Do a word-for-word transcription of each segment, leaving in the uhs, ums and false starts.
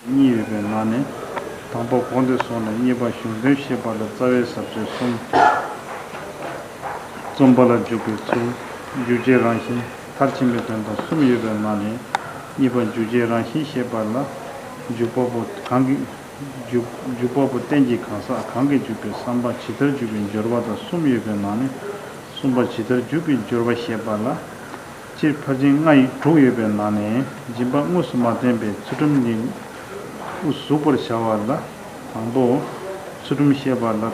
གཉིས་ཡོད་པའི་ནང་ནས། དང་པོ་གོང་དུ་སོང་ནས་གཉིས་པ་གཞུང་དོན་བཤད་པ་ལ་རྩ་བའི་ས་བཅད་གསུམ། རྩོམ་པ་ལ་འཇུག་པའི་ཚུལ། འཇུག་བྱེད་རང་བཞིན། མཐར་ཕྱིན་པའི་དོན་དང་གསུམ་ཡོད་པའི་ནང་ནས། གཉིས་པ་འཇུག་བྱེད་རང་བཞིན་བཤད་པ་ལ། འཇུག་པ་པོ་གང་གིས། འཇུག་འཇུག་པ་པོ་རྟེན་གྱི་གང་ཟག་གང་གིས་འཇུག་པའི་བསམ་པ་ཇི་ལྟར་འཇུག་པའི་སྦྱོར་བ་དང་གསུམ་ཡོད་པའི་ནང་ནས། གསུམ་པ་ཇི་ལྟར་འཇུག་པའི་སྦྱོར་བ་བཤད་པ་ལ། སྤྱིར་ཕར་ཕྱིན་ལྔ་ཡི་དྲུག་ཡོད་པའི་ནང་ནས། སྦྱིན་པ་དངོས་སུ་མ་བསྟན་པའི་ཚུལ་ཁྲིམས་ནི་དབུ་ཟུག་པར་བྱ་བ་ལ། དང་པོ། ཚུལ་ཁྲིམས་བཤད་པ་ལ།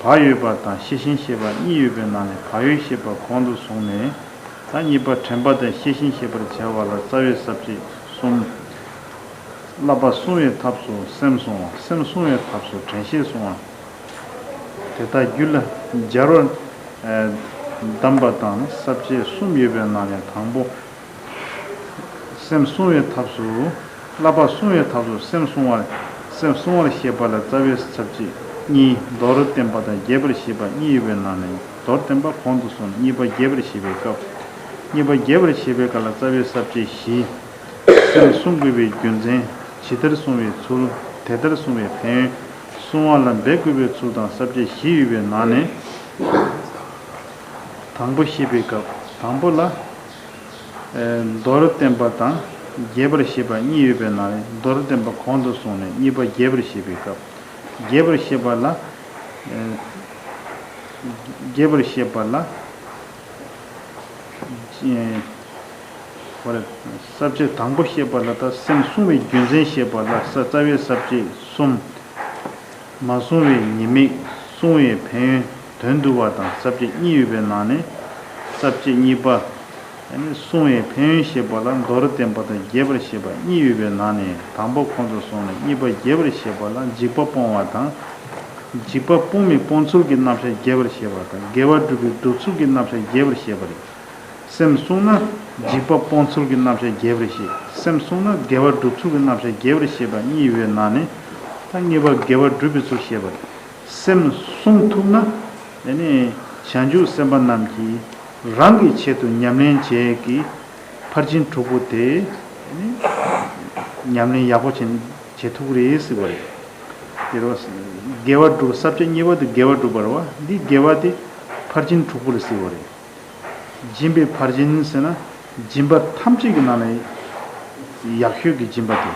བག་ཡོད་པ་དང་ཤེས་བཞིན་བཤད་པ་གཉིས་ཡོད་པའི་ནང་ནས། བག་ཡོད་བཤད་པ་གོང་དུ་སོང་ནས། ད་གཉིས་པ་དྲན་པ་དང་ཤེས་བཞིན་བཤད་པར་བྱ་བ་ལ་རྩ་བའི་ས་བཅད་གསུམ། བསླབ་པ་བསྲུང་བའི་ཐབས་སུ་སེམས་བསྲུང་བ། སེམས་བསྲུང་བའི་ཐབས་སུ་དྲན་ཤེས་བསྲུང་བ། དེ་དག་རྒྱུད་ལ་སྦྱར་བར་གདམས་པ་དང་ས་བཅད་གསུམ་ཡོད་པའི་ནང་ནས། དང་པོ། སེམས་བསྲུང་བའི་ཐབས་སུ། བསླབ་པ་བསྲུང་བའི་ཐབས་སུ་སེམས་བསྲུང་བ། སེམས་བསྲུང་བར་བཤད་པ་ལ་རྩ་བའི་ས་བཅད་གཉིས། མདོར་བསྟན་པ་དང་རྒྱས་པར་བཤད་པ་གཉིས་ཡོད་པའི་ནང་ནས། མདོར་བསྟན་པ་གོང་དུ་སོང་ནས་གཉིས་པ་རྒྱས་པར་བཤད་པའི་སྐབས། གཉིས་པ་རྒྱས་པར་བཤད་པའི་སྐབས་ལ་རྩ་བའི་ས་བཅད་བཞི། སེམས་བསྲུང་དགོས་པའི་རྒྱུ་མཚན། ཇི་ལྟར་བསྲུང་བའི་ཚུལ། དེ་ལྟར་བསྲུང་བའི་ཕན་ཡོན། བསྲུང་བ་ལ་འབད་དགོས་པའི་ཚུལ་དང་ས་བཅད་བཞི་ཡོད་པའི་ནང་ནས། དང་པོ་བཤད་པའི་སྐབས། དང་པོ་ལ། ཨེ། མདོར་བསྟན་པ་དང་རྒྱས་པར་བཤད་པ་གཉིས་ཡོད་པའི་ནང་ནས། མདོར་བསྟན་པ་གོང་དུ་སོང་ནས་གཉིས་པ་རྒྱས་པར་བཤད་པའི་སྐབས། རྒྱས་པར་བཤད་པ་ལ། ཨེ། རྒྱས་པར་བཤད་པ་ལ། ཨེ། ཧོ་རེ། ས་བཅད་དང་པོ་བཤད་པ་ལ། ད་སེམས་བསྲུང་བའི་རྒྱུ་མཚན་བཤད་པ་ལ་ས་རྩ་བའི་ས་བཅད་གསུམ། མ་བསྲུང་བའི་ཉེས་དམིགས། བསྲུང་བའི་ཕན་ཡོན། དོན་བསྡུ་བ་དང་ས་བཅད་གཉིས་ཡོད་པའི་ནང་ནས། ས་བཅད་གཉིས་པ། ཨ་ནི་བསྲུང་བའི་ཕན་ཡོན་བཤད་པ་ལ་མདོར་བསྟན་པ་དང་རྒྱས་པར་བཤད་པ་གཉིས་ཡོད་པའི་ནང་ནས། དང་པོ་གོང་དུ་སོང་ནས་གཉིས་པ་རྒྱས་པར་བཤད་པ་ལ་འཇིགས་པ་སྤོང་བ་དང་། འཇིགས་པ་སྤོང་བའི་སྤོང་ཚུལ་གྱི་རྣམ་གཞག་རྒྱས་པར་བཤད་པ་དང་། དགེ་བ་སྒྲུབ་པའི་སྒྲུབ་ཚུལ་གྱི་རྣམ་གཞག་རྒྱས་པར་བཤད་པ་རེད། སེམས་བསྲུངས་ན་འཇིགས་པ་སྤོང་ཚུལ་གྱི་རྣམ་གཞག་རྒྱས་པར་བཤད། སེམས་བསྲུངས་ན་དགེ་བ་སྒྲུབ་ཚུལ་གྱི་རྣམ་གཞག་རྒྱས་པར་བཤད་པ་གཉིས་ཡོད་པའི་ནང་ནས། ད་གཉིས་པ་དགེ་བ་སྒྲུབ་པའི་ཚུལ་བཤད་པ་རེད། སེམས་བསྲུང་ཐུབ་ན། དེ་ནི་བྱང་ཆུབ་སེམས་དཔའ་རྣམས་ཀྱིས་རང་གི་ཆེད་དུ་ཉམས་ལེན་བྱེད་ཀྱི་ཕར་ཕྱིན་དྲུག་པོ་དེ། དེ་ནི་ཉམས་ལེན་ཡག་པོ་བྱེད་བྱེད་ཐུབ་ཀྱི་རེད་ཟེར་བ་རེད། དེ་རུ་དགེ་བ་སྒྲུབ། ས་བཅད་གཉིས་པ་དེ་དགེ་བ་སྒྲུབ་པ་རེད་བ། འདི་དགེ་བ་དེ་ཕར་ཕྱིན་དྲུག་པོ་རེད་ཟེར་བ་རེད། སྦྱིན་པའི་ཕར་ཕྱིན་ཟེར་ན། སྦྱིན་པ་ཐམས་ཅད་ཀྱི་ནང་ནས་ཡག་ཤོས་ཀྱི་སྦྱིན་པ་དེ།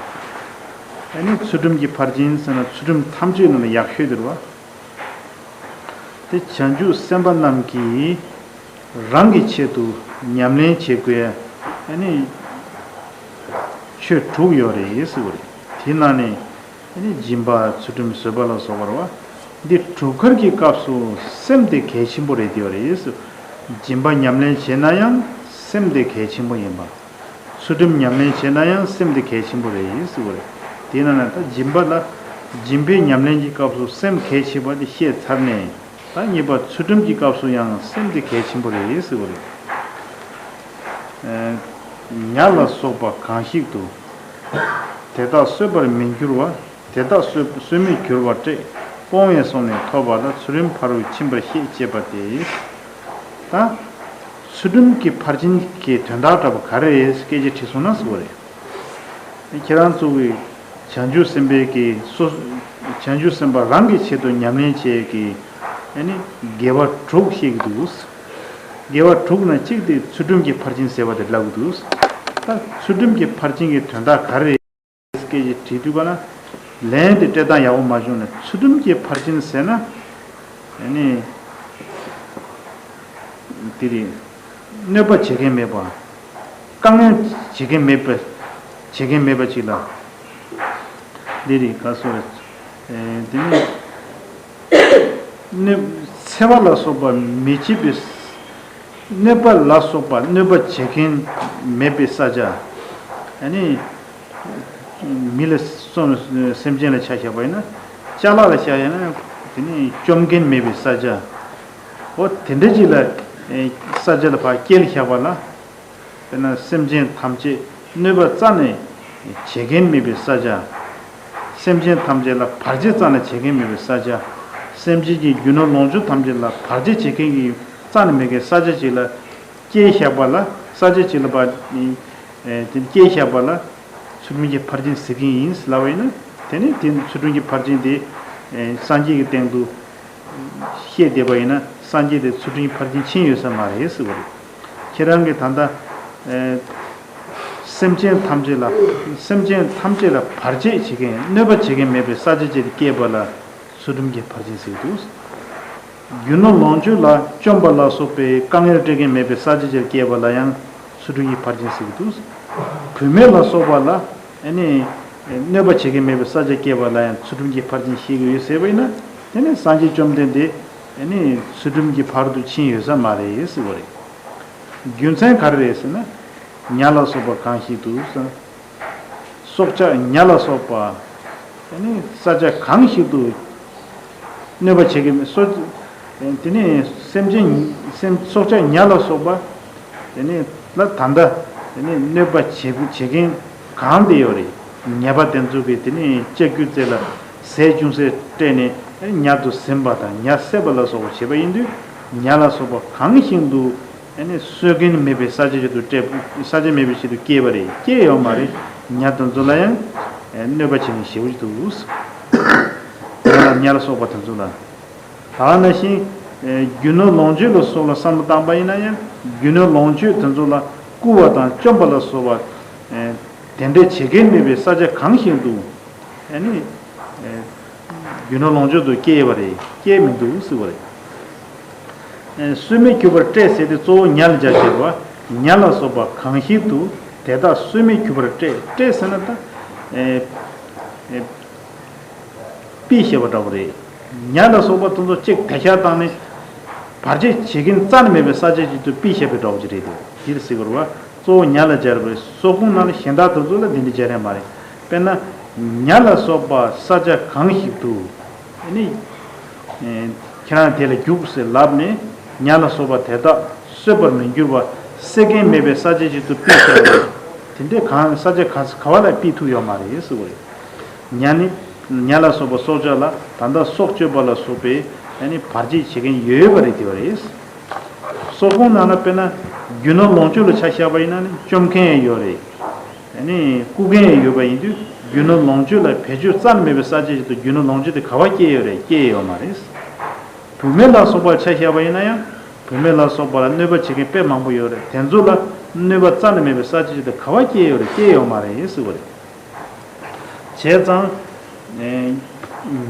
ཨ་ནི་ཚུལ་ཁྲིམས་ཀྱི་ཕར་ཕྱིན་ཟེར་ན། ཚུལ་ཁྲིམས་ཐམས་ཅད་ཀྱི་ནང་ནས་ཡག་ཤོས་དེ་རེད་བ། དེ་བྱང་ཆུབ་སེམས་དཔའ་རྣམས་ཀྱིས་རང་གི་ཆེད་དུ་ཉམས་ལེན་བྱེད་དགོས། ཨ་ནི་ཆོས་དྲུག་ཡོད་རེད་ཟེར་བ་རེད། དེ་ནང་ནས། ཨ་ནི་སྦྱིན་པ། ཚུལ་ཁྲིམས། བཟོད་པ་ལ་སོགས་པ་རེད་བ། འདི་དྲུག་ཀར་གྱི་སྐབས་སུ་སེམས་དེ་གལ་ཆེན་པོ་རེད་དེ་ཡོད་རེད། སྦྱིན་པ་ཉམས་ལེན་བྱེད་ན་ཡང་སེམས་དེ་གལ་ཆེན་པོ་ཡིན་པ། ཚུལ་ཁྲིམས་ཉམས་ལེན་བྱེད་ན་ཡང་སེམས་དེ་གལ་ཆེན་པོ་རེད་ཟེར་བ་རེད། དེ་ན་ན་ད་སྦྱིན་པ་ལ། སྦྱིན་པའི་ཉམས་ལེན་གྱི་སྐབས་སུ་སེམས་གལ་ཆེ་བ་དེ་བཤད་ཚར་ནས། ད་གཉིས་པ་ཚུལ་ཁྲིམས་ཀྱི་སྐབས་སུ་ཡང་སེམས་དེ་གལ་ཆེན་པོ་རེད་ཟེར་བ་རེད། ཨ། ཉ་ལ་སོགས་པ་གང་ཞིག་ཏུ། དེ་དག་གསོད་པར་མི་འགྱུར་བ། དེ་དག་གསོད་གསོད་མི་འགྱུར་བར་སྤྲད། སྤོང་བའི་སོ་ནས་ཐོབ་པ་ལ་ཚུལ་ཁྲིམས་ཕ་རོལ་ཕྱིན་པར་བཤད་ཅེས་པ་སྟེ། ད་ཚུལ་ཁྲིམས་ཀྱི་ཕར་ཕྱིན་གྱི་དོན་དག་འདྲ་པོ་ག་རེ་རེད་སྐད་ཆ་དྲིས་སོང་ན་ཟེར་བ་རེད། ཁྱེད་རང་ཚོ་གིས་བྱང་ཆུབ་སེམས་དཔའི་གི་སོ། བྱང་ཆུབ་སེམས་དཔའ་རང་གི་ཆེད་དུ་ཉམས་ལེན་བྱེད་ཀྱི། ཨ་ནི་དགེ་བ་དྲུག་བཤད་ཀྱི་འདུག་དགེ་བ་དྲུག་ནང་གཅིག་དེ་ཚུལ་ཁྲིམས་ཀྱི་ཕར་ཕྱིན་ཟེར་བ་དེ་ལབ་ཀྱི་འདུག་ད་ཚུལ་ཁྲིམས་ཀྱི་ཕར་ཕྱིན་གྱི་དོན་དག་ག་རེ་རེད། སྐད་ཆ་དྲིས་དུས་ག་ན། ལན་དེ་སྤྲད་སྟངས་ཡག་པོ་མ་བྱུང་ན། ཚུལ་ཁྲིམས་ཀྱི་ཕར་ཕྱིན་ཟེར་ན། ཨ་ནི། དེ་རེད། གནོད་པ་བྱེད་མཁན་མེད་པ། དཀའ་ངལ་བྱེད་མཁན་མེད་པ། བྱེད་མཁན་མེད་པ་ཅིག་ལ། འདི་རེད་ག་སོ་རེད། ཨེ། དེ་ནི། གནོད། འཚེ་བ་ལ་སོགས་པ་མི་བྱེད་པའི། གནོད་པ་ལ་སོགས་པ་གནོད་པ་བྱེད་མཁན་མེད་པའི་ས་ཆ། ཨ་ནི། མི་ལ་སོགས་སེམས་ཅན་ལ་ཆ་བཞག་པ་ཡིན་ན། ཅ་ལག་ལ་ཆ་བཞག་ན་དེ་ནི་བཅོམ་མཁན་མེད་པའི་ས་ཆ། འོ་དེ་འདྲ་ཅིག་ལ། ཨེ། ས་ཆ་ལ་ཕར་བསྐྱལ་བཞག་པ་ལ། དཔེར་ན་སེམས་ཅན་ཐམས་ཅད་གནོད་པ་རྩ་ནས་བྱེད་མཁན་མེད་པའི་ས་ཆ། སེམས་ཅན་ཐམས་ཅད་ལ་བར་ཆད་རྩ་ནས་བྱེད་མཁན་མེད་པའི་ས་ཆ། སེམས་ཅན་གྱི་རྒྱུ་ནོར་ལོངས་སྤྱོད་ཐམས་ཅད་ལ་བར་ཆད་བྱེད་མཁན་གྱི་རྩ་ནས་མེད་མཁན་ས་ཆ་ཅིག་ལ་བསྐྱལ་བཞག་པ་ལ། ས་ཆ་ཅིག་ལ་ཕར། ཨེ། དེ་བསྐྱལ་བཞག་པ་ལ། ཚུལ་ཁྲིམས་ཀྱི་ཕར་ཕྱིན་ཟེར་གྱི་ཡིན་ལབ་པ་ཡིན་ན། དེ་ནི་དེ་ཚུལ་ཁྲིམས་ཀྱི་ཕར་ཕྱིན་དེ་སངས་རྒྱས་ཀྱི་སྟེང་དུ་བཤད་བསྡད་པ་ཡིན་ན། སངས་རྒྱས་དེ་ཚུལ་ཁྲིམས་ཀྱི་ཕར་ཕྱིན་ཕྱིན་ཡོད་ས་མ་རེད་ཟེར་བ་རེད། ཁྱེད་རང་གིས་ད་ལྟ་སེམས་ཅན་ཐམས་ཅད་ལ། སེམས་ཅན་ཐམས་ཅད་ལ་བར་ཆད་བྱེད་མཁན། གནོད་པ་བྱེད་མཁན་མེད་པའི་ས་ཆ་ཅིག་སྐྱེས་པ་ལ་ཚུལ་ཁྲིམས་ཀྱི་ཕར་ཕྱིན་ཟེར་གྱི་འདུག་རྒྱུ་ནོར་ལོངས་སྤྱོད་ལ་བཅོམ་པ་ལ་སོགས་པའི་དཀའ་ངལ་སྤྲད་མཁན་མེད་པའི་ས་ཆ་ཅིག་སྐྱེས་པ་ལ་ཡང་ཚུལ་ཁྲིམས་ཀྱི་ཕར་ཕྱིན་ཟེར་གྱི་འདུག་བུད་མེད་ལ་སོགས་པ་ལ་ཨ་ནི་གནོད་པ་བྱེད་མཁན་མེད་པའི་ས་ཆ་སྐྱེས་པ་ལ་ཡང་ཚུལ་ཁྲིམས་ཀྱི་ཕར་ཕྱིན་བཤད་ཀྱི་ཡོད་ཟེར་བ་ཡིན་ན། དེ་ནི་སངས་རྒྱས་བཅོམ་ལྡན་འདས་ཨ་ནི་ཚུལ་ཁྲིམས་ཀྱི་ཕ་རོལ་ཏུ་ཕྱིན་ཡོད་ས་མ་རེད་ཟེར་བ་རེད། རྒྱུ་མཚན་ག་རེ་རེད་ཟེར་ན། ཉ་ལ་སོགས་པ་གང་ཞིག་ཏུ་ཟེར། སྲོག་ཆགས་ཉ་ལ་སོགས་པ་ཨ་ནི་ས་ཆ་གང་ཞིག་ཏུ་གནོད་པ་བྱེད་མཁན། སྲོག་དེ་ནི་སེམས་ཅན་སེམས་སྲོག་ཆགས་ཉ་ལ་སོགས་པ་དེ་ནི་ལ་ད་ལྟ་དེ་ནི་གནོད་པ་བྱེད་བྱེད་མཁན་གང་དེ་ཡོད་རེད། ཉ་པ་དེ་ཚོ་གིས་དེ་ནི་ལྕགས་ཀྱུ་རྩེ་ལ་ཟས་ཅུང་ཟད་སྤྲད་ནས་ཉ་དེ་ཟིན་པ་དང་ཉ་བསད་པ་ལ་སོགས་པ་བྱེད་པ་ཡིན་དུས། ཉ་ལ་སོགས་པ་གང་ཞིག་ཏུ་ཨ་ནི་གསོད་མཁན་མེད་པའི་ས་ཆ་ཞིག་ཏུ་སྤྲད། ས་ཆ་མེད་པའི་ཞིག་ཏུ་སྐྱེས་པ་རེད། སྐྱེས་ཡོད་མ་རེད། ཉ་དེ་ཚོ་ལ་ཡང་གནོད་པ་བྱེད་མཁན་ཞེ་པོ་ཅིག་འདུག་ཉ་ལ་ཉ་ལ་སོགས་པ་དེ་ཚོ་ལ། ད་ག་ནང་བཞིན་རྒྱུ་ནོར་ལོངས་སྤྱོད་ལ་སོགས་ལ་བསམ་བློ་བཏང་པ་ཡིན་ན་ཡང་། རྒྱུ་ནོར་ལོངས་སྤྱོད་དེ་ཚོ་ལ་བརྐུ་བ་དང་བཅོམ་པ་ལ་སོགས་པ་དེ་འདྲ་བྱེད་མཁན་མེད་པའི་ས་ཆ་གང་ཞིག་ཏུ་ཨ་ནི་རྒྱུ་ནོར་ལོངས་སྤྱོད་དུ་སྐྱེས་པ་རེད། སྐྱེས་མི་འདུག་ཟེར་བ་རེད། སྲོད་མེད་གྱུར་པར་བསྲེགས་ཟེར་དེ་གཙོ་བོ་ཉ་ལ་སྦྱར་བྱས་པ། ཉ་ལ་སོགས་པ་གང་ཞིག་ཏུ་དེ་དག་སྲོད་མེད་གྱུར་པར་བསྲེགས། བསྲེགས་ཟེར་ན་ད་ཨེ་ཨེ་པི་ཞེས་པ་འདྲ་བོ་རེད། ཉ་ལ་སོགས་པ་དེ་ཚོ་གཅིག་དེད་ཤག་བཏང་ནས་བར་ཆད་བྱེད་མཁན་རྩ་ནས་མེད་པའི་ས་ཆ་ཞིག་ཏུ་པི་ཞེས་པ་འདྲ་བོ་ཅིག་རེད་དེ། དེ་ཟེར་དགོས་རེད་བ། གཙོ་བོ་ཉ་ལ་སྦྱར་བའི་སྲོག་ཁུངས་ནང་ལ་གཞན་དག་དེ་ཚོ་ལ་འདི་འདྲ་སྦྱར་ཡ་མ་རེད། དཔེར་ན་ཉ་ལ་སོགས་པ་ས་ཆ་གང་ཞིག་ཏུ་ཨ་ནི། ཁྱེད་རང་དེ་ལ་རྒྱུགས་ཟེར་ལབ་ནས་ཉ་ལ་སོགས་པ་དེ་དག་གསོད་པར་མི་འགྱུར་བ་བསད་མཁན་མེད་པའི་ས་ཆ་ཞིག་ཏུ་པི་ཟེར་བ་རེད། དེ་འདྲའི་གང་ས་ཆ་ག་ག་བ་ལ་པི་ཐུག་ཡོད་མ་རེད་ཟེར་བ་རེད། ཉ་ནི་ཉ་ལ་སོགས་པ་སྲོག་ཆགས་ལ་ད་ལྟ་སྲོག་གཅོད་པ་ལ་སོགས་པའི་ཨ་ནི་བར་ཆད་བྱེད་མཁན་ཡོད་པ་རེད་དེ་བ་རེད། སྲོག་ཁུངས་ནང་ལ་དཔེར་ན་རྒྱུ་ནོར་ལོངས་སྤྱོད་ལ་ཆ་བཞག་པ་ཡིན་ན་ནི་བཅོམ་མཁན་ཡང་ཡོད་རེད། ཨ་ནི་རྐུ་མཁན་ཡང་ཡོད་པ་ཡིན་དུས་རྒྱུ་ནོར་ལོངས་སྤྱོད་ལ་བེད་སྤྱོད་རྩ་ནས་མེད་པའི་ས་ཆ་ཞིག་ཏུ་རྒྱུ་ནོར་ལོངས་སྤྱོད་དེ་ག་བ་སྐྱེས་ཡོད་རེད། སྐྱེས་ཡོད་མ་རེད། བུད་མེད་ལ་སོགས་པར་ཆ་བཞག་པ་ཡིན་ན་ཡང་བུད་མེད་ལ་སོགས་པ་ལ་གནོད་པ་བྱེད་མཁན་དཔེ་མང་པོ་ཡོད་རེད། དེ་ཚོ་ལ་གནོད་པ་རྩ་ནས་མེད་པའི་ས་ཆ་ཞིག་ཏུ་ག་བ་སྐྱེས་ཡོད་རེད། སྐྱེས་ཡོད་མ་རེད་ཟེར་བ་རེད། བྱས་ཙང་། ཨེ།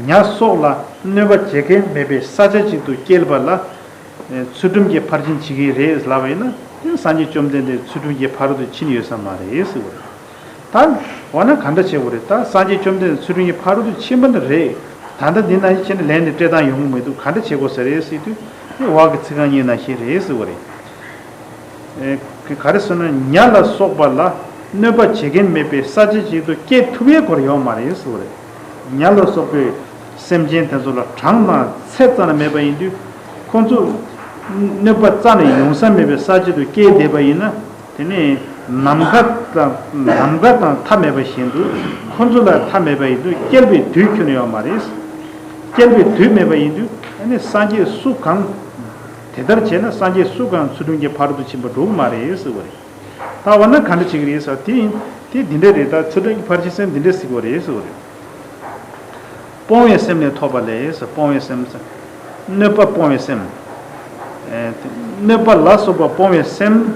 ཉ་སོགས་ལ་གནོད་པ་བྱེད་མཁན་མེད་པའི་ས་ཆ་ཅིག་ཏུ་སྐྱེས་པ་ལ། ཨེ། ཚུལ་ཁྲིམས་ཀྱིས་ཕར་ཕྱིན་བྱེད་ཀྱི་རེད་ལབ་པ་ཡིན་ན། དེ་སངས་རྒྱས་བཅོམ་ལྡན་འདས་ཚུལ་ཁྲིམས་ཀྱི་ཕ་རོལ་ཏུ་ཕྱིན་ཡོད་ས་མ་རེད་ཟེར་བ་རེད། ད་འོ་ན་ག་འདྲ་བྱེད་དགོས་རེད། ད་སངས་རྒྱས་བཅོམ་ལྡན་འདས་ཚུལ་ཁྲིམས་ཀྱི་ཕ་རོལ་ཏུ་ཕྱིན་པ་ནི་རེད། ད་ལྟ་འདི་ན་ཡིན་ཕྱིན་ལན་ནི་སྤྲད་སྟངས་ཡོང་གི་མི་འདུག་ག་འདྲ་བྱེད་དགོས་ས་རེད་ཟེར་དུས། དེ་འོག་གི་ཚིག་རྐང་གཉིས་ནང་བཞིན་རེད་ཟེར་བ་རེད། ཨེ། ག་རེ་ཟེར་ན་ཉ་ལ་སོགས་པ་ལ་གནོད་པ་བྱེད་མཁན་མེད་པའི་ས་ཆ་ཞིག་ཏུ་སྐྱེ་ཐུབ་ཡས་སྐོར་ཡོད་མ་རེད་ཟེར་བ་རེད། ཉ་ལ་སོགས་པའི་སེམས་ཅན་དེ་ཚོ་ལ་གྲངས་དང་ཚད་རྩ་ནས་མེད་པ་ཡིན་དུས། ཁོང་ཚོ་གནོད་པ་རྩ་ནས་ཡོང་ས་མེད་པའི་ས་ཆ་དུ་སྐྱེས་བསྡད་པ་ཡིན་ན། དེ་ནས་ནམ་མཁའ་དང་ནམ་མཁའ་དང་མཐའ་མེད་པ་བཞིན་དུ་ཁོང་ཚོ་ལ་མཐའ་མེད་པ་ཡིན་དུས་སྐྱེལ་བའི་དུས་ཁྱོན་ནས་ཡོད་མ་རེད། སྐྱེལ་བའི་དུས་མེད་པ་ཡིན་དུས་ཨ་ནི་སངས་རྒྱས་སུ་གང་། དེ་ལྟར་བྱས་ན་སངས་རྒྱས་སུ་གང་ཚུལ་ཁྲིམས་ཀྱི་ཕ་རོལ་ཏུ་ཕྱིན་པ་འགྲོ་གི་མ་རེད་ཟེར་བ་རེད། ད་འོ་ན་ག་འདྲ་བྱེད་ཀྱི་རེད་ཟེར་བ་དེ་ཡིན། དེ་འདི་འདྲ་རེད། ད་ཚུལ་ཁྲིམས་ཀྱི་ཕར་ཕྱིན་ཟེར་འདི་འདྲ་ཟེར་གྱི་རེད་ཟེར་བ་རེད། སྤོང་བའི་སེམས་ལས་ཐོབ་པ་ལས་ཟེར། སྤོང་བའི་སེམས་ཟེར། གནོད་པ་སྤོང་བའི་སེམས། ཨེ། གནོད་པ་ལ་སོགས་པ་སྤོང་བའི་སེམས།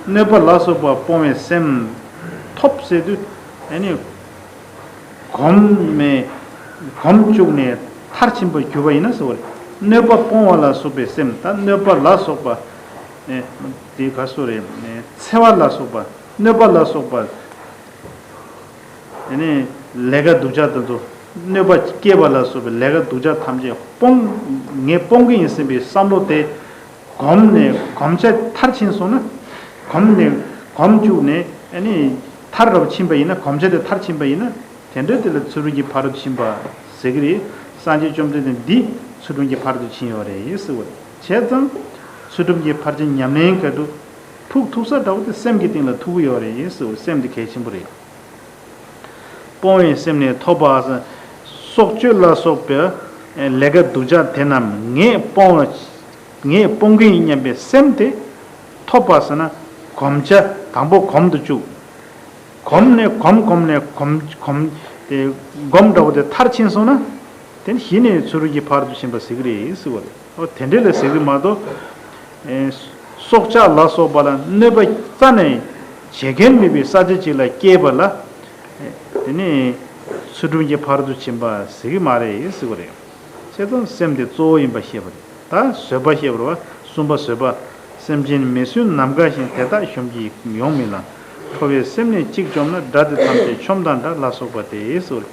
གནོད་པ་ལ་སོགས་པ་སྤོང་བའི་སེམས་ཐོབ་ཟེར་དུས་ཨ་ནི། གོམས་ནས་གོམས་བཅུག་ནས་མཐར་ཕྱིན་པར་གྱུར་པ་ཡིན་ན་ཟེར་བ་རེད། གནོད་པ་སྤོང་བ་ལ་སོགས་པའི་སེམས་དང་གནོད་པ་ལ་སོགས་པ། ཨེ། དེ་ག་སོ་རེད། ཨེ། འཚེ་བ་ལ་སོགས་པ། གནོད་པ་ལ་སོགས་པ། དེ་ནས་ལས་ཀ་སྡུག་ཅག་དེ་ཚོ། གནོད་པ་སྐྱེལ་བ་ལ་སོགས་པའི་ལས་ཀ་སྡུག་ཅག་ཐམས་ཅད་སྤོང་། ངས་སྤོང་གི་ཡིན་ཟེར་བའི་བསམ་བློ་དེ། གོམས་ནས་གོམས་ཆ་མཐར་ཕྱིན་སོང་ན། གོམས་ནས་གོམས་བཅུག་ནས་ཨ་ནི་མཐར་རབ་ཕྱིན་པ་ཡིན་ན། གོམས་ཆ་དེ་མཐར་ཕྱིན་པ་ཡིན་ན། དེ་འདྲ་དེ་ལ་ཚུལ་ཁྲིམས་ཀྱི་ཕ་རོལ་ཏུ་ཕྱིན་པ་ཟེར་གྱི་རེད། སངས་རྒྱས་བཅོམ་ལྡན་འདས་འདི་ཚུལ་ཁྲིམས་ཀྱི་ཕ་རོལ་ཏུ་ཕྱིན་ཡོད་རེད་ཟེར་བ་རེད། བྱས་ཙང་ཚུལ་ཁྲིམས་ཀྱི་ཕར་ཕྱིན་ཉམས་ལེན་ག་དུས་ཐུག་ཐུག་ས་འདྲ་བོ་དེ་སེམས་ཀྱི་སྟེང་ལ་ཐུག་གི་ཡོད་རེད་ཟེར་བ། སེམས་དེ་གལ་ཆེན་པོ་རེད། སྤོང་བའི་སེམས་ནི་ཐོབ་པ། སྲོག་གཅོད་ལ་སོགས་པའི་ལས་ཀ་སྡུག་ཅག་དེ་རྣམས་ངས་སྤོང་བ། ངས་སྤོང་གི་ཡིན་སྙམ་པའི་སེམས་དེ་ཐོབ་པ་ཟེར་ན། གོམས་ཆ་དང་པོ་གོམས་སུ་བཅུག་གོམས་ནས་གོམས་གོམས་ནས་གོམས་གོམས་དེ་སྒོམ་འདྲ་བོ་དེ་མཐར་ཕྱིན་སོང་ན། དེ་ནི་གཞི་ནས་ཚུལ་ཁྲིམས་ཀྱི་ཕ་རོལ་ཏུ་ཕྱིན་པ་ཟེར་གྱི་རེད་ཟེར་བ་རེད། ཨོ་དེ་འདྲས་ལ་ཟེར་གྱི་མ་གཏོགས། ཨེ་སྲོག་ཆགས་ལ་སོགས་པ་ལ་གནོད་པ་རྩ་ནས་བྱེད་མཁན་མེད་པའི་ས་ཆ་ཅིག་ལ་སྐྱེས་པ་ལ། ཨེ་དེ་ནི་ཚུལ་ཁྲིམས་ཀྱི་ཕ་རོལ་ཏུ་ཕྱིན་པ་ཟེར་གྱི་མ་རེད་ཟེར་བ་རེད། བྱས་ཙང་སེམས་དེ་གཙོ་བོ་ཡིན་པ་ཤེས་པ་རེད། ད་བཟོད་པ་ཤེས་པ་རེད་བ། གསུམ་པ་བཟོད་པ། སེམས་ཅན་མི་སྲུན་ནམ་མཁའ་བཞིན། དེ་དག་གཞོམ་གྱིས་ཡོང་མི་ལང་། ཁྲོ་བའི་སེམས་ནི་གཅིག་བཅོམ་ན། དགྲ་དེ་ཐམས་ཅད་ཆོམས་དང་འདྲ། ལ་སོགས་པ་སྟེ་ཟེར།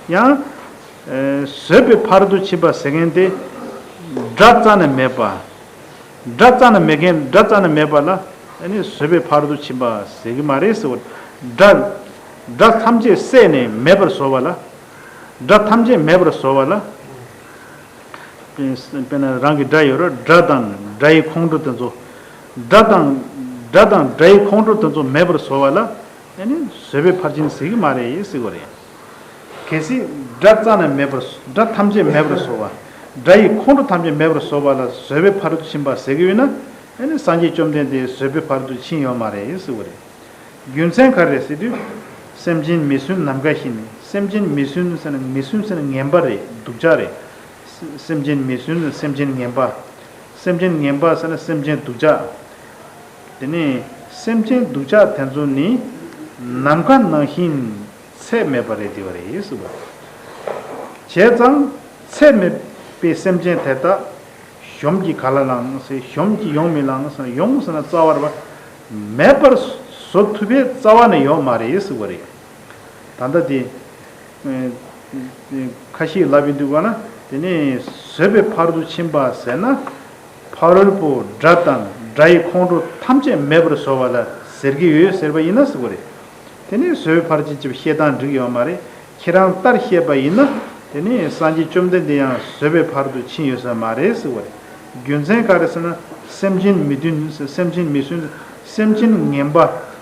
ཡང་། ཨེ་བཟོད་པའི་ཕ་རོལ་ཏུ་ཕྱིན་པ་ཟེར་མཁན་དེ། དགྲ་རྩ་ནས་མེད་པ། དགྲ་རྩ་ནས་མེད་མཁན་དགྲ་རྩ་ནས་མེད་པ་ལ་ཨ་ནི་བཟོད་པའི་ཕ་རོལ་ཏུ་ཕྱིན་པ་ཟེར་གྱི་མ་རེད་ཟེར་བ། དགྲ། དགྲ་ཐམས་ཅད་བསད་ནས་མེད་པར་བཟོ་བ་ལ། དགྲ་ཐམས་ཅད་མེད་པར་བཟོ་བ་ལ། དཔེར་ན་རང་གི་དགྲ་ཡོད་ར། དགྲ་དང་དགྲ་ཡི་ཁོང་ཁྲོ་དེ་ཚོ། དགྲ་དང་། དགྲ་དང་དགྲ་ཡི་ཁོང་ཁྲོ་དེ་ཚོ་མེད་པར་བཟོ་བ་ལ། ཨ་ནི་བཟོད་པའི་ཕར་ཕྱིན་ཟེར་གྱི་མ་རེད་ཟེར་གྱི་རེད། གལ་སྲིད་དགྲ་རྩ་ནས་མེད་པར། དགྲ་ཐམས་ཅད་མེད་པར་བཟོ་བ། དགྲ་ཡི་ཁོང་ཁྲོ་ཐམས་ཅད་མེད་པར་བཟོ་བ་ལ་བཟོད་པའི་ཕ་རོལ་ཏུ་ཕྱིན་པ་ཟེར་གྱི་ཡོད་ན། ཨ་ནི་སངས་རྒྱས་བཅོམ་ལྡན་འདས་བཟོད་པའི་ཕ་རོལ་ཏུ་ཕྱིན་ཡོད་མ་རེད་ཟེར་གྱི་རེད། རྒྱུ་མཚན་ག་རེ་རེད་ཟེར་དུས། སེམས་ཅན་མི་སྲུན་ནམ་མཁའ་བཞིན་ནི། སེམས་ཅན་མི་སྲུན་ཟེར་ན་མི་སྲུན་ཟེར་ན་ངན་པ་རེད། སྡུག་ཅག་རེད། སེམས་ཅན་མི་སྲུན་ཟེར་ན་སེམས་ཅན་ངན་པ། སེམས་ཅན་ངན་པ་ཟེར་ན་སེམས་ཅན་སྡུག་ཅག་དེ་ནས་སེམས་ཅན་སྡུག་ཅག་དེ་ཚོ་ནི་ནམ་མཁའ་ནང་བཞིན་ཚད་མེད་པ་རེད་དེ་བ་རེད་ཟེར་བ། བྱས་ཙང་ཚད་མེད་པའི་སེམས་ཅན་དེ་དག་གཞོམ་གྱིས་ག་ལ་ལང་ཟེར། གཞོམ་གྱིས་ཡོང་མི་ལང་ཟེར། ཡོང་ཟེར་ན་རྩ་བ་རེད་པ། མེད་པར་བཟོ་ཐུབ་པའི་རྩ་བ་ནས་ཡོད་མ་རེད་ཟེར་བ་རེད། ད་ལྟ་དེ། ཁ་ཤས་ལབ་ཡིན་དུས་ག་ན། དེ་ནས་བཟོད་པའི་ཕ་རོལ་ཏུ་ཕྱིན་པ་ཟེར་ན། ཕ་རོལ་པོ་དགྲ་དང་དགྲ་ཡི་ཁོང་ཁྲོ་ཐམས་ཅད་མེད་པར་བཟོ་བ་ལ་ཟེར་གྱི་ཡོད་ཟེར་བ་ཡིན་ན་ཟེར་བ་རེད། དེ་ནས་བཟོད་པའི་ཕར་ཕྱིན་ཅིག་བཤད་སྟངས་འགྲིག་ཡོད་མ་རེད། ཁྱེད་རང་ལྟར་བཤད་པ་ཡིན་ན། དེ་ནས་སངས་རྒྱས་བཅོམ་ལྡན་འདས་ཡང་བཟོད་པའི་ཕ་རོལ་ཏུ་ཕྱིན་ཡོད་ས་མ་རེད་ཟེར་བ་རེད། རྒྱུ་མཚན་ག་རེ་ཟེར་ན། སེམས་ཅན་མི་སྲུན། སེམས་ཅན་མི་སྲུན། སེམས་ཅན་ངན་པ།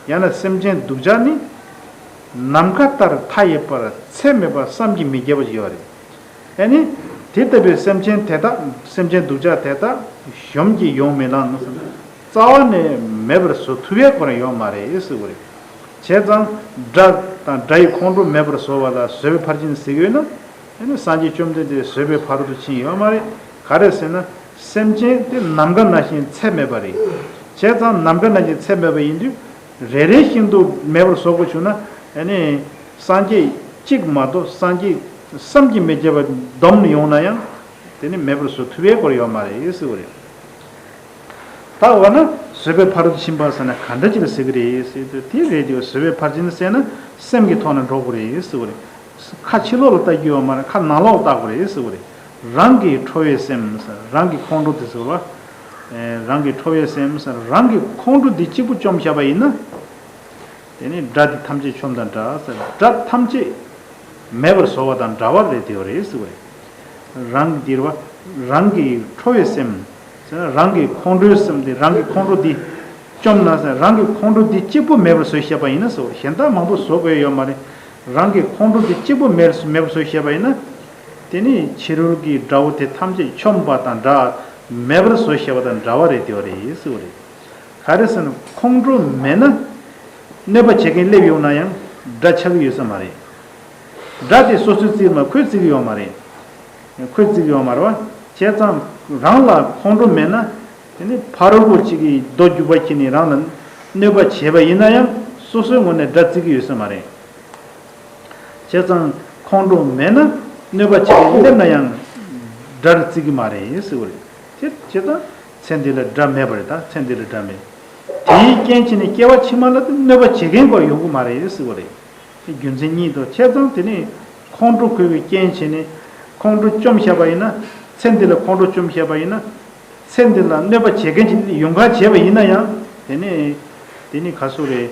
ཡང་ན་སེམས་ཅན་སྡུག་ཅག་ནི། ནམ་མཁའ་ལྟར་མཐའ་ཡས་པར་ཚད་མེད་པ་བསམ་གྱིས་མི་ཁྱབ་པ་ཞིག་ཡོད་རེད། ཨ་ནི། དེ་ལྟ་བུའི་སེམས་ཅན་དེ་དག་སེམས་ཅན་སྡུག་ཅག་དེ་དག་གཞོམ་གྱིས་ཡོང་མི་ལང་ཟེར་ན། རྩ་བ་ནས་མེད་པར་བཟོ་ཐུབ་ཡས་ཁོ་རང་ཡོད་མ་རེད་ཟེར་བ་རེད། བྱས་ཙང་། དགྲ་དང་དགྲ་ཡི་ཁོང་ཁྲོ་མེད་པར་བཟོ་བ་ལ་བཟོད་པའི་ཕར་ཕྱིན་ཟེར་གྱི་ཡོད་ན། ཨ་ནི་སངས་རྒྱས་བཅོམ་ལྡན་འདས་བཟོད་པའི་ཕ་རོལ་ཏུ་ཕྱིན་ཡོད་མ་རེད། ག་རེ་ཟེར་ན། སེམས་ཅན་དེ་ནམ་མཁའ་ནང་བཞིན་ཚད་མེད་པ་རེད། བྱས་ཙང་ནམ་མཁའ་ནང་བཞིན་ཚད་མེད་པ་ཡིན་དུས། རེ་རེ་བཞིན་དུ་མེད་པར་བཟོ་དགོས་བྱུང་ན། ཨ་ནི། སངས་རྒྱས་གཅིག་མ་གཏོགས་སངས་རྒྱས་བསམ་གྱིས་མི་ཁྱབ་པ་བསྡོམས་ནས་ཡོང་ན་ཡང་། དེ་ནི་མེད་པར་བཟོ་ཐུབ་པའི་སྐོར་ཡོད་མ་རེད་ཟེར་བ་རེད། ད་འོ་ན་བཟོད་པའི་ཕ་རོལ་ཏུ་ཕྱིན་པ་ཟེར་ན་ག་འདྲ་ཅིག་ལ་ཟེར་གི་རེད་ཟེར་དུས། དེ་རེད་དེ། བཟོད་པའི་ཕར་ཕྱིན་ཟེར་ན་སེམས་ཀྱི་ཐོག་ནས་འགྲོ་དགོས་རེད་ཟེར་བ་རེད། ཁ་ཕྱི་ལོགས་ལ་ལྟ་རྒྱུ་ཡོད་མ་རེད། ཁ་ནང་ལོགས་ལ་ལྟ་དགོས་རེད་ཟེར་བ་རེད། རང་གི་ཁྲོ་བའི་སེམས། རང་གི་ཁོང་ཁྲོ་དེ་ཟེར་བ། རང་གི་ཁྲོ་བའི་སེམས། རང་གི་ཁོང་ཁྲོ་འདི་གཅིག་པུ་བཅོམ་བཞག་པ་ཡིན་ན། དེ་ནི་དགྲ་འདི་ཐམས་ཅད་ཆོམས་དང་འདྲ་ཟེར། དགྲ་ཐམས་ཅད་མེད་པར་བཟོ་བ་དང་འདྲ་བ་རེད་དེ་བ་རེད་ཟེར་བ་རེད། རང་གི་འདིར་བ། རང་གི་ཁྲོ་བའི་སེམས། ཟེར་ན་རང་གི་ཁོང་ཁྲོའི་སེམས་དེ། རང་གི་ཁོང་ཁྲོ་འདི་བཅོམ་ན་ཟེར། རང་གི་ཁོང་ཁྲོ་འདི་གཅིག་པུ་མེད་པར་བཟོས་བཞག་པ་ཡིན་ན་ཟེར་བ་རེད། གཞན་དག་མང་པོ་བཟོ་དགོས་ཡོད་མ་རེད། རང་གི་ཁོང་ཁྲོ་འདི་གཅིག་པུ་མེད་མེད་པར་བཟོས་བཞག་པ་ཡིན་ན། དེ་ནི་ཕྱི་རོལ་གྱི་དགྲ་བོ་དེ་ཐམས་ཅད་ཆོམས་པ་དང་འདྲ། མེད་པར་བཟོས་བཞག་པ་དང་འདྲ་བ་རེད་དེ་བ་རེད་ཟེར་བ་རེད། ག་རེ་ཟེར་ན་ཁོང་ཁྲོ་མེད་ན། གནོད་པ་བྱེད་མཁན་སླེབས་ཡོང་ན་ཡང་དགྲ་ཆགས་ཀྱི་ཡོད་ས་མ་རེད། དགྲ་དེ་སོ་སོས་བརྩིས་མ། ཁོས་བརྩི་གི་ཡོད་མ་རེད། ཁོས་བརྩི་གི་ཡོད་མ་རེད་བ། བྱས་ཙང་རང་ལ་ཁོང་ཁྲོ་མེད་ན། དེ་ནི་ཕ་རོལ་པོ་གཅིག་གིས་རྡོ་རྒྱུག་པ་ཁྱེར་ནས་རང་ལ་གནོད་པ་བྱས་པ་ཡིན་ན་ཡང་སོ་སོའི་ངོས་ནས་དགྲ་བརྩི་གི་ཡོད་ས་མ་རེད། བྱས་ཙང་ཁོང་ཁྲོ་མེད་ན་གནོད་པ་བྱེད་མཁན་སླེབས་ན་ཡང་དགྲར་བརྩི་གི་མ་རེད་ཟེར་བ་རེད། དེ་བྱས་ཙང་ཚེ་འདི་ལ་དགྲ་མེད་པ་རེད། ད་ཚེ་འདི་ལ་དགྲ་མེད། དེའི་རྐྱེན་བྱས་ནས་སྐྱེ་བ་ཕྱི་མ་ལ་དེ་གནོད་པ་བྱེད་མཁན་སྐོར་ཡོང་གི་མ་རེད་ཟེར་བ་རེད། རྒྱུ་མཚན་གཉིས་དང་། བྱས་ཙང་དེ་ནི་ཁོང་ཁྲོ་ཁོལ་བའི་རྐྱེན་བྱས་ནས་ཁོང་ཁྲོ་བཅོམ་བཞག་པ་ཡིན་ན། ཚེ་འདི་ལ་ཁོང་ཁྲོ་བཅོམ་བཞག་པ་ཡིན་ན། ཚེ་འདི་ལ་གནོད་པ་བྱེད་མཁན་ཅིག་ཡོང་ག་བྱས་པ་ཡིན་ན་ཡང་། དེ་ནི་དེ་ནི་ག་སུ་རེད།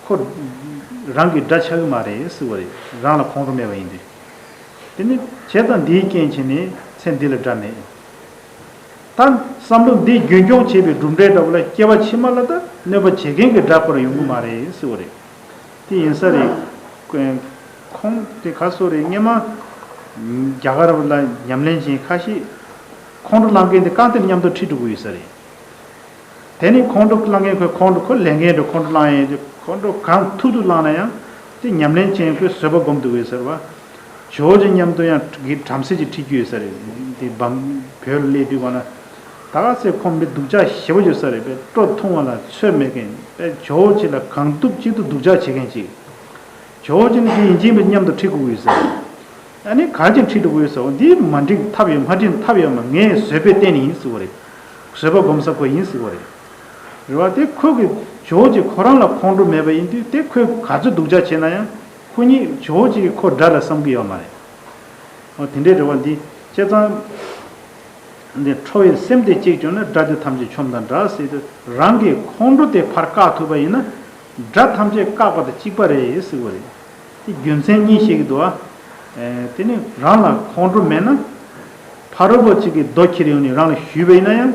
ཁོ་རང་གི་དགྲ་ཆགས་ཀྱི་མ་རེད་ཟེར་བ་རེད། རང་ལ་ཁོང་ཁྲོ་མེད་པ་ཡིན་དུས། དེ་ནི་བྱས་ཙང་འདིའི་རྐྱེན་བྱས་ནས་ཚེ་འདི་ལ་དགྲ་མེད། ད་བསམ་བློ་འདི་རྒྱུན་སྐྱོང་བྱེད་པའི་གྲུབ་འབྲས་འདྲ་བོ་ལ་སྐྱེ་བ་ཕྱི་མ་ལ་ད་གནོད་པ་བྱེད་མཁན་གྱི་དགྲ་སྐོར་ཡོང་གི་མ་རེད་ཟེར་བ་རེད། དེ་ཡིན་ས་རེད། ཁོང་དེ་ག་སོ་རེད། སྔན་མ་རྒྱ་གར་ལ་ཉམས་ལེན་བྱེད་མཁན་ཁ་ཤས་ཁོང་ཁྲོ་ལངས་མཁན་དེ་རྐང་སྟེང་མཉམ་དུ་ཁྲིད་འགྲོ་གི་ཡོད་ས་རེད། དེ་ནི་ཁོང་ཁྲོ་ལངས་མཁན་ཁོས་ཁོང་ཁྲོ་ཁོ་ལེན་མཁན་དེ་ཁོང་ཁྲོ་ལངས་ཡས་དེ་ཁོང་ཁྲོ་གང་ཐུབ་ཐུབ་ལངས་ན་ཡང་ དེ་ཉམས་ལེན་བྱས་ཁོས་བཟོད་པ་སྒོམ་དུ་འོས་ཟེར་བ། ཇོ་བོ་རྗེ་མཉམ་དུ་ཡང་གི་བྲམ་ཟེ་ཅིག་ཁྲིད་རྒྱུ་ཡོད་ས་རེད། དེ་བམ་བོད་ལ་སླེབས་དུས་གོ་ན། ད་ག་ཚེ་ཁོང་མི་སྡུག་ཅག་ཞེ་པོ་ཡོད་ས་རེད་པས། སྤྲོ་ཐུང་བ་ལ་ཚོད་མེད་མཁན་པས། ཇོ་བོ་རྗེ་ལ་གང་ཐུབ་ཅི་ཐུབ་སྡུག་ཅག་བྱེད་མཁན་ཅིག་ཇོ་བོ་རྗེ་ནི་དེ་ཡིན་གཅིག་མིན་མཉམ་དུ་ཁྲིད་དགོས་ཡོད་ས་རེད། ཨ་ནི་ག་ཅིག་ཁྲིད་དགོས་ཡོད་ས་འོ་འདི་མ་འགྲིག་ཐབས་ཡོད་མ་འགྲིག་ཐབས་ཡོད་མ་ངས་བཟོད་པའི་སྟེང་ནས་ཡིན་ཟེར་བ་རེད། བཟོད་པ་སྒོམ་ས་ཁོ་ཡིན་ཟེར་བ་རེད། རེད་བ། དེ་ཁོ་གི་ཇོ་བོ་རྗེ་ཁོ་རང་ལ་ཁོང་ཁྲོ་མེད་པ་ཡིན་དུས་དེ་ཁོས་ག་ཚོད་སྡུག་ཅག་བྱས་ན་ཡང་ཁོ་གཉིས་ཇོ་བོ་རྗེ་གིས་ཁོ་དགྲ་ལ་བསམ་གི་ཡོད་མ་རེད། འོ་དེ་འདྲའི་རེད་བ། འདི་བྱས་ཙང་། འདི་ཁྲོ་བའི་སེམས་དེ་གཅིག་བྱུང་ན་དགྲ་དེ་ཐམས་ཅད་ཆོམས་དང་འདྲ་ཟེར་དུས་རང་གི་ཁོང་ཁྲོ་དེ་ཕར་བཀག་ཐུབ་པ་ཡིན་ན་དགྲ་ཐམས་ཅད་བཀག་པ་དང་གཅིག་པ་རེད་ཟེར་བ་རེད། དེ་རྒྱུ་མཚན་གཉིས་བཤད་ཀྱི་འདུག་ཨ། དེ་ནི་རང་ལ་ཁོང་ཁྲོ་མེད་ན། ཕ་རོལ་པོ་གཅིག་གིས་རྡོ་ཁྱེར་ཡོང་ནས་རང་ལ་གཞུས་པ་ཡིན་ན་ཡང་།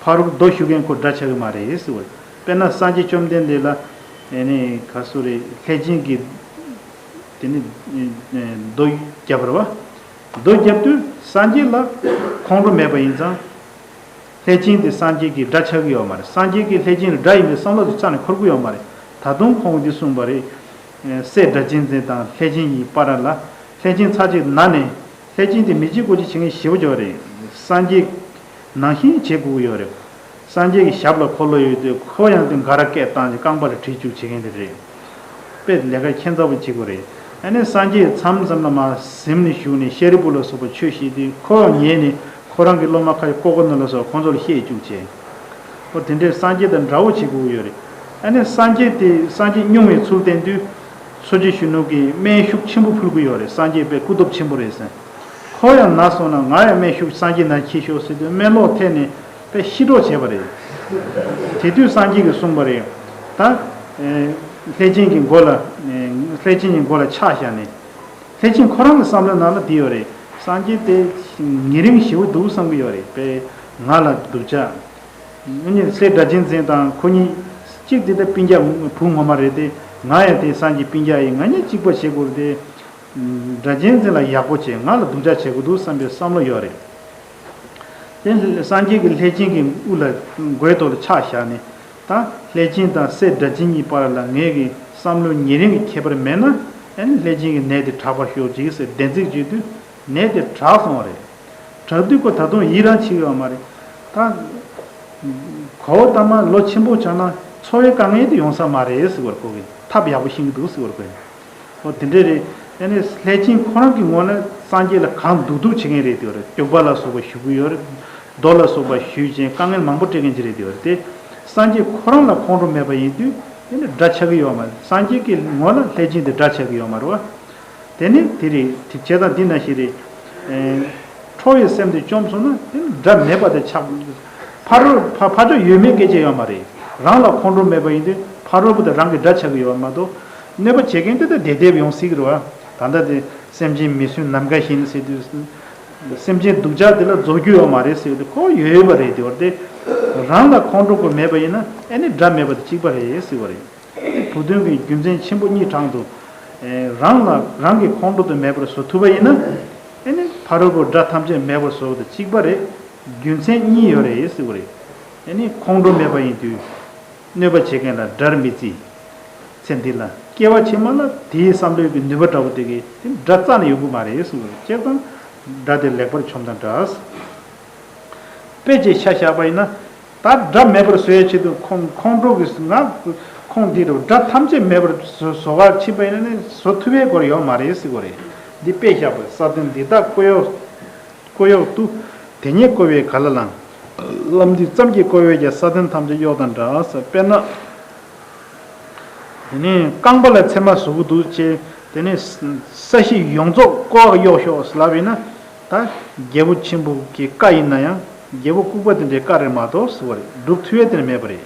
ཕ་རོལ་པོ་རྡོ་གཞུ་མཁན་ཁོ་དགྲ་ཆགས་ཀྱི་མ་རེད་ཟེར་བ་རེད། དཔེར་ན་སངས་རྒྱས་བཅོམ་ལྡན་འདས་ལ་ཨེ་ནི་ག་སུ་རེད། ལྷས་བྱིན་གྱིས་དེ་ནི་རྡོ་བརྒྱབ་པ་རེད་བ། རྡོ་བརྒྱབ་དུས་སངས་རྒྱས་ལ་ཁོང་ཁྲོ་མེད་པ་ཡིན་ཙང་། ལྷས་བྱིན་དེ་སངས་རྒྱས་ཀྱི་དགྲ་ཆགས་ཀྱི་ཡོད་མ་རེད། སངས་རྒྱས་ཀྱིས་ལྷས་བྱིན་ལ་དགྲ་ཡིན་པའི་བསམ་བློ་དེ་རྩ་ནས་འཁོར་གྱི་ཡོད་མ་རེད། ད་དུང་ཁོང་གིས་འདི་གསུངས་པ་རེད། སྲས་སྒྲ་གཅན་འཛིན་དང་ལྷས་བྱིན་གྱི་བར་ལ། ལྷས་བྱིན་ཚར་གཅིག་ན་ནས། ལྷས་བྱིན་དེ་མི་བྱེད་དགུ་བྱེད་བྱེད་མཁན་ཞེ་པོ་ཅིག་ཡོད་རེད། སངས་རྒྱས་ནང་བཞིན་བྱེད་དགོས་ཀྱི་ཡོད་རེད། སངས་རྒྱས་ཀྱི་ཞབས་ལ་འཁོར་ལོ་ཡོད་དུས་ཁོ་ཡང་དེ་འགའ་ར་སྐད་བཏང་ཅིག་རྐང་པ་ལ་བྲིས་བཅུག་བྱེད་མཁན་དེ་རེད། དཔེ་ལས་ཀ་ཁྱད་མཚར་པོ་བྱེད་དགོས་རེད། ཨ་ནི་སངས་རྒྱས་མཚམས་མཚམས་ལ་མར་གཟིམ་ནས་བཞུགས་ནས་ཤཱ་རིའི་བུ་ལ་སོགས་པ་ཆོས་བཤད་དུས་ཁོ་ཡང་ཉན་ནས་ཁོ་རང་གི་སློབ་མ་ཁ་ཤས་ཀོ་ཀོ་ནོ་ལ་སོགས་ཁོང་ཚོ་ལ་བཤད་བཅུག་བྱས། ཨོ་དེ་འདྲའི་སངས་རྒྱས་དང་འདྲ་བོ་བྱེད་དགོས་ཀྱི་ཡོད་རེད། ཨ་ནི་སངས་རྒྱས་དེ་སངས་རྒྱས་སྙུང་བའི་ཚུལ་བསྟན་དུས། འཚོ་བྱེད་གཞོན་ནུ་གིས་སྨན་ཤུགས་ཆེན་པོ་ཕུལ་གྱི་ཡོད་རེད། སངས་རྒྱས་དཔེ་སྐུ་སྟོབས་ཆེན་པོ་རེད་ཟེར། ཁོ་ཡང་ན་སོང་ན་ང་ཡང་སྨན་ཤུགས་སངས་རྒྱས་ནང་འཁྱེར་ཤོག་ཟེར་དུས་སྨན་སློག་འཐེན་ནས་དཔེ་ཤི་གྲོགས་བྱས་པ་རེད། དེ་དུས་སངས་རྒྱས་ཀྱིས་གསུངས་པ་རེད། ད། ལྷས་བྱིན་གྱི་མགོ་ལ། ལྷས་བྱིན་གྱི་མགོ་ལ་ཕྱག་བཞག་ནས། ལྷས་བྱིན་ཁོ་རང་གི་བསམ་བློའི་ནང་ལ་འདི་ཡོད་རེད། སངས་རྒྱས་དེ་ཉེ་རིང་ཞེ་པོ་འདུག་བསམ་གྱི་ཡོད་རེད་པས། ང་ལ་སྡུག་ཅག་ཨ་ནི་སྲས་སྒྲ་གཅན་འཛིན་དང་ཁོ་གཉིས་གཅིག་དེ་ལྟར་སྤུན་ཀྱག་བུ་ངོ་མ་རེད་དེ། ང་ཡང་དེ་སངས་རྒྱས་སྤུན་ཀྱག་ཡིན། ང་གཉིས་གཅིག་པ་བྱེད་དགོས་རེད་དེ། སྒྲ་གཅན་འཛིན་ལ་ཡག་པོ་བྱས། ང་ལ་སྡུག་ཅག་བྱེད་དགོས་འདུག་བསམ་པའི་བསམ་བློ་ཡོད་རེད། དེ་སངས་རྒྱས་ཀྱིས་ལྷས་བྱིན་གྱི་དབུ་ལ་མགོའི་ཐོག་ལ་ཕྱག་བཞག་ནས། ད་ལྷས་བྱིན་དང་སྲས་སྒྲ་གཅན་གཉིས་བར་ལ་ངེད་ཀྱི་བསམ་བློ་ཉེ་རིང་གི་ཁྱད་པར་མེད་ན། ཨ་ནི་ལྷས་བྱིན་གྱི་ནད་དེ་དྲག་པར་ཤོག་ཅིག་ཟེར་བདེན་ཚིག་བརྗོད་དུས་ནད་དེ་དྲག་སོང་བ་རེད། དྲག་དུས་ཁོ་ད་དུང་ཡི་རང་བྱེད་ཀྱི་ཡོད་མ་རེད། ད། གོ་བ་ལྟ་མ་ལོ་ཆེན་པོ་ཆགས་ན་འཚོ་བའི་དཀའ་ངལ་དེ་ཡོང་ས་མ་རེད་ཟེར་བར་ཁོ་གིས་ཐབས་ཡག་པོ་ཤེས་ཀྱི་འདུག་ཟེར་བར་ཁོ་ཡིན། འོ་དེ་འདྲས་རེད། ཨ་ནི་ལྷས་བྱིན་ཁོ་རང་གི་ངོས་ནས་སངས་རྒྱས་ལ་གང་སྡུག་སྡུག་བྱེད་མཁན་རེད་དེ་བར་སྐྱུག་པ་ལ་སོགས་པ་གཞུ་གི་ཡོད་རེད། རྡོ་ལ་སོགས་པ་གཞུས་ཅན་དཀའ་ངལ་མང་པོ་སྤྲད་མཁན་ཅིག་རེད་དེ་བར་དེ། སངས་རྒྱས་ཁོ་རང་ལ་ཁོང་ཁྲོ་མེད་པ་ཡིན་དུས་དེ་ནི་དགྲ་ཆགས་ཀྱི་ཡོད་མ་རེད། སངས་རྒྱས་ཀྱི་ངོས་ལ་ལྷས་བྱིན་དེ་དགྲ་ཆགས་ཀྱི་ཡོད་མ་རེད་བ། དེ་ནི་དེ་རེད། དེ་བྱས་ཙང་འདི་ན་ཞིག་རེད། ཨེ། ཁྲོ་བའི་སེམས་དེ་བཅོམ་སོང་ན་དེ་ནི་དགྲ་མེད་པ་དེ་ཆགས། ཕ་རོལ་ཕ་ཕ་ཕྱོགས་ཡོད་མེད་སྐད་ཆ་ཡོད་མ་རེད། རང་ལ་ཁོང་ཁྲོ་མེད་པ་ཡིན་དུས་ཕ་རོལ་པོ་དེ་རང་གི་དགྲ་ཆགས་ཀྱི་ཡོད་མ་གཏོགས། གནོད་པ་བྱེད་མཁན་དེ་དེ་བདེ་བདེ་ཡོང་སྲིད་ཀྱི་རེད་བ། ད་ལྟ་དེ་སེམས་ཅན་མི་སྲུན་ནམ་མཁའ་བཞིན་ཟེར་དུས། སེམས་ཅན་སྡུག་ཅག་དེ་ལ་རྫོགས་རྒྱུ་ཡོད་མ་རེད་ཟེར་དུས་ཁོ་ཡོད་ཡོད་པ་རེད་དེ་བར་དེ། རང་ལ་ཁོང་ཁྲོ་ཁོ་མེད་པ་ཡིན་ན་ཨེ་ནི་དགྲ་མེད་པ་དེ་གཅིག་པ་རེད་ཟེར་བ་རེད། བུ་སྟོན་གྱི་རྒྱུ་མཚན་ཆེན་པོ་གཉིས་དྲངས་འདུག་ཨེ། རང་ལ་རང་གི་ཁོང་ཁྲོ་དེ་མེད་པར་བཟོ་ཐུབ་པ་ཡིན་ན། ཨེ་ནི་ཕ་རོལ་པོ་དགྲ་ཐམས་ཅད་མེད་པར་བཟོ་བ་དང་གཅིག་པ་རེད། རྒྱུ་མཚན་གཉིས་ཡོད་རེད་ཟེར་བ་རེད། ཨེ་ནི་ཁོང་ཁྲོ་མེད་པ་ཡིན་དུས། གནོད་པ་བྱེད་མཁན་ལ་དགྲར་མི་བརྩི། ཚེ་འདི་ལ་སྐྱེ་བ་ཕྱི་མ་ལ་དེའི་བསམ་བློའི་གི་ནུས་པ་འདྲ་བོ་དེ་གི་དེ་དགྲ་རྩ་ནས་ཡོང་གི་མ་རེད་ཟེར་བ་རེད། བྱས་ཙང་དགྲ་དེ་ལེགས་པར་ཆོམས་དང་འདྲ། དཔེ་ཅིག་ཆ་བཞག་པ་ཡིན་ན། ད་དགྲ་མེད་པར་བཟོ་ཡའི་ཆེད་དུ་ཁོང་ཁོང་ཁྲོ་གི་ང་ཁོང་འདི་རུ་དགྲ་ཐམས་ཅད་མེད་པར་བཟོ་བཟོ་གར་ཕྱིན་པ་ཡིན་ན་ནི་བཟོ་ཐུབ་པའི་སྐོར་ཡོད་མ་རེད་ཟེར་བ་རེད། འདི་དཔེ་བཞག་པ་ས་སྟེང་འདི་དག་ཀོ་ཡོག་ཀོ་ཡོག་ཏུ། དེ་ཉིད་ཀོ་བའི་ག་ལ་ལང་། ལམ་འདི་ཙམ་གྱིས་ཀོ་བས་ཀྱང་ས་སྟེང་ཐམས་ཅད་གཡོགས་དང་འདྲ་ཟེར། དཔེར་ན། དེ་ནས་རྐང་པ་ལ་ཚེར་མ་ཟུག་གི་འདུག་ཅེས་དེ་ནས་ས་གཞི་ཡོངས་རྫོགས་ཀོ་བ་གཡོགས་ཤོག་ཟེར་ལབ་ཡིན་ན། ད་རྒྱལ་པོ་ཆེན་པོ་གི་བཀའ་ཡིན་ན་ཡང་རྒྱལ་པོ་ལྐུགས་པ་དེ་འདྲའི་བཀའ་རེད་མ་གཏོགས་ཟེར་བ་རེད། སྒྲུབ་ཐུབ་ཡས་དེ་འདྲ་མེད་པ་རེད།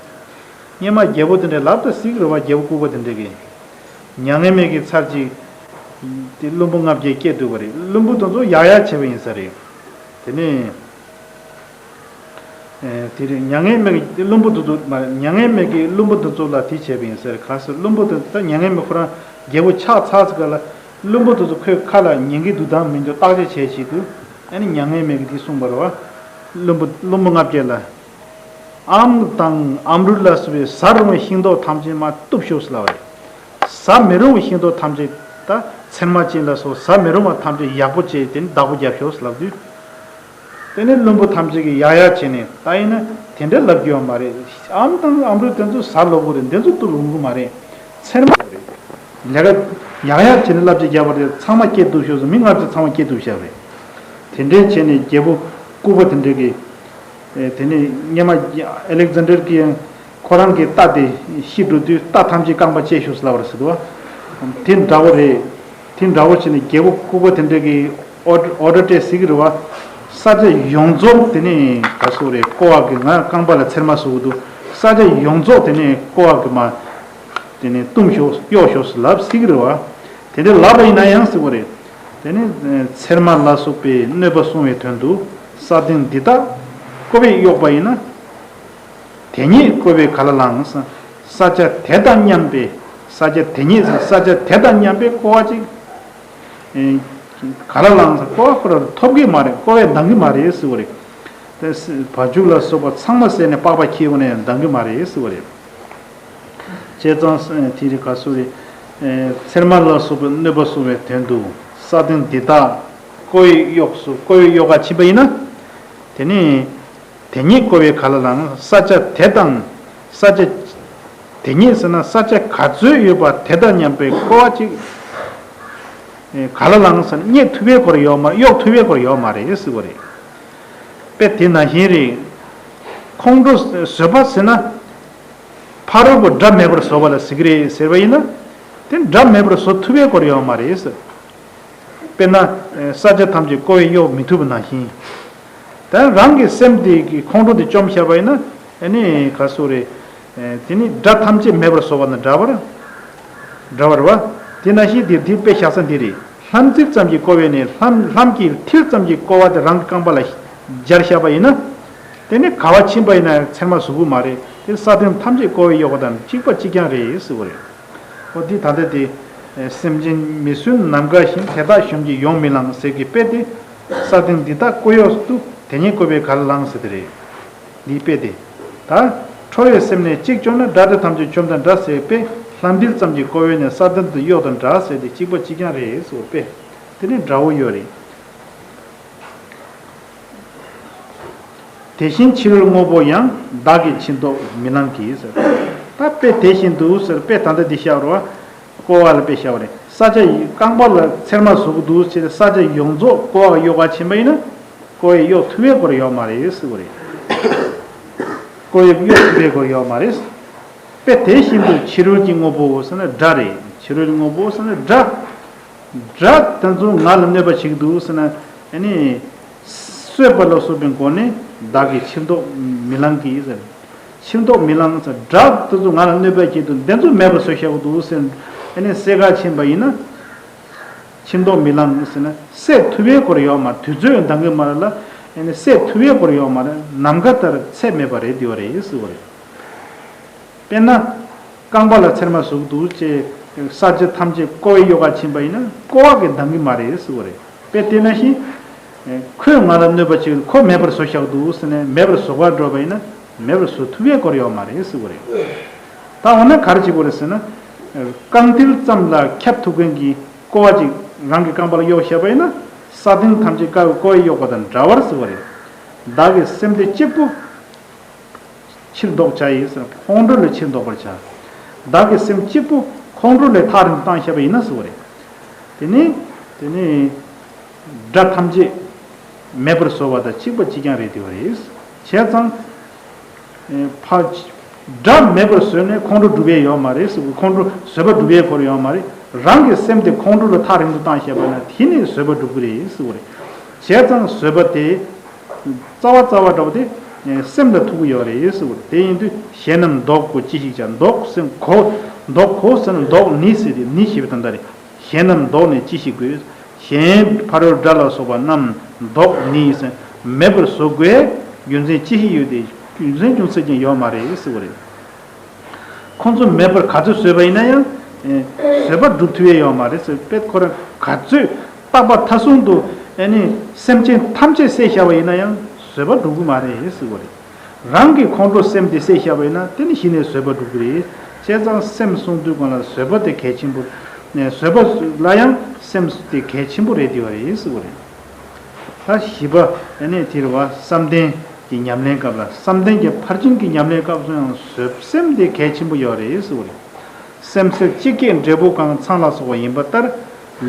སྔོན་མ་རྒྱལ་པོ་དེ་འདྲའི་ལབ་ད་སྲིད་རེད་བ། རྒྱལ་པོ་ལྐུགས་པ་དེ་འདྲའི་གི། མྱ་ངན་མེད་ཀྱི་ཚར་གཅིག་དེ་བློན་པོ་ལྔ་བརྒྱ་སྐྱེས་འདུག་པ་རེད། བློན་པོ་དེ་ཚོ་ཡག་ཡག་བྱས་པ་ཡིན་ས་རེད། དེ་ནས། ཨེ། དེ་རིང་མྱ་ངན་མེད་ཀྱི་བློན་པོ་དེ་ཚོ་མ་རེད། མྱ་ངན་མེད་ཀྱི་བློན་པོ་དེ་ཚོ་ལ་དེ་བྱས་པ་ཡིན་ཟེར། ག་ཟེར་བློན་པོ་དེ་ཚོ་ད་མྱ་ངན་མེད་ཁོ་རང་རྒྱལ་པོ་ཆགས་ཚར་ཚེ་ག་ལ་བློན་པོ་དེ་ཚོ་ཁོའི་ཁ་ལ་ཉན་གྱི་འདུག་དང་མི་འདུག་བརྟག་དཔྱད་བྱས་བྱེད་དུས། ཨ་ནི་མྱ་ངན་མེད་ཀྱི་དེ་གསུངས་པ་རེད་བ། བློན་པོ་བློན་པོ་ལྔ་བརྒྱ་ལ། ཨམ་དང་ཨམ་རུ་ལ་སོགས་པའི་ཟ་རུང་བའི་ཤིང་ཏོག་ཐམས་ཅད་མར་གཏུབས་ཤོག་ཟེར་ལབ་པ་རེད། ཟ་མི་རུང་བའི་ཤིང་ཏོག་ཐམས་ཅད་ད་ཚེར་མ་ཅན་ལ་སོགས་ཟ་མི་རུང་བ་ཐམས་ཅད་ཡག་པོ་བྱས་དེ་ནི་བདག་པོ་རྒྱབ་ཤོག་ལབ་དུས། དེ་ནས་བླུན་པོ་ཐམས་ཅད་ཀྱིས་ཡག་ཡག་བྱས་ནས་ད་ཡིན་ན་དེ་འདྲ་ལབ་རྒྱུ་ཡོད་མ་རེད། ཨམ་དང་ཨམ་རུས་དེ་ཚོ་ཟ་ལོ་གོ་རེད། འདི་ཚོ་གཏུབ་ལོང་གི་མ་རེད། ཚེར་མ་རེད། ལས་ཀ་ཡག་ཡག་བྱས་ནས་བསླབ་བྱ་རྒྱབ་པ་རེད། ཚང་མ་སྐྱེ་སྡུག་ཤོར་སོང་། མི་ལྔ་བཅུ་ཚང་མ་སྐྱེ་སྡུག་བྱས་རེད། དེ་འདྲའི་བྱས་ནས་རྒྱལ་པོ་ལྐུགས་པ་དེ་འདྲ་གིས། ཨེ་དེ་ནས་སྔོན་མ་ཨ་ལེག་ཛན་ཌར་གྱིས་ཁོ་རང་གི་རྟ་དེ་ཤི་འགྲོ་དུས་རྟ་ཐམས་ཅད་རྐང་པ་བཅད་ཤོག་ལབ་པ་རེད་ཟེར་འདུག་བ། དེ་འདྲ་བོ་རེད། དེ་འདྲ་བོ་བྱས་ནས་རྒྱལ་པོ་ལྐུགས་པ་དེ་འདྲ་གིས་ཨོ་ཨོ་ཌར་སྤྲད་ཟེར་གྱི་རེད་བ། ས་ཆ་ཡོངས་རྫོགས་དེ་ནས་ག་སོ་རེད། ཀོ་བ་གིས་ང་རྐང་པ་ལ་ཚེར་མ་བཟོ་གི་འདུག་ས་ཆ་ཡོངས་རྫོགས་དེ་ནས་ཀོ་བ་གིས་མ་དེ་ནས་བཏུམ་ཤོག་གཡོག་ཤོག་ཟེར་ལབ་ཟེར་གྱི་རེད་བ། དེ་འདྲ་ལབ་པ་ཡིན་ན་ཡང་ཟེར་བ་རེད། དེ་ནས་ཚེར་མ་ལ་སོགས་པའི་གནོད་པ་སྲུང་བའི་དོན་དུ་ས་སྟེང་འདི་དག་ཀོ་བས་གཡོགས་པ་ཡིན་ན། དེ་ཉིད་ཀོ་བས་ག་ལ་ལངས། ས་ཆ་དེ་དང་མཉམ་པའི། ས་ཆ་དེ་ཉིད་ས་ཆ་དེ་དང་མཉམ་པའི་ཀོ་བ་ཅིག་ཨེ། ག་ལ་ལངས། ས་ཀོ་བ་ཁོ་རང་ཐོབ་ཀྱི་མ་རེད། ཀོ་བས་འདང་གི་མ་རེད་ཟེར་བ་རེད། དེ་བ་ཕྱུགས་ལ་སོགས་པ་ཚང་མ་བསད་ནས་པགས་པ་འཁྱེར་ཡོང་ནས་འདང་གི་མ་རེད་ཟེར་བ་རེད། བྱས་ཙང་དེ་རིང་ག་སོ་རེད། ཚེར་མ་ལ་སོགས་པའི་གནོད་པ་སྲུང་བའི་དོན་དུ་ས་སྟེང་འདི་དག་ཀོ་བས་གཡོགས་སོ། ཀོ་བས་གཡོགས་ག་ཕྱིན་པ་ཡིན་ན། དེ་ནི། དེ་ཉིད་ཀོ་བས་ག་ལ་ལངས། ས་ཆ་དེ་དང་། ས་ཆ། དེ་ཉིད་ཟེར་ན་ས་ཆ་ག་ཚོད་ཡོད་པ་དེ་དང་མཉམ་པའི་ཀོ་བ་གཅིག་ག་ལ་ལངས་ཟེར་ན་རྙེད་ཐུབ་པའི་སྐོར་ཡོད་མ། གཡོག་ཐུབ་པའི་སྐོར་ཡོད་མ་རེད་ཟེར་བ་རེད། དཔེ་དེ་ནང་བཞིན་རེད། ཁོང་ཁྲོ་བཟོད་པ་ཟེར་ན། ཕ་རོལ་པོ་དགྲ་མེད་པར་བཟོ་བ་ལ་ཟེར་གི་རེད་ཟེར་བ་ཡིན་ན། དེ་དགྲ་མེད་པར་བཟོ་ཐུབ་པའི་སྐོར་ཡོད་མ་རེད་ཟེར། དཔེར་ན། ས་ཆ་ཐམས་ཅད་ཀོ་བས་གཡོག་མི་ཐུབ་པ་ནང་བཞིན། ད་རང་གི་སེམས་དེ་གི་ཁོང་ཁྲོ་དེ་བཅོམ་བཞག་པ་ཡིན་ན་ཨ་ནི་ག་སོ་རེད། དེ་ནི་དགྲ་ཐམས་ཅད་མེད་པར་བཟོ་བ་དང་འདྲ་བར། འདྲ་བར་བ། དེ་ནང་བཞིན་དེ་དེ་དཔེ་བཞག་ས་འདི་རེད། ལྷམ་ཙིག་ཙམ་གྱི་ཀོ་བས་ནི་ལྷམ་ལྷམ་གྱི་མཐིལ་ཙམ་གྱི་ཀོ་བ་དེ་རང་གི་རྐང་པ་ལ་སྦྱར་བཞག་པ་ཡིན་ན། དེ་ནི་ག་བ་ཕྱིན་པ་ཡིན་ན་ཚེར་མ་གཟུགས་པོ་མ་རེད། དེ་ས་སྟེང་ཐམས་ཅད་ཀོ་བས་གཡོགས་པ་དང་གཅིག་པ་གཅིག་རྐྱང་རེད་ཟེར་བ་རེད། འོ་འདི་ད་ལྟ་དེ། སེམས་ཅན་མི་བསྲུན་ནམ་མཁའ་བཞིན། དེ་དག་གཞོམ་གྱིས་ཡོང་མི་ལང་ཟེར་གྱི་དཔེ་དེ། ས་སྟེང་འདི་དག་ཀོ་གཡོགས་སུ། དེ་ཉིད་ཀོ་བས་ག་ལ་ལངས་ཟེར་དེ་རེད། འདིའི་དཔེ་དེ། ད། ཁྲོ་བའི་སེམས་ནི་གཅིག་བཅོམ་ན། དགྲ་སྡེ་ཐམས་ཅད་བཅོམ་དང་འདྲ་ཟེར་བའི་དཔེ། ལྷམ་མཐིལ་ཙམ་གྱི་ཀོ་བས་ནི་ས་སྟེང་དུ་གཡོགས་དང་འདྲ་ཟེར་དེ་གཅིག་པ་གཅིག་རྐྱང་རེད་ཟེར་བའི་དཔེ། དེ་ནི་འདྲ་བོ་ཡོད་རེད། དེ་བཞིན་ཕྱི་རོལ་དངོས་པོ་ཡང་། བདག་གིས་ཕྱིར་ལྡོག་མི་ལང་གི་ཟེར། ད་དཔེ་དེ་བཞིན་དུ་ཟེར་དཔེ་ད་ལྟ་འདི་བཤད་རོ། ཀོ་བ་ལ་དཔེ་བཤད་པ་རེད། ས་ཆ་ཡི་རྐང་པ་ལ་ཚེར་མ་ཟུག་འདུག་ཟེར་ས་ཆ་ཡོངས་རྫོགས་ཀོ་བ་གཡོག་ག་ཕྱིན་པ་ཡིན་ན། ཀོ་བས་གཡོག་ཐུབ་པའི་སྐོར་ཡོད་མ་རེད་ཟེར་བ་རེད། ཀོ་བས་གཡོག་ཐུབ་པའི་སྐོར་ཡོད་མ་རེད། དཔེ་དེ་བཞིན་དུ་ཕྱི་རོལ་གྱི་དངོས་པོ་ཟེར་ན་དགྲ་རེད། ཕྱི་རོལ་གྱི་དངོས་པོ་ཟེར་ན་དགྲ། དགྲ་དེ་ཚོ་ང་ལ་གནོད་པ་བྱེད་ཀྱི་འདུག་ཟེར་ན། ཨ་ནི། གསོད་པ་ལ་སོགས་པའི་སྒོ་ནས་བདག་གིས་ཕྱིར་ལྡོག་མི་ལང་གི་ཟེར། ཕྱིར་ལྡོག་མི་ལང་ཟེར། དགྲ་དེ་ཚོ་ང་ལ་གནོད་པ་བྱེད་དུ་འདི་ཚོ་མེད་པར་བཟོ་བཞག་གི་འདུག་ཟེར། ཨ་ནི་བསད་ག་ཕྱིན་པ་ཡིན་ན། ཕྱིར་ལྡོག་མི་ལང་ཟེར་ན་བསད་ཐུབ་པའི་སྐོར་ཡོད་མ་རེད། དུས་ཚོད་འདང་གི་མ་རེད་ལ། ཨ་ནི་བསད་ཐུབ་པའི་སྐོར་ཡོད་མ་རེད། ནམ་མཁའ་ལྟར་ཚད་མེད་པ་རེད་དེ་བ་རེད་ཟེར་བ་རེད། དཔེར་ན། རྐང་པ་ལ་ཚེར་མ་ཟུག་འདུག་ཅེས་ས་ཆ་ཐམས་ཅད་ཀོ་བས་གཡོག་ག་ཕྱིན་པ་ཡིན་ན་ཀོ་བ་གིས་འདང་གི་མ་རེད་ཟེར་བ་རེད། དཔེ་དེ་ནང་བཞིན། ཁོས་ང་ལ་གནོད་པ་བྱེད་ཁོ་མེད་པར་བཟོ་བཞག་འདུག་ཟེར་ནས་མེད་པར་བཟོ་ག་འགྲོ་བ་ཡིན་ན་མེད་པར་བཟོ་ཐུབ་པའི་སྐོར་ཡོད་མ་རེད་ཟེར་བ་རེད། ད་འོ་ན་ག་རེ་བྱེད་དགོས་རེད་ཟེར་ན། རྐང་མཐིལ་ཙམ་ལ་ཁྱབ་ཐུབ་མཁན་གྱི་ཀོ་བ་ཅིག་རང་གི་རྐང་པ་ལ་གཡོག་བཞག་པ་ཡིན་ན་ས་སྟེང་ཐམས་ཅད་ཀོ་བས་གཡོག་པ་དང་འདྲ་བར་ཟེར་བ་རེད། བདག་གི་སེམས་དེ་གཅིག་པུ། ཕྱིར་ལྡོག་བྱ་ཡི་ཟེར། ཁོང་ཁྲོ་ལས་ཕྱིར་ལྡོག་པར་བྱ། བདག་གི་སེམས་གཅིག་པུ་ཁོང་ཁྲོ་ལས་ཐག་རིང་དུ་བཏང་ཤེས་པ་ཡིན་ན་ཟེར་བ་རེད། དེ་ནི། དེ་ནི། དགྲ་ཐམས་ཅད་མེད་པར་བཟོ་བ་དང་གཅིག་པ་གཅིག་རྐྱང་རེད་དེ་བ་རེད། བྱས་ཙང་། ཕ། དགྲ་མེད་པར་བཟོས་ནས་ཁོང་ཁྲོ་སྒྲུབ་ཡས་ཡོད་མ་རེད་ཟེར་བ། ཁོང་ཁྲོ་བཟོད་པ་སྒྲུབ་ཡས་སྐོར་ཡོད་མ་རེད། རང་གི་སེམས་དེ་ཁོང་ཁྲོ་ལས་ཐག་རིང་དུ་བཏང་ཤེས་པ་ན་དེ་ནི་བཟོད་པ་སྒྲུབ་ཀྱི་རེད་ཟེར་བ་རེད། བྱས་ཙང་བཟོད་པ་དེ། རྩ་བ་རྩ་བ་འདྲ་བོ་དེ། སེམས་ལ་ཐུག་གི་ཡོད་རེད་ཟེར་བ་རེད། དེ་ཡིན་དུས་གཞན་རྣམས་བཟློག་གོ་ཅི་ཞིག་བྱ། བཟློག་སེམས་གོ། བཟློག་གོ་ཟེར་ན་བཟློག་ནི་ཟེར་ཏེ་ནི་ཞེས་པའི་དོན་དག་རེད། གཞན་རྣམས་བཟློག་ནས་ཅི་ཞིག་དགོས། གཞན་ཕ་རོལ་དགྲ་ལ་སོགས་པ་རྣམས་བཟློག་ནི་ཟེར་མེད་པར་བཟོ་དགོས་རྒྱུ་མཚན་ཅི་ཞིག་ཡོད་དེ། རྒྱུ་མཚན་ཅུང་ཟད་ཀྱང་ཡོད་མ་རེད་ཟེར་བ་རེད། ཁོང་ཚོ་མེད་པར་ག་ཚོད་བཟོས་པ་ཡིན་ན་ཡང་། བཟོད་པ་སྒྲུབ་ཐུབ་ཡས་ཡོད་མ་རེད་ཟེར། དཔེ་ཁོ་རང་ག་ཚོད་རྟག་པ་མཐའ་གསུམ་དུ་ཨ་ནི་སེམས་ཅན་ཐམས་ཅད་བསད་བཞག་པ་ཡིན་ན་ཡང་བཟོད་པ་སྒྲུབ་ཀྱི་མ་རེད་ཟེར་བ་རེད། རང་གི་ཁོང་ཁྲོ་སེམས་དེ་བསད་བཞག་པ་ཡིན་ན་དེ་ནི་གཞི་ནས་བཟོད་པ་སྒྲུབ་ཀྱི་རེད། བྱས་ཙང་སེམས་གསུང་དུས་སྒང་ལ་བཟོད་པ་དེ་གལ་ཆེན་པོ། ནས་བཟོད་པ་ལ་ཡང་སེམས་དེ་གལ་ཆེན་པོ་རེད་དེ་བ་རེད་ཟེར་བ་རེད། ད་བཞི་པ་ཨ་ནི་དེ་རེད་བ། བསམ་གཏན་གྱི་ཉམས་ལེན་སྐབས་ལ། བསམ་གཏན་གྱི་ཕར་ཕྱིན་གྱི་ཉམས་ལེན་སྐབས་སུ་ཡང་བཟོད་སེམས་དེ་གལ་ཆེན་པོ་ཡོད་རེད་ཟེར་བ་རེད། སེམས་སེལ་གཅིག་སྐྱེས་འབྲས་བུ་གང་ཚང་ལ་སོགས་པ་ཡིན་པ་ལྟར།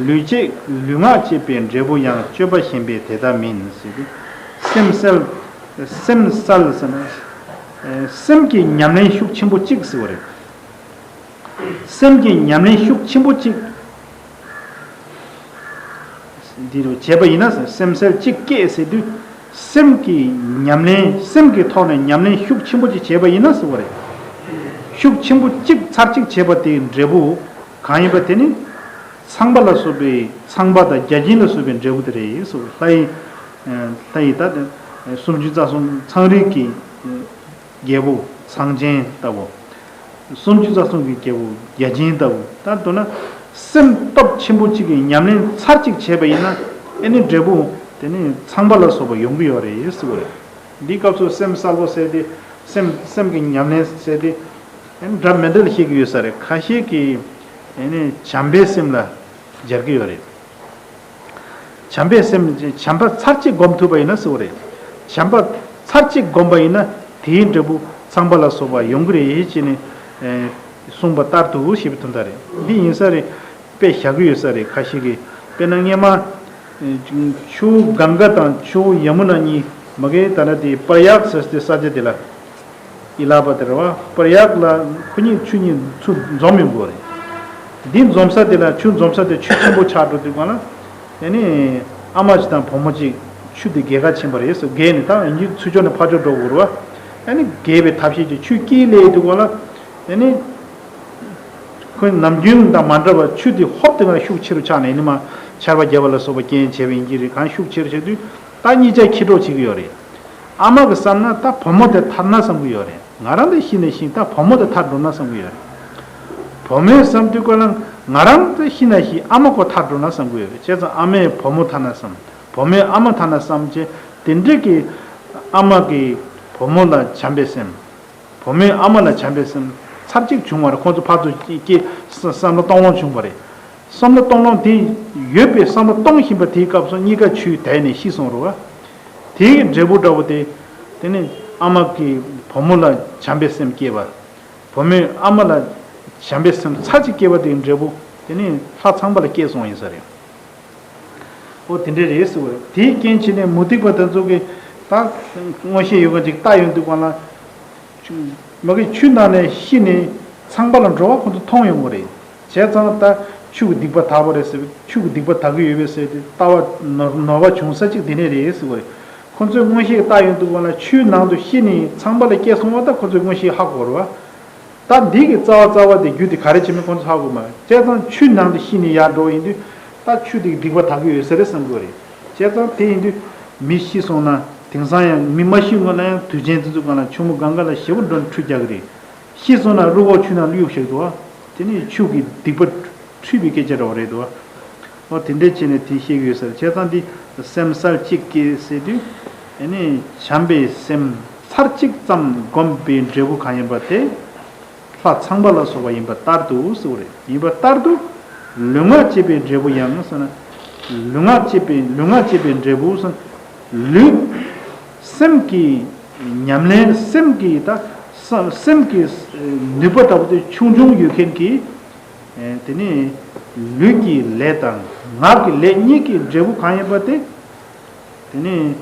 ལུས་བསྐྱེད་ལུས་ངག་བསྐྱེད་པའི་འབྲས་བུ་ཡང་། སྤྱོད་པ་གཞན་པའི་དེ་ལྟ་མིན་ཟེར་ཏེ། སེམས་སེལ། སེམས་སེལ་ཟེར་ན། སེམས་ཀྱི་ཉམས་ལེན་ཤུགས་ཆེན་པོ་གཅིག་ཟེར་བ་རེད། སེམས་ཀྱི་ཉམས་ལེན་ཤུགས་ཆེན་པོ་གཅིག་འདི་རུ་བྱས་པ་ཡིན་ན། སེམས་སེལ་གཅིག་སྐྱེས་ཟེར་དུས། སེམས་ཀྱི་ཉམས་ལེན། སེམས་ཀྱི་ཐོག་ནས་ཉམས་ལེན་ཤུགས་ཆེན་པོ་གཅིག་བྱས་པ་ཡིན་ན་ཟེར་བ་རེད། ཤུགས་ཆེན་པོ་གཅིག་ཚར་གཅིག་བྱས་པ་དེའི་འབྲས་བུ་གང་ཡིན་པ་དེ་ནི། ཚངས་པ་ལ་སོགས་པའི། ཚངས་པ་དང་བརྒྱ་བྱིན་ལ་སོགས་པའི་འབྲས་བུ་དེ་རེད་ཟེར། ལྷ་ཡི། ལྷ་ཡི་ད་སུམ་ཅུ་རྩ་གསུམ་ཚངས་རིས་ཀྱི་རྒྱལ་པོ་ཚངས་ཆེན་ལྟ་བུ། སུམ་ཅུ་རྩ་གསུམ་གྱི་རྒྱལ་པོ་བརྒྱ་བྱིན་ལྟ་བུ། ད་མདོར་ན་སེམས་སྟོབས་ཆེན་པོ་གཅིག་གི་ཉམས་ལེན་ཚར་གཅིག་བྱས་པ་ཡིན་ན། ཨེ་ནི་འབྲས་བུ་དེ་ནི་ཚངས་པ་ལ་སོགས་པ་ཡོང་གི་ཡོད་རེད་ཟེར་བ་རེད། འདིའི་སྐབས་སུ་སེམས་གསལ་པོ་ཟེར་ཏེ། སེམས་སེམས་ཀྱི་ཉམས་ལེན་ཟེར་ཏེ་ཨེ་ནི་འདྲ་མི་འདྲ་ལ་བཤད་ཀྱི་ཡོད་ས་རེད། ཁ་ཤས་ཀྱིས་ཨེ་ནི་བྱམས་པའི་སེམས་ལ་སྦྱར་གྱི་ཡོད་རེད། བྱམས་པའི་སེམས། བྱམས་པ་ཚར་གཅིག་སྒོམ་ཐུབ་པ་ཡིན་ན་ཟེར་བ་རེད། བྱམས་པ་ཚར་གཅིག་སྒོམ་པ་ཡིན་ན་དེའི་འབྲས་བུ་ཚངས་པ་ལ་སོགས་པ་ཡོང་གི་རེད་ཅེས་ནས། ཨེ། གསུངས་པ་ལྟར་དུ་ཞེས་པའི་དོན་དག་རེད། འདི་ཡིན་ས་རེད། དཔེ་བཞག་གི་ཡོད་ས་རེད། ཁ་ཤས་ཀྱིས། དཔེར་ན་སྔས་མ། ཨེ། ཆུ་བོ་གངྒཱ་དང་ཆུ་བོ་ཡ་མུ་ན་གཉིས་མ་གིའི་ད་ལྟ་དེ་པར་ཡག་ཟེར་ཏེ་ས་ཆ་དེ་ལ། ཨི་ལ་ཧ་བ་དེ་རེད་བ། པར་ཡག་ལ་ཁོ་གཉིས་ཆུ་གཉིས་ཚུར་འཛོམས་ཡོང་དགོས་རེད། འདི་འཛོམས་ས་དེ་ལ། ཆུ་འཛོམས་ས་དེ་ཆུ་ཆེན་པོ་ཆགས་འགྲོ་དུས་སྒང་ལ། ཨ་ནི་ཨ་མ་ཅིག་དང་བུ་མོ་ཅིག་ཆུ་དེ་བརྒལ་ག་ཕྱིན་པ་རེད་ཟེར། བརྒལ་ནས་ད་ཡིན་གྱི་ཚུར་ཕྱོགས་ནས་ཕར་ཕྱོགས་འགྲོ་དགོས་རེད་བ། ཨ་ནི་བརྒལ་བའི་ཐབས་ཤེས་ཀྱིས་ཆུ་དཀྱིལ་སླེབས་དུས་སྒང་ལ། ཨ་ནི་ཁོས་ནམ་རྒྱུན་དང་མ་འདྲ་བར་ཆུ་དེ་ཧོབ་དེ་ག་ཤུགས་ཆེ་རུ་ཆགས་ནས། ཨ་ནི་མར་ཆར་པ་བརྒྱབ་པ་ལ་སོགས་པ་རྐྱེན་བྱས་པ་ཡིན་གྱི་རེད། གང་ཤུགས་ཆེ་རུ་ཆགས་དུས་ད་གཉིས་ཆ་འཁྱིལ་གྲབས་བྱེད་ཀྱི་ཡོད་རེད། ཨ་མ་གིས་བསམ་ན་ད་བུ་མོ་དེ་ཐར་ན་བསམ་གྱི་ཡོད་རེད། ང་རང་དེ་ཤི་ན་ཤི། ད་བུ་མོ་དེ་ཐར་འགྲོ་ན་བསམ་གྱི་ཡོད་རེད། བུ་མོས་བསམ་དུས་སྒང་ལ་ང་རང་དེ་ཤི་ན་ཤི། ཨ་མ་ཁོ་ཐར་འགྲོ་ན་བསམ་གྱི་ཡོད་རེད། བྱས་ཙང་ཨ་མས་བུ་མོ་ཐར་ན་བསམ། བུ་མོས་ཨ་མ་ཐར་ན་བསམ་བྱས། དེ་འདྲ་གི་ཨ་མ་གིས་བུ་མོ་ལ་བྱམས་པའི་སེམས། བུ་མོས་ཨ་མ་ལ་བྱམས་པའི་སེམས་ཚར་གཅིག་བྱུང་བ་རེད། ཁོང་ཚོ་ཕར་ཚུར་སྐྱེ་བསམ་བློ་གཏོང་ལོང་བྱུང་བ་རེད། བསམ་བློ་གཏོང་ལོང་དེ་ཡོད་པའི་བསམ་བློ་གཏོང་བཞིན་པ་དེའི་སྐབས་སུ་གཉིས་ཀ་ཆུས་དེད་ནས་ཤི་སོང་རེད་བ། དེའི་འབྲས་བུ་འདྲ་བོ་དེ། དེ་ནི་ཨ་མ་གིས་བུ་མོ་ལ་བྱམས་པའི་སེམས་སྐྱེས་པ། བུ་མོས་ཨ་མ་ལ་བྱམས་པའི་སེམས་ཚར་གཅིག་སྐྱེས་པ་དེའི་འབྲས་བུ་དེ་ནི་ལྷ་ཚངས་པ་ལ་སྐྱེས་སོང་ཡིན་ས་རེད། ཨོ་དེ་འདྲ་རེད་ཟེར་བ་རེད། དེའི་རྐྱེན་བྱས་ནས་མུ་སྟེགས་པ་དེ་ཚོ་གིས་ད་མངོན་ཤེས་ཡོད་མཁན་ཅིག་ལྟ་ཡོང་དུས་སྒང་ལ། མ་གི་ཆུ་ནང་ནས་ཤི་ནས་ཚངས་པ་ལ་འགྲོ་བ་ཁོ་ཚོ་མཐོང་ཡོང་གི་རེད། བྱས་ཙང་ད་ཆུ་གི་སྡིག་པ་དག་པ་རེད་ཟེར་བ། ཆུ་གི་སྡིག་པ་དག་གི་ཡོད་པས་ཟེར་ཏེ་ལྟ་བ་ནོར་ནོར་བ་བྱུང་ས་གཅིག་དེ་ནས་རེད་ཟེར་བ་རེད། ཁོ་ཚོས་མངོན་ཤེས་ལྟ་ཡོང་དུས་སྒང་ལ་ཆུའི་ནང་དུ་ཤི་ནས་ཚངས་པ་ལ་སྐྱེས་སོང་བ་ད་ཁོ་ཚོས་མངོན་ཤེས་ཧ་གོ་རེད་བ། ད་འདི་གི་རྩ་བ་རྩ་བ་དེ་རྒྱུ་དེ་ག་རེ་བྱས་མིན་ཁོང་ཚོ་ཧ་གོ་མ་རེད། བྱས་ཙང་ཆུའི་ནང་དུ་ཤི་ནས་ཡར་འགྲོ་བ་ཡིན་དུས་ད་ཆུ་དེ་གི་སྡིག་པ་དག་གི་ཡོད་ས་རེད་བསམ་གི་རེད། བྱས་ཙང་དེ་ཡིན་དུས་མི་ཤི་སོང་ན་དེང་སང་ཡང་མི་མ་ཤི་སྔོན་ལ་ཡང་དུས་ཆེན་དེ་ཚོ་སྒང་ལ་ཆུ་མོ་གངྒཱ་ལ་ཞེ་པོ་འགྲོ་ཁྲུས་རྒྱག་གི་རེད། ཤི་སོང་ན་རུ་ཁོག་ཆུ་ནང་གཡུག་བཞག་འདུག་བ། དེ་ནི་ཆུ་གི་སྡིག་པ་འཁྲུས་པའི་སྐད་ཆ་འདྲ་བོ་རེད་འདུག་བ། ཨོ་དེ་འདྲས་བྱས་ནས་དེ་བཤད་ཀྱི་ཡོད་ས་རེད། བྱས་ཙང་འདི་སེམས་སེལ་གཅིག་སྐྱེས་ཟེར་དུས། ཨ་ནི་བྱམས་པའི་སེམས་ཚར་གཅིག་ཙམ་བསྒོམས་པའི་འབྲས་བུ་གང་ཡིན་པ་དེ། ལྷ་ཚངས་པ་ལ་སོགས་པ་ཡིན་པ་ལྟར་དུ་ཟེར་བ་རེད། ཡིན་པ་ལྟར་དུ། ལུས་ངག་བསྐྱེད་པའི་འབྲས་བུ་ཡང་ཟེར་ན། ལུས་ངག་བསྐྱེད་པའི་ལུས་ངག་བསྐྱེད་པའི་འབྲས་བུ་ཟེར། ལུས། སེམས་ཀྱི་ཉམས་ལེན། སེམས་ཀྱི་ད་སེམས་ཀྱི་ནུས་པ་ལྟ་བུ་དེ་ཆུང་ཆུང་ཡོད་མཁན་གྱི། དེ་ནི་ལུས་ཀྱི་ལས་དང་ངག་གི་ལས་གཉིས་ཀྱི་འབྲས་བུ་གང་ཡིན་པ་དེ། དེ་ནི་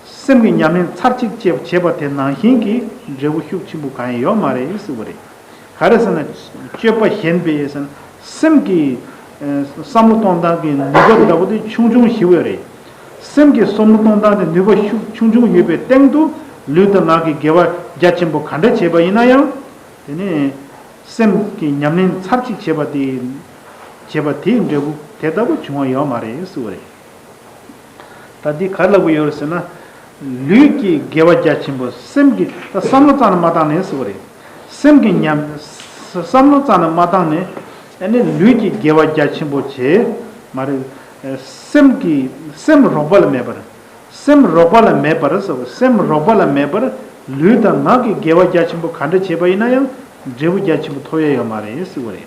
སེམས་ཀྱི་ཉམས་ལེན་ཚར་གཅིག་བྱས་བྱས་པ་དེ་ནང་བཞིན་གྱི་འབྲས་བུ་ཤུགས་ཆེན་པོ་གང་ཡང་ཡོད་མ་རེད་ཟེར་བ་རེད། ག་རེ་ཟེར་ན། སྤྱོད་པ་གཞན་པའི་ཟེར་ན། སེམས་ཀྱི་བསམ་བློ་གཏོང་སྟངས་ཀྱི་ནུས་པ་འདྲ་བོ་དེ་ཆུང་ཆུང་ཞིག་ཡོད་རེད། སེམས་ཀྱི་བསམ་བློ་གཏོང་སྟངས་དེ་ནུས་པ་ཤུགས་ཆུང་ཆུང་ཡོད་པའི་སྟེང་དུ་ལུས་དང་ངག་གི་དགེ་བ་རྒྱ་ཆེན་པོ་ག་འདྲ་བྱས་པ་ཡིན་ན་ཡང་། དེ་ནི་སེམས་ཀྱི་ཉམས་ལེན་ཚར་གཅིག་བྱས་པ་དེ། བྱས་པ་དེའི་འབྲས་བུ་དེ་ལྟ་བུ་བྱུང་བ་ཡོད་མ་རེད་ཟེར་བ་རེད། ད་འདི་ག་རེ་ལབ་ཀྱི་ཡོད་རེད་ཟེར་ན། ལུས་ཀྱི་དགེ་བ་རྒྱ་ཆེན་པོ་སེམས་ཀྱི་ད་བསམ་བློ་རྩ་ནས་མ་བཏང་ནས་ཟེར་བ་རེད། སེམས་ཀྱི་ཉམས། བསམ་བློ་རྩ་ནས་མ་བཏང་ནས། ཨ་ནི་ལུས་ཀྱི་དགེ་བ་རྒྱ་ཆེན་པོ་བྱས། མ་རེད། སེམས་ཀྱི་སེམས་རོགས་པ་ལ་མེད་པར། སེམས་རོགས་པ་ལ་མེད་པར་ཟེར་བ། སེམས་རོགས་པ་ལ་མེད་པར་ལུས་དང་ངག་གི་དགེ་བ་རྒྱ་ཆེན་པོ་ག་འདྲ་བྱས་པ་ཡིན་ན་ཡང་ འབྲས་བུ་རྒྱ་ཆེན་པོ་ཐོབ་ཡ་ཡོད་མ་རེད་ཟེར་བ་རེད།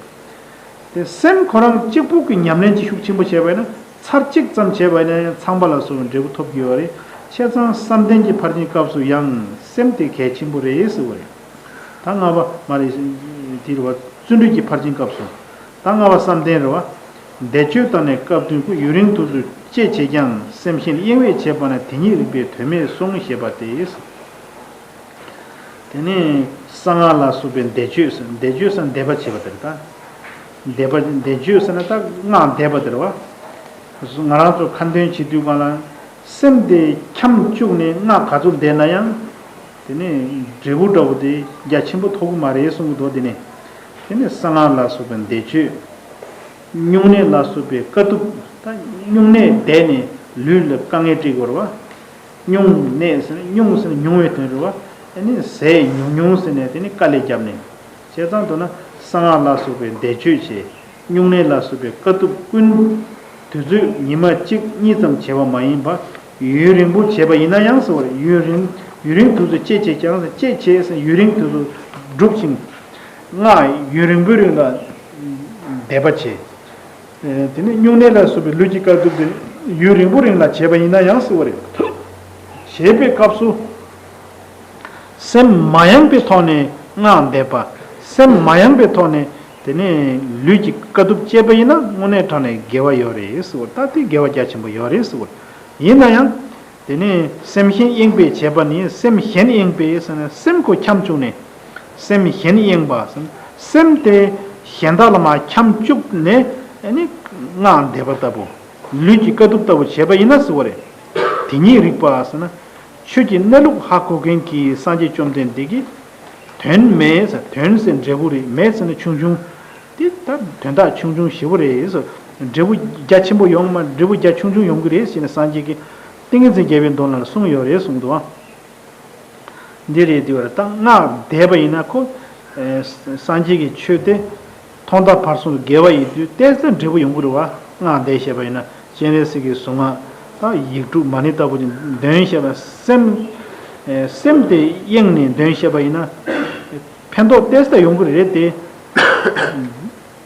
དེ་སེམས་ཁོ་རང་གཅིག་པུ་གི་ཉམས་ལེན་གྱི་ཤུགས་ཆེན་པོ་བྱས་པ་ཡིན་ན་ཚར་གཅིག་ཙམ་བྱས་པ་ཡིན་ན་ཡང་ཚངས་པ་ལ་སོགས་པའི་འབྲས་བུ་ཐོབ་ཀྱི་ཡོད་རེད། བྱས་ཙང་བསམ་གཏན་གྱི་ཕར་ཕྱིན་སྐབས་སུ་ཡང་སེམས་དེ་གལ་ཆེན་པོ་རེད་ཟེར་བ་རེད། ད་ལྔ་པ་མ་རེད། དེ་རེད་བ། བརྩོན་འགྲུས་ཀྱི་ཕར་ཕྱིན་སྐབས་སུ། ད་ལྔ་པ་བསམ་གཏན་རེད་བ། བཟླས་བརྗོད་དང་ནི་སྐབས་བསྟུན་སྐུ། ཡུན་རིང་དུས་སུ་བཅད་བྱེད་ཀྱང་། སེམས་གཞན་གཡེང་བས་བྱས་པ་ན། དེ་ཉིད་རིགས་པས་དོན་མེད་གསུངས། ཞེས་པ་སྟེ། དེ་ནས་གསང་སྔགས་ལ་སོགས་པའི་བཟླས་བརྗོད་ཟེར། བཟླས་བརྗོད་ཟེར་ན་བཟླས་པ་བྱེད་པ་དེ་རེད་ད། བཟླས་པ་བཟླས་བརྗོད་ཟེར་ན་ད་སྔགས་བཟླས་པ་དེ་རེད་བ། ང་རང་ཚོ་ཁ་འདོན་བྱེད་དུས་སྒང་ལ་སེམས་དེ་འཁྱམས་བཅུག་ནས་སྔགས་ག་ཚོད་བཟླས་ན་ཡང་། དེ་ནས་འབྲས་བུ་འདྲ་བོ་དེ་རྒྱ་ཆེན་པོ་ཐོབ་ཀྱི་མ་རེད་གསུང་གི་འདུག་དེ་ནས། དེ་ནས་གསང་སྔགས་ལ་སོགས་པའི་བཟླས་བརྗོད། སྨྱུང་གནས་ལ་སོགས་པའི་དཀའ་ཐུབ། ད་སྨྱུང་གནས་བསྡད་ནས་ལུས་ལ་དཀའ་ངལ་སྤྲད་དགོས་རེད་བ། སྨྱུང་གནས་ཟེར་ན་སྨྱུང་ཟེར་ན་ཉུང་བའི་དོན་རེད་བ། ཨ་ནི་ཟས་ཉུང་ཉུང་ཟེར་ནས་དེ་ནི་དཀའ་ལས་བརྒྱབ་ནས། བྱས་ཙང་མདོར་ན་གསང་སྔགས་ལ་སོགས་པའི་བཟླས་བརྗོད་བྱས། སྨྱུང་གནས་ལ་སོགས་པའི་དཀའ་ཐུབ་ཀུན། དུས་ཚོད་ཉི་མ་གཅིག་གཉིས་ཙམ་བྱས་པ་མ་ཡིན་པ། ཡུན་རིང་པོ་བྱས་པ་ཡིན་ན་ཡང་ཟེར་བ་རེད། ཡུན་རིང་ཡུན་རིང་དུས་སུ་བཅད་བྱས་ཀྱང་ཟེར། བཅད་བྱས་ཟེར་ཡུན་རིང་དུས་སུ་བསྒྲུབས་ཤིང་། སྔགས་ཡུན་རིང་པོའི་རིང་ལ་བཟླས་པ་བྱས། དེ་ནས་སྨྱུང་གནས་ལ་སོགས་པའི་ལུས་ཀྱི་དཀའ་ཐུབ་དེ་ཡུན་རིང་པོ་རིང་ལ་བྱས་པ་ཡིན་ན་ཡང་ཟེར་བ་རེད། བྱས་པའི་སྐབས་སུ། སེམས་མ་ཡེངས་པའི་ཐོག་ནས་སྔགས་བཟླས་པ། སེམས་མ་ཡེངས་པའི་ཐོག་ནས་དེ་ནས་ལུས་ཀྱི་དཀའ་ཐུབ་སྤྱད་པ་ཡིན་ན་དངོས་གནས་དྲང་ནས་དགེ་བ་ཡོད་རེད་ཟེར་བ། ད་དེ་དགེ་བ་རྒྱ་ཆེན་པོ་ཡོད་རེད་ཟེར་བ། ཡིན་ན་ཡང་། དེ་ནས་སེམས་གཞན་གཡེངས་པས་བྱས་པ་ནི། སེམས་གཞན་གཡེངས་པས་ཟེར་ན་སེམས་ཁོ་འཁྱམས་བཅུག་ནས། སེམས་གཞན་གཡེངས་པ་ཟེར་ན་སེམས་དེ་གཞན་དག་ལ་མར་འཁྱམས་བཅུག་ནས་ཨ་ནི་སྔགས་བཟླས་པ་ལྟ་བུ། ལུས་ཀྱི་དཀའ་ཐུབ་ལྟ་བུ་བྱས་པ་ཡིན་ན་ཟེར་བ་རེད། དེ་ཉིད་རིགས་པ་ཟེར་ན། ཆོས་ཀྱི་གནས་ལུགས་ཧ་གོ་མཁན་གྱི་སངས་རྒྱས་བཅོམ་ལྡན་འདས་ཀྱིས། དོན་མེད་ཟེར། དོན་ཟེར་འབྲས་བུ་རེད། མེད་ཟེར་ན་ཆུང་ཆུང་། དེ་ལྟར་དོན་དག་ཆུང་ཆུང་ཞེ་པོ་རེད་ཟེར། འབྲས་བུ་རྒྱ་ཆེན་པོ་ཡོང་མ། འབྲས་བུ་རྒྱ་ཆུང་ཆུང་ཡོང་གི་རེད་ཟེར་ནས་སངས་རྒྱས་ཀྱིས་ཏིང་ངེ་འཛིན་རྒྱས་པའི་མདོ་ལ་གསུངས་ཡོད་རེད་གསུངས་འདུག་ཨ། འདི་རེད། དེ་བར་ད་སྔགས་བཟླས་པ་ཡིན་ན་ཁོ། ཨེ། སངས་རྒྱས་ཀྱི་ཆོས་དེ་ཐོག་མཐའ་བར་གསུམ་དགེ་བ་ཡིན་དུས་ཏོག་ཙམ་འབྲས་བུ་ཡོང་གི་རེད་བ། སྔགས་བཟླས་བཤད་པ་ཡིན་ན་སྤྱན་རས་གཟིགས་ཀྱི་གཟུངས་སྔགས་དང་ཡིག་དྲུག་མ་ཎི་ལྟ་བུ་དེ་འདོན་བཤད་པ་སེམས། ཨེ། སེམས་དེ་གཡེངས་ནས་འདོན་བཤད་པ་ཡིན་ན། ཕན་ཐོགས་ཏོག་ཙམ་ཡོང་གི་རེད་དེ།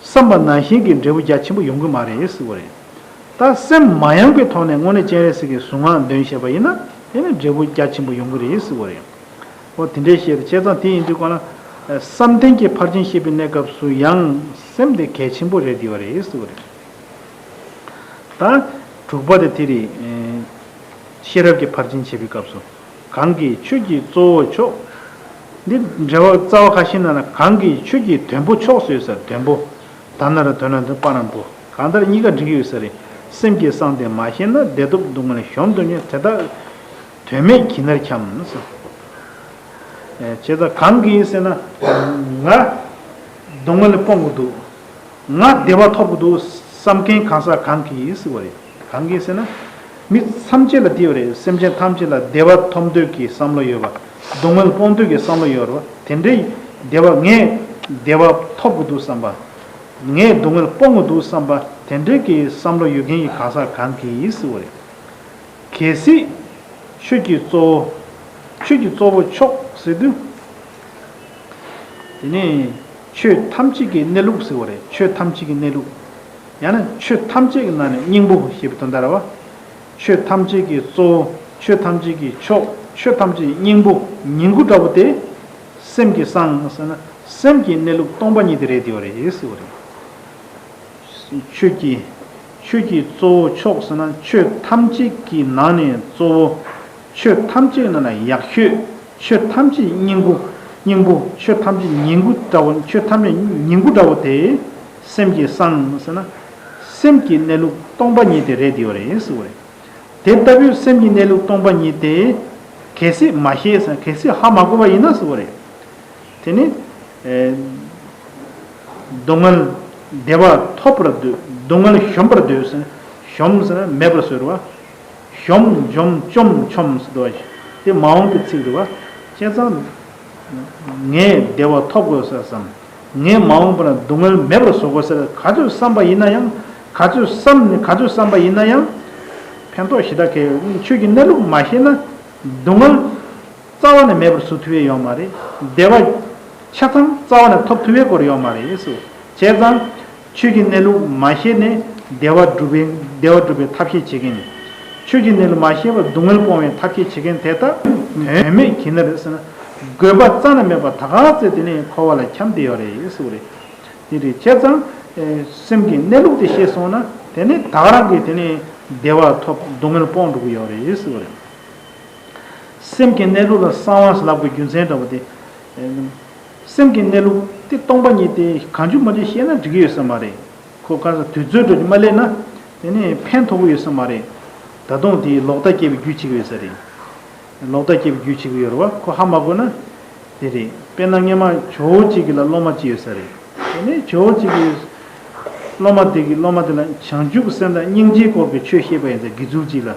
བསམ་པ་ནང་བཞིན་གྱི་འབྲས་བུ་རྒྱ་ཆེན་པོ་ཡོང་གི་མ་རེད་ཟེར་བ་རེད། ད་སེམས་མ་ཡེངས་པའི་ཐོག་ནས་དངོས་གནས་སྤྱན་རས་གཟིགས་ཀྱི་གཟུངས་སྔགས་འདོན་བཤད་པ་ཡིན་ན་དེ་ནི་འབྲས་བུ་རྒྱ་ཆེན་པོ་ཡོང་གི་རེད་ཟེར་བ་རེད། འོ་དེ་འདྲའི་བཤད་རེད། བྱས་ཙང་དེ་ཡིན་དུས་གང་ལ། བསམ་གཏན་གྱི་ཕར་ཕྱིན་བཤད་པའི་གནས་སྐབས་སུ་ཡང་སེམས་དེ་གལ་ཆེན་པོ་རེད་དེ་བ་རེད་ཟེར་བ་རེད། ད་དྲུག་པ་དེ་དེ་རེད། ཤེས་རབ་ཀྱི་ཕར་ཕྱིན་བྱེད་པའི་སྐབས་སུ། གང་གིས་ཆོས་ཀྱི་གཙོ་བོ་མཆོག་འདི་འགྲེལ་པ་རྩ་བ་ཁ་ཤས་ནང་ན་གང་གིས་ཆོས་ཀྱི་དོན་པོ་མཆོག་ཟེར་ས། དོན་པོ། དྷ་ན་ར་དོ་ན་དོ་པ་ར་པོ། གང་ལྟར་གཉིས་ཀ་འགྲིག་གི་ཡོད་ས་རེད། སེམས་ཀྱི་གསང་དེ་མ་ཤེས་ན། བདེ་སྟོབས་སྡུག་བསྔལ་གཞོམ་དུ་ཉེ། དེ་དག་དོན་མེད་གྱི་ནར་འཁྱམས་ཟེར། ཨེ། བྱས་ཙང་གང་གིས་ཟེར་ན། ང་སྡུག་བསྔལ་སྤོང་གི་འདུག་ང་བདེ་བ་ཐོབ་ཀྱི་འདུག་བསམ་མཁན་གང་ཟག་གང་གིས་ཟེར་བ་རེད། གང་གིས་ཟེར་ན། མི་ཐམས་ཅད་ལ་དེ་ཡོད་རེད། སེམས་ཅན་ཐམས་ཅད་ལ་བདེ་བ་ཐོབ་འདོད་ཀྱི་བསམ་བློ་ཡོད་པ། སྡུག་བསྔལ་སྤོང་འདོད་ཀྱི་བསམ་བློ་ཡོད་རེད་བ། དེ་འདྲའི་བདེ་བ་ངས་བདེ་བ་ཐོབ་ཀྱི་འདུག་བསམ་པ། ངས་སྡུག་བསྔལ་སྤོང་གི་འདུག་བསམ་པ་དེ་འདྲའི་གི་བསམ་བློ་ཡོད་མཁན་གྱི་གང་ཟག་གང་གིས་ཟེར་བ་རེད། གལ་སྲིད་ཆོས་ཀྱི་གཙོ་བོ། ཆོས་ཀྱི་གཙོ་བོ་མཆོག་ཟེར་དུས། དེ་ནས་ཆོས་ཐམས་ཅད་ཀྱི་གནས་ལུགས་ཟེར་བ་རེད། ཆོས་ཐམས་ཅད་ཀྱི་གནས་ལུགས། ཡང་ན་ཆོས་ཐམས་ཅད་ཀྱི་ནང་ནས་སྙིང་པོ་ཞེས་པའི་དོན་དག་རེད་བ། ཆོས་ཐམས་ཅད་ཀྱི་གཙོ་བོ། ཆོས་ཐམས་ཅད་ཀྱི་མཆོག་ཆོས་ཐམས་ཅད་ཀྱི་སྙིང་པོ། ཉིང་ཁུ་འདྲ་བོ་དེ། སེམས་ཀྱི་གསང་ཟེར་ན་སེམས་ཀྱི་གནས་ལུགས་སྟོང་པ་ཉིད་དེ་རེད་དེ་བ་རེད་ཟེར་བ་རེད། ཆོས་ཀྱི། ཆོས་ཀྱི་གཙོ་བོ་མཆོག་ཟེར་ན་ཆོས་ཐམས་ཅད་ཀྱི་ནང་ནས་གཙོ་བོ། ཆོས་ཐམས་ཅད་ནང་ན་ཡག་ཤོས། ཆོས་ཐམས་ཅད་སྙིང་པོ། སྙིང་པོ། ཆོས་ཐམས་ཅད་ཉིང་ཁུ་འདྲ་བོ། ཆོས་ཐམས་ཅད་ཉིང་ཁུ་འདྲ་བོ་དེ། སེམས་ཀྱི་གསང་ཟེར་ན། སེམས་ཀྱི་གནས་ལུགས་སྟོང་པ་ཉིད་དེ་རེད་དེ་བ་རེད་ཟེར་བ་རེད། དེ་ལྟ་བུའི་སེམས་ཀྱི་གནས་ལུགས་སྟོང་པ་ཉིད་དེ། གལ་སྲིད་མ་ཤེས་ཟེར་ན་གལ་སྲིད་ཧ་མ་གོ་བ་ཡིན་ན་ཟེར་བ་རེད། དེ་ནི། ཨེ། སྡུག་བསྔལ་བདེ་བ་ཐོབ་པར་འདོད། སྡུག་བསྔལ་གཞོམ་པར་འདོད་ཟེར་ན། གཞོམ་ཟེར་ན་མེད་པར་བཟོ་རེད་བ། གཞོམ་འཇོམས་བཅོམ་ཆོམས་ཟེར་འདུག་བ། དེ་མ་འོངས་ཀྱི་ཚིག་རེད་བ། བྱས་ཙང་། ངས་བདེ་བ་ཐོབ་དགོས་ཟེར་བསམ། ངས་མ་འོངས་པ་ན་སྡུག་བསྔལ་མེད་པར་བཟོ་དགོས་ཟེར་ག་ཚོད་བསམ་པ་ཡིན་ན་ཡང་། ག་ཚོད་བསམ་ནས་ག་ཚོད་བསམ་པ་ཡིན་ན་ཡང་། ཕན་ཐོགས་ཞེ་དྲག་གལ་ཡོད། ཆོས་ཀྱི་གནས་ལུགས་མ་ཤེས་ན། སྡུག་བསྔལ། རྩ་བ་ནས་མེད་པར་བཟོ་ཐུབ་ཡས་ཡོད་མ་རེད། བདེ་བ། ཆ་ཚང་རྩ་བ་ནས་ཐོབ་ཐུབ་པའི་སྐོར་ཡོད་མ་རེད་ཟེར། བྱས་ཙང་། ཆོས་ཀྱི་གནས་ལུགས་མ་ཤེས་ནས་བདེ་བ་སྒྲུབ་པའི་བདེ་བ་སྒྲུབ་པའི་ཐབས་ཤེས་བྱེད་མཁན། ཆོས་ཀྱི་གནས་ལུགས་མ་ཤེས་པར་སྡུག་བསྔལ་སྤོང་བའི་ཐབས་ཤེས་བྱེད་མཁན་དེ་དག་དོན་མེད་ཀྱི་ནི་རེད་ཟེར་ན། དགོས་པ་རྩ་ནས་མེད་པར་ད་ག་ཚོད་དེ་ནས་འཁོར་བ་ལ་འཁྱམས་བསྡད་ཡོད་རེད་ཟེར་བ་རེད། དེ་རེད། བྱས་ཙང་། སེམས་ཀྱི་གནས་ལུགས་དེ་ཤེས་སོང་ན་དེ་ནས་ད་ག་རང་གིས་དེ་ནས་བདེ་བ་ཐོབ། སྡུག་བསྔལ་སྤོང་འགྲོ་གི་ཡོད་རེད་ཟེར་བ་རེད། སེམས་ཀྱི་གནས་ལུགས་ལ་གསང་བ་ཟེར་ལབ་དགོས་རྒྱུ་མཚན་འདྲ་བོ་དེ། སེམས་ཀྱི་གནས་ལུགས་དེ་སྟོང་པ་ཉིད་དེ་གང་བྱུང་མང་བྱུང་ཤེས་ན་འགྲིག་གི་ཡོད་ས་མ་རེད། ཁོ་ག་ས་དུས་ཚོད་འགྲོ་རྒྱུ་མ་སླེབས་ན་དེ་ནས་ཕན་ཐོགས་ཀྱི་ཡོད་ས་མ་རེད། ད་དུང་དེ་ལོག་ལྟ་སྐྱེ་བའི་རྒྱུ་བྱེད་ཀྱི་ཡོད་ས་རེད། ལོག་ལྟ་སྐྱེ་བའི་རྒྱུ་བྱེད་ཀྱི་ཡོད་རེད་བ། ཁོ་ཧ་མ་གོ་ན་དེ་རེད། དཔེར་ན་སྔས་མ་ཇོ་བོ་གཅིག་གི་ལ་སློབ་མ་གཅིག་ཡོད་ས་རེད། དེ་ནས་ཇོ་བོ་གཅིག་གི་སློབ་མ་དེ་གི་སློབ་མ་དེ་ལ་བྱང་ཆུབ་སེམས་དང་སྙིང་རྗེའི་སྐོར་གྱི་ཆོས་བཤད་པ་ཡིན་ཙང་དགེ་ཚུལ་གཅིག་ལ།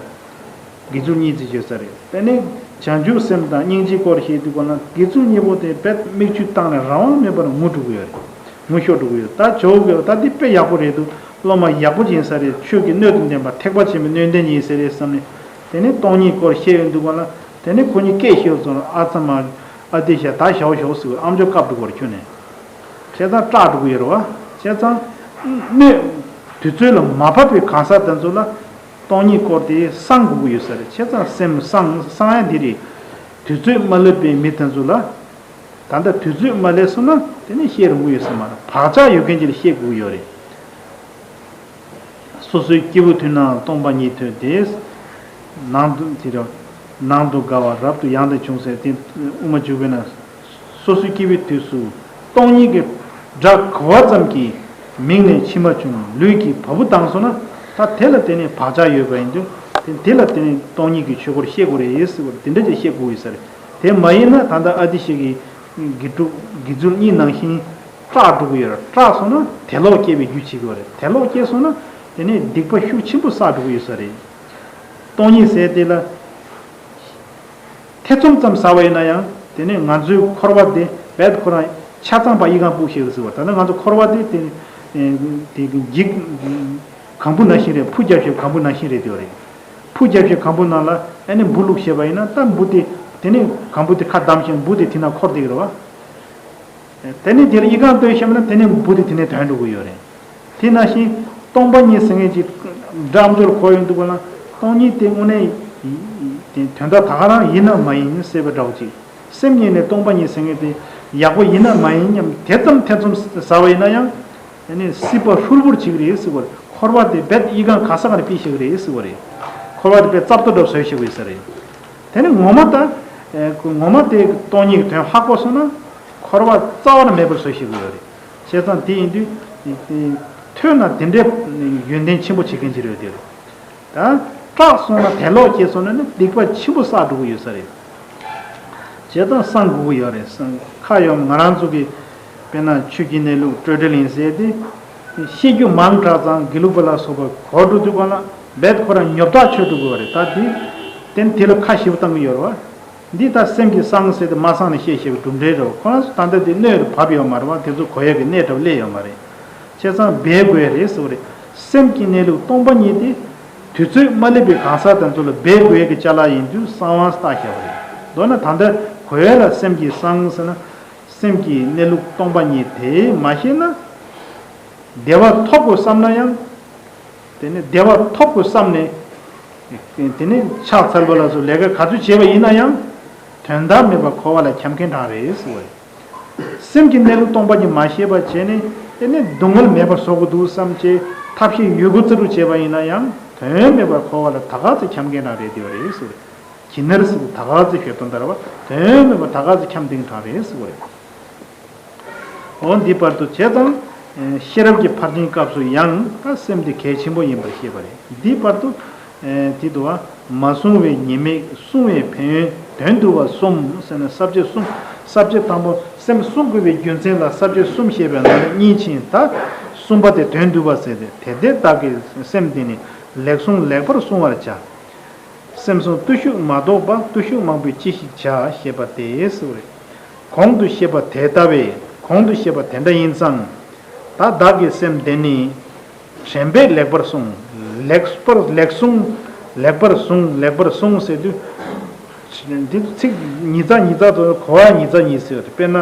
དགེ་ཚུལ་གཉིས་ཙམ་ཡོད་ས་རེད། དེ་ནས་བྱང་ཆུབ་སེམས་དང་སྙིང་རྗེའི་སྐོར་བཤད་དུས་སྒང་ལ་དགེ་ཚུལ་གཉིས་པོ་དེ་རྦད་མིག་ཆུ་བཏང་ནས་རང་དབང་མེད་པར་ངུ་འགྲོ་གི་ཡོད་རེད། ངུ་ཤོར་འགྲོ་གི་ཡོད། ད་ཇོ་བོ་གིས་ད་འདི་དཔེ་ཡག་པོ་རེད་འདུག་སློབ་མ་ཡག་པོ་ཅིག་ཡིན་ས་རེད། ཆོས་ཀྱི་སྣོད་དང་ལྡན་པ་ཐེག་པ་ཆེན་པོའི་སྣོད་ལྡན་ཡིན་ས་རེད་བསམ་ནས། དེ་ནས་སྟོང་ཉིད་སྐོར་བཤད་ཡོང་དུས་སྒང་ལ་དེ་ནས་ཁོ་གཉིས་སྐད་ཤོར་སོང་། ཨ་ཙ་མ། ཨ་ཏི་ཤ། ད་ཞའོ་ཞའོ་ཟེར་བའི་ཨམ་ཅོག་བཀབ་འགྲོ་གི་ཡོད་རེད་ཁྱོན་ནས། བྱས་ཙང་སྐྲག་འགྲོ་གི་ཡོད་རེད་བ། བྱས་ཙང་། སྣོད། དུས་ཚོད་ལ་མ་བབས་པའི་གང་ཟག་དེ་ཚོ་ལ། སྟོང་ཉིད་སྐོར་དེ་གསང་དགོས་ཀྱི་ཡོད་ས་རེད། བྱས་ཙང་སེམས་གསང་གསང་ཡ་འདི་རེད། དུས་ཚོད་མ་སླེབས་པའི་མི་དེ་ཚོ་ལ། ད་ལྟ་དུས་ཚོད་མ་སླེབས་སོང་ན་དེ་ནས་བཤད་རུང་གི་ཡོད་ས་མ་རེད། བག་ཆགས་ཡོད་མཁན་ཅིག་ལ་བཤད་དགོས་ཀྱི་ཡོད་རེད། སོ་སོའི་སྐྱེས་བུ་ཐོས་ན་སྟོང་པ་ཉིད་ཐོས་ཏེ། ནང་དུ་དེ་རུ། ནང་དུ་དགའ་བ་རབ་ཏུ་ཡང་དག་བྱུང་ཟེར་དེ་དབུ་མ་འཇུག་པའི་ནང་། སོ་སོའི་སྐྱེས་བུའི་དུས་སུ་སྟོང་ཉིད་ཀྱི་སྒྲ་གོ་བ་ཙམ་གྱིས་མིག་ནས་མཆི་མ་བྱུང་། ལུས་ཀྱི་བ་སྤུ་ལྡང་སོང་ན། ད་དེ་ལ་བརྟེན་ནས་བག་ཆགས་ཡོད་པ་ཡིན་དུས་དེ་དེ་ལ་བརྟེན་ནས་སྟོང་ཉིད་ཀྱི་ཆོས་སྐོར་བཤད་དགོས་རེད་ཟེར་བ་དེ་འདྲ་ཅིག་བཤད་དགོས་ཡོད་ས་རེད། དེ་མ་ཡིན་ན་ད་ལྟ་ཨ་ཏི་ཤ་གི་དགེ་ཕྲུག་དགེ་ཚུལ་གཉིས་ནང་བཞིན་སྐྲག་འགྲོ་གི་ཡོད་རེད། སྐྲག་སོང་ན་དད་ལོག་སྐྱེ་བའི་རྒྱུ་བྱེད་ཀྱི་ཡོད་རེད། དད་ལོག་སྐྱེས་སོང་ན་དེ་ནས་སྡིག་པ་ཤུགས་ཆེན་པོ་བསགས་འགྲོ་གི་ཡོད་ས་རེད། སྟོང་ཉིད་ཟེར་དེ་ལ། ཐེ་ཚོམ་ཙམ་ཟ་བ་ཡིན་ན་ཡང་དེ་ནས་ང་ཚོའི་འཁོར་བ་དེ་རྦད་ཁོ་རང་ཆ་ཚང་པ་ཨི་ཁུང་སྤུ་ཤེས་ཟེར་བ། ད་ནི་ང་ཚོ་འཁོར་བ་དེ་དེ་དེ་འཇིག་གང་བུ་ནང་བཞིན་རེད། ཕུ་རྒྱབ་ཤེས་གང་བུ་ནང་བཞིན་རེད་དེ་རེད། ཕུ་རྒྱབ་ཤེས་གང་བུ་ནང་ལ་ཨ་ནི་འབུ་བླུགས་ཤེས་པ་ཡིན་ན་ད་འབུ་དེ་དེ་ནས་གང་བུ་དེ་ཁ་བསྡམས་ཤིང་འབུ་དེ་དེ་ན་འཁོར་བསྡད་ཀྱི་རེད་བ། དེ་ནས་དེར་ཨི་ཁུང་སྤུ་ཤེས་པ་ན་དེ་ནས་འབུ་དེ་དེ་ནས་ཐོན་འགྲོ་གི་ཡོད་རེད། དེ་ནང་བཞིན་སྟོང་པ་ཉིད་ཟེར་མཁན་གྱི་འགྲམ་ཚོར་གོ་ཡོང་དུས་སྒང་ལ་སྟོང་ཉིད་དེ་དངོས་གནས་དེ་དོན་དག་ད་ག་རང་ཡིན་ན་མ་ཡིན་ཟེར་བའི་འདྲ་བོ་ཅིག་སེམས་ཉིད་ནས་སྟོང་པ་ཉིད་ཟེར་མཁན་དེ་ཡག་པོ་ཡིན་ན་མ་ཡིན་སྙམ་དེ་ཙམ་ཐེ་ཚོམ་ཟ་བ་ཡིན་ན་ཡང་དེ་ནས་སྲིད་པ་ཧྲུལ་པོར་བྱེད་ཀྱི་རེད་ཟེར་བ་རེད། འཁོར་བ་དེ་རྦད་ཨི་ཁུང་ག་ས་ག་ནས་སྤུ་ཤེས་ཀྱི་རེད་ཟེར་བ་རེད། འཁོར་བ་དེ་རྦད་རྩབ་ཏོ་འདྲ་བཟོས་ཤེས་ཀྱི་ཡོད་ས་རེད། དེ་ནི་ངོ་མ་ད། ངོ་མ་དེ་སྟོང་ཉིད་ཀྱི་དོན་ཧ་གོ་སོང་ན། འཁོར་བ་རྩ་བ་ནས་མེད་པར་བཟོ་ཤེས་ཀྱི་ཡོད་རེད། བྱས་ཙང་དེ་ཡིན་དུས། ཐོས་ན་དེ་འདྲའི་ཡོན་ཏན་ཆེན་པོ་བྱེད་མཁན་ཅིག་རེད་དེ་རེད། ད། སྐྲག་སོང་ན་དད་ལོག་སྐྱེས་སོང་ན་ནི་སྡིག་པ་ཆེན་པོ་བསགས་འགྲོ་གི་ཡོད་ས་རེད། བྱས་ཙང་གསང་དགོས་ཀྱི་ཡོད་རེད། གསང་ཁ་ཡོད་ང་རང་ཚོ་གི། དཔེར་ན་ཆོས་ཀྱི་གནས་ལུགས་སྤྲོས་བྲལ་ཡིན་ཟེར་ཏེ། ཤེས་རྒྱུ་མང་དྲགས་ཙང་དགེ་ལུགས་པ་ལ་སོགས་པ་གོ་འགྲོ་དུས་སྒང་ལ་རྦད་ཁོ་རང་ཉོབ་ཐག་ཆོད་འགྲོ་གི་ཡོད་རེད། ད་དེ། དེ་དེ་ལ་ཁ་ཞེ་པོ་བཏང་གི་ཡོད་རེད་བ། འདི་ད་སེམས་ཀྱིས་གསང་ཟེར་ཏེ་མ་གསང་ནས་བཤད་བཤད་པའི་གྲུབ་འབྲས་རེད་བ། ཁོ་རང་ཚོ་ད་ལྟ་དེ་སྣོད་དུ་བབས་ཡོད་མ་རེད་བ། དེ་ཚོ་གོ་ཡ་གི་གནས་འདྲ་བོ་སླེབས་ཡོད་མ་རེད། བྱས་ཙང་སྦས་དགོས་རེད་ཟེར་བ་རེད། སེམས་ཀྱི་གནས་ལུགས་སྟོང་པ་ཉིད་དེ། དུས་ཚོད་མ་སླེབས་པའི་གང་ཟག་དེ་ཚོ་ལ་སྦས་དགོས་ཀྱི་ཅ་ལག་ཡིན་དུས་གསང་བ་བཏགས་བཞག་པ་རེད། མདོར་ན་ད་ལྟ་གོ་ཡ་ལ་སེམས་ཀྱིས་གསང་ཟེར་ན། སེམས་ཀྱི་གནས་ལུགས་སྟོང་པ་ཉིད་དེ་མ་ཤེས་ན། བདེ་བ་ཐོབ་དགོས་བསམ་ན་ཡང་། དེ་ནི་བདེ་བ་ཐོབ་དགོས་བསམ་ནས། དེ་ནི་ཕྱག་འཚལ་བ་ལ་སོགས་ལས་ཀ་ག་ཚོད་བྱས་པ་ཡིན་ན་ཡང་། དོན་དག་མེད་པར་འཁོར་བ་ལ་འཁྱམས་མཁན་རང་རེད་ཟེར་བ་རེད། སེམས་ཀྱི་གནས་ལུགས་སྟོང་པ་ཉིད་མ་ཤེས་པ་བྱས་ནས་དེ་ནས་སྡུག་བསྔལ་མེད་པར་བཟོ་དགོས་འདུག་བསམ་བྱས་ཐབས་ཤེས་ཡོད་དགུ་རྩལ་སྤྲུགས་བྱས་པ་ཡིན་ན་ཡང་དོན་མེད་པར་འཁོར་བ་ལ་ད་ག་ཚོད་འཁྱམས་མཁན་རང་རེད་དེ་བ་རེད་ཟེར། གྱི་ནར་ཟེར་ད་ག་ཚོད་ཤོད་དོན་དར་བ་དོན་མེད་པར་ད་ག་ཚོད་འཁྱམས་མཁན་རང་རེད་ཟེར་བ་རེད། འོ་འདི་བར་དུ་བྱས་ཙང་། ཤེས་རབ་ཀྱི་ཕར་ཕྱིན་སྐབས་སུ་ཡང་ད་སེམས་དེ་གལ་ཆེན་པོ་ཡིན་པར་ཤེས་པ་རེད། འདི་བར་དུ། དེ་དུ་བ། མ་བསྲུང་བའི་ཉེས་དམིགས་བསྲུང་བའི་ཕན་ཡོན་དོན་བསྡུ་བ་གསུམ་ཟེར་ན་ས་བཅད་གསུམ། ས་བཅད་དང་པོ་སེམས་བསྲུང་དགོས་པའི་རྒྱུ་མཚན་ལ་ས་བཅད་གསུམ་བཤད་པའི་ནང་ནས་གཉིས་ཕྱིན། ད་གསུམ་པ་དེ་དོན་བསྡུ་བ་ཟེར་ཏེ་དེ་ལྟས་བདག་གིས་སེམས་འདི་ནི་ལེགས་བསྲུང་ལེགས་པར་བསྲུང་བར་བྱ། སེམས་བསྲུང་བརྟུལ་ཞུགས་མ་གཏོགས་པ་བརྟུལ་ཞུགས་མང་པོས་ཅི་ཞིག་བྱ་ཞེས་པ་སྟེ་ཟེར་བ་རེད། གོང་དུ་བཤད་པ་དེ་ལྟ་བས་གོང་དུ་བཤད་པ་དེ་འདྲ་ཡིན་ཙང་། ད་བདག་གི་སེམས་དེ་ནི། དྲན་པས་ལེགས་པར་བསྲུང་། ལེགས་པར་ལེགས་བསྲུང་། ལེགས་པར་བསྲུང་ལེགས་པར་བསྲུང་ཟེར་དུས། འདི་ཚིག་ཉིས་རྩ་ཉིས་རྩ་དུ་གོ་བ་ཉིས་རྩ་གཉིས་ཟེར་བ་རེད། དཔེར་ན།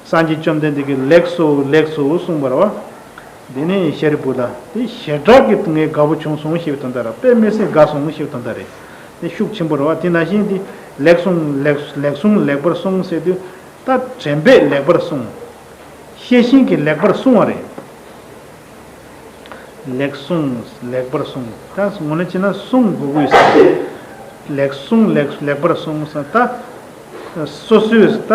སངས་རྒྱས་བཅོམ་ལྡན་འདས་ཀྱིས་ལེགས་སོ་ལེགས་སོ་གསུངས་པ་རེད་བ། དེ་ནས་ཤཱ་རིའི་བུ་ལ་དེ་ཞེ་དྲག་གི་ངས་དགའ་པོ་བྱུང་སོང་ཞེས་པའི་དོན་དག་རེད། དཔེ་མི་སྲིད་དགའ་སོང་ཞེས་པའི་དོན་དག་རེད། དེ་ཤུགས་ཆེན་པོ་རེད་བ། དེ་ནང་བཞིན་དེ་ལེགས་གསུངས་ལེགས་ལེགས་གསུངས་ལེགས་པར་གསུངས་ཟེར་དུས་ད་དྲན་པས་ལེགས་པར་གསུངས། ཤེས་བཞིན་གྱིས་ལེགས་པར་གསུངས་པ་རེད། ལེགས་གསུངས་ལེགས་པར་གསུངས། ད་ངོ་ནས་བྱས་ན་གསུང་དགོས་ཀྱི་ཡོད་ས་རེད། ལེགས་གསུངས་ལེགས་ལེགས་པར་གསུངས་ས་ད། སོ་སོས་ད་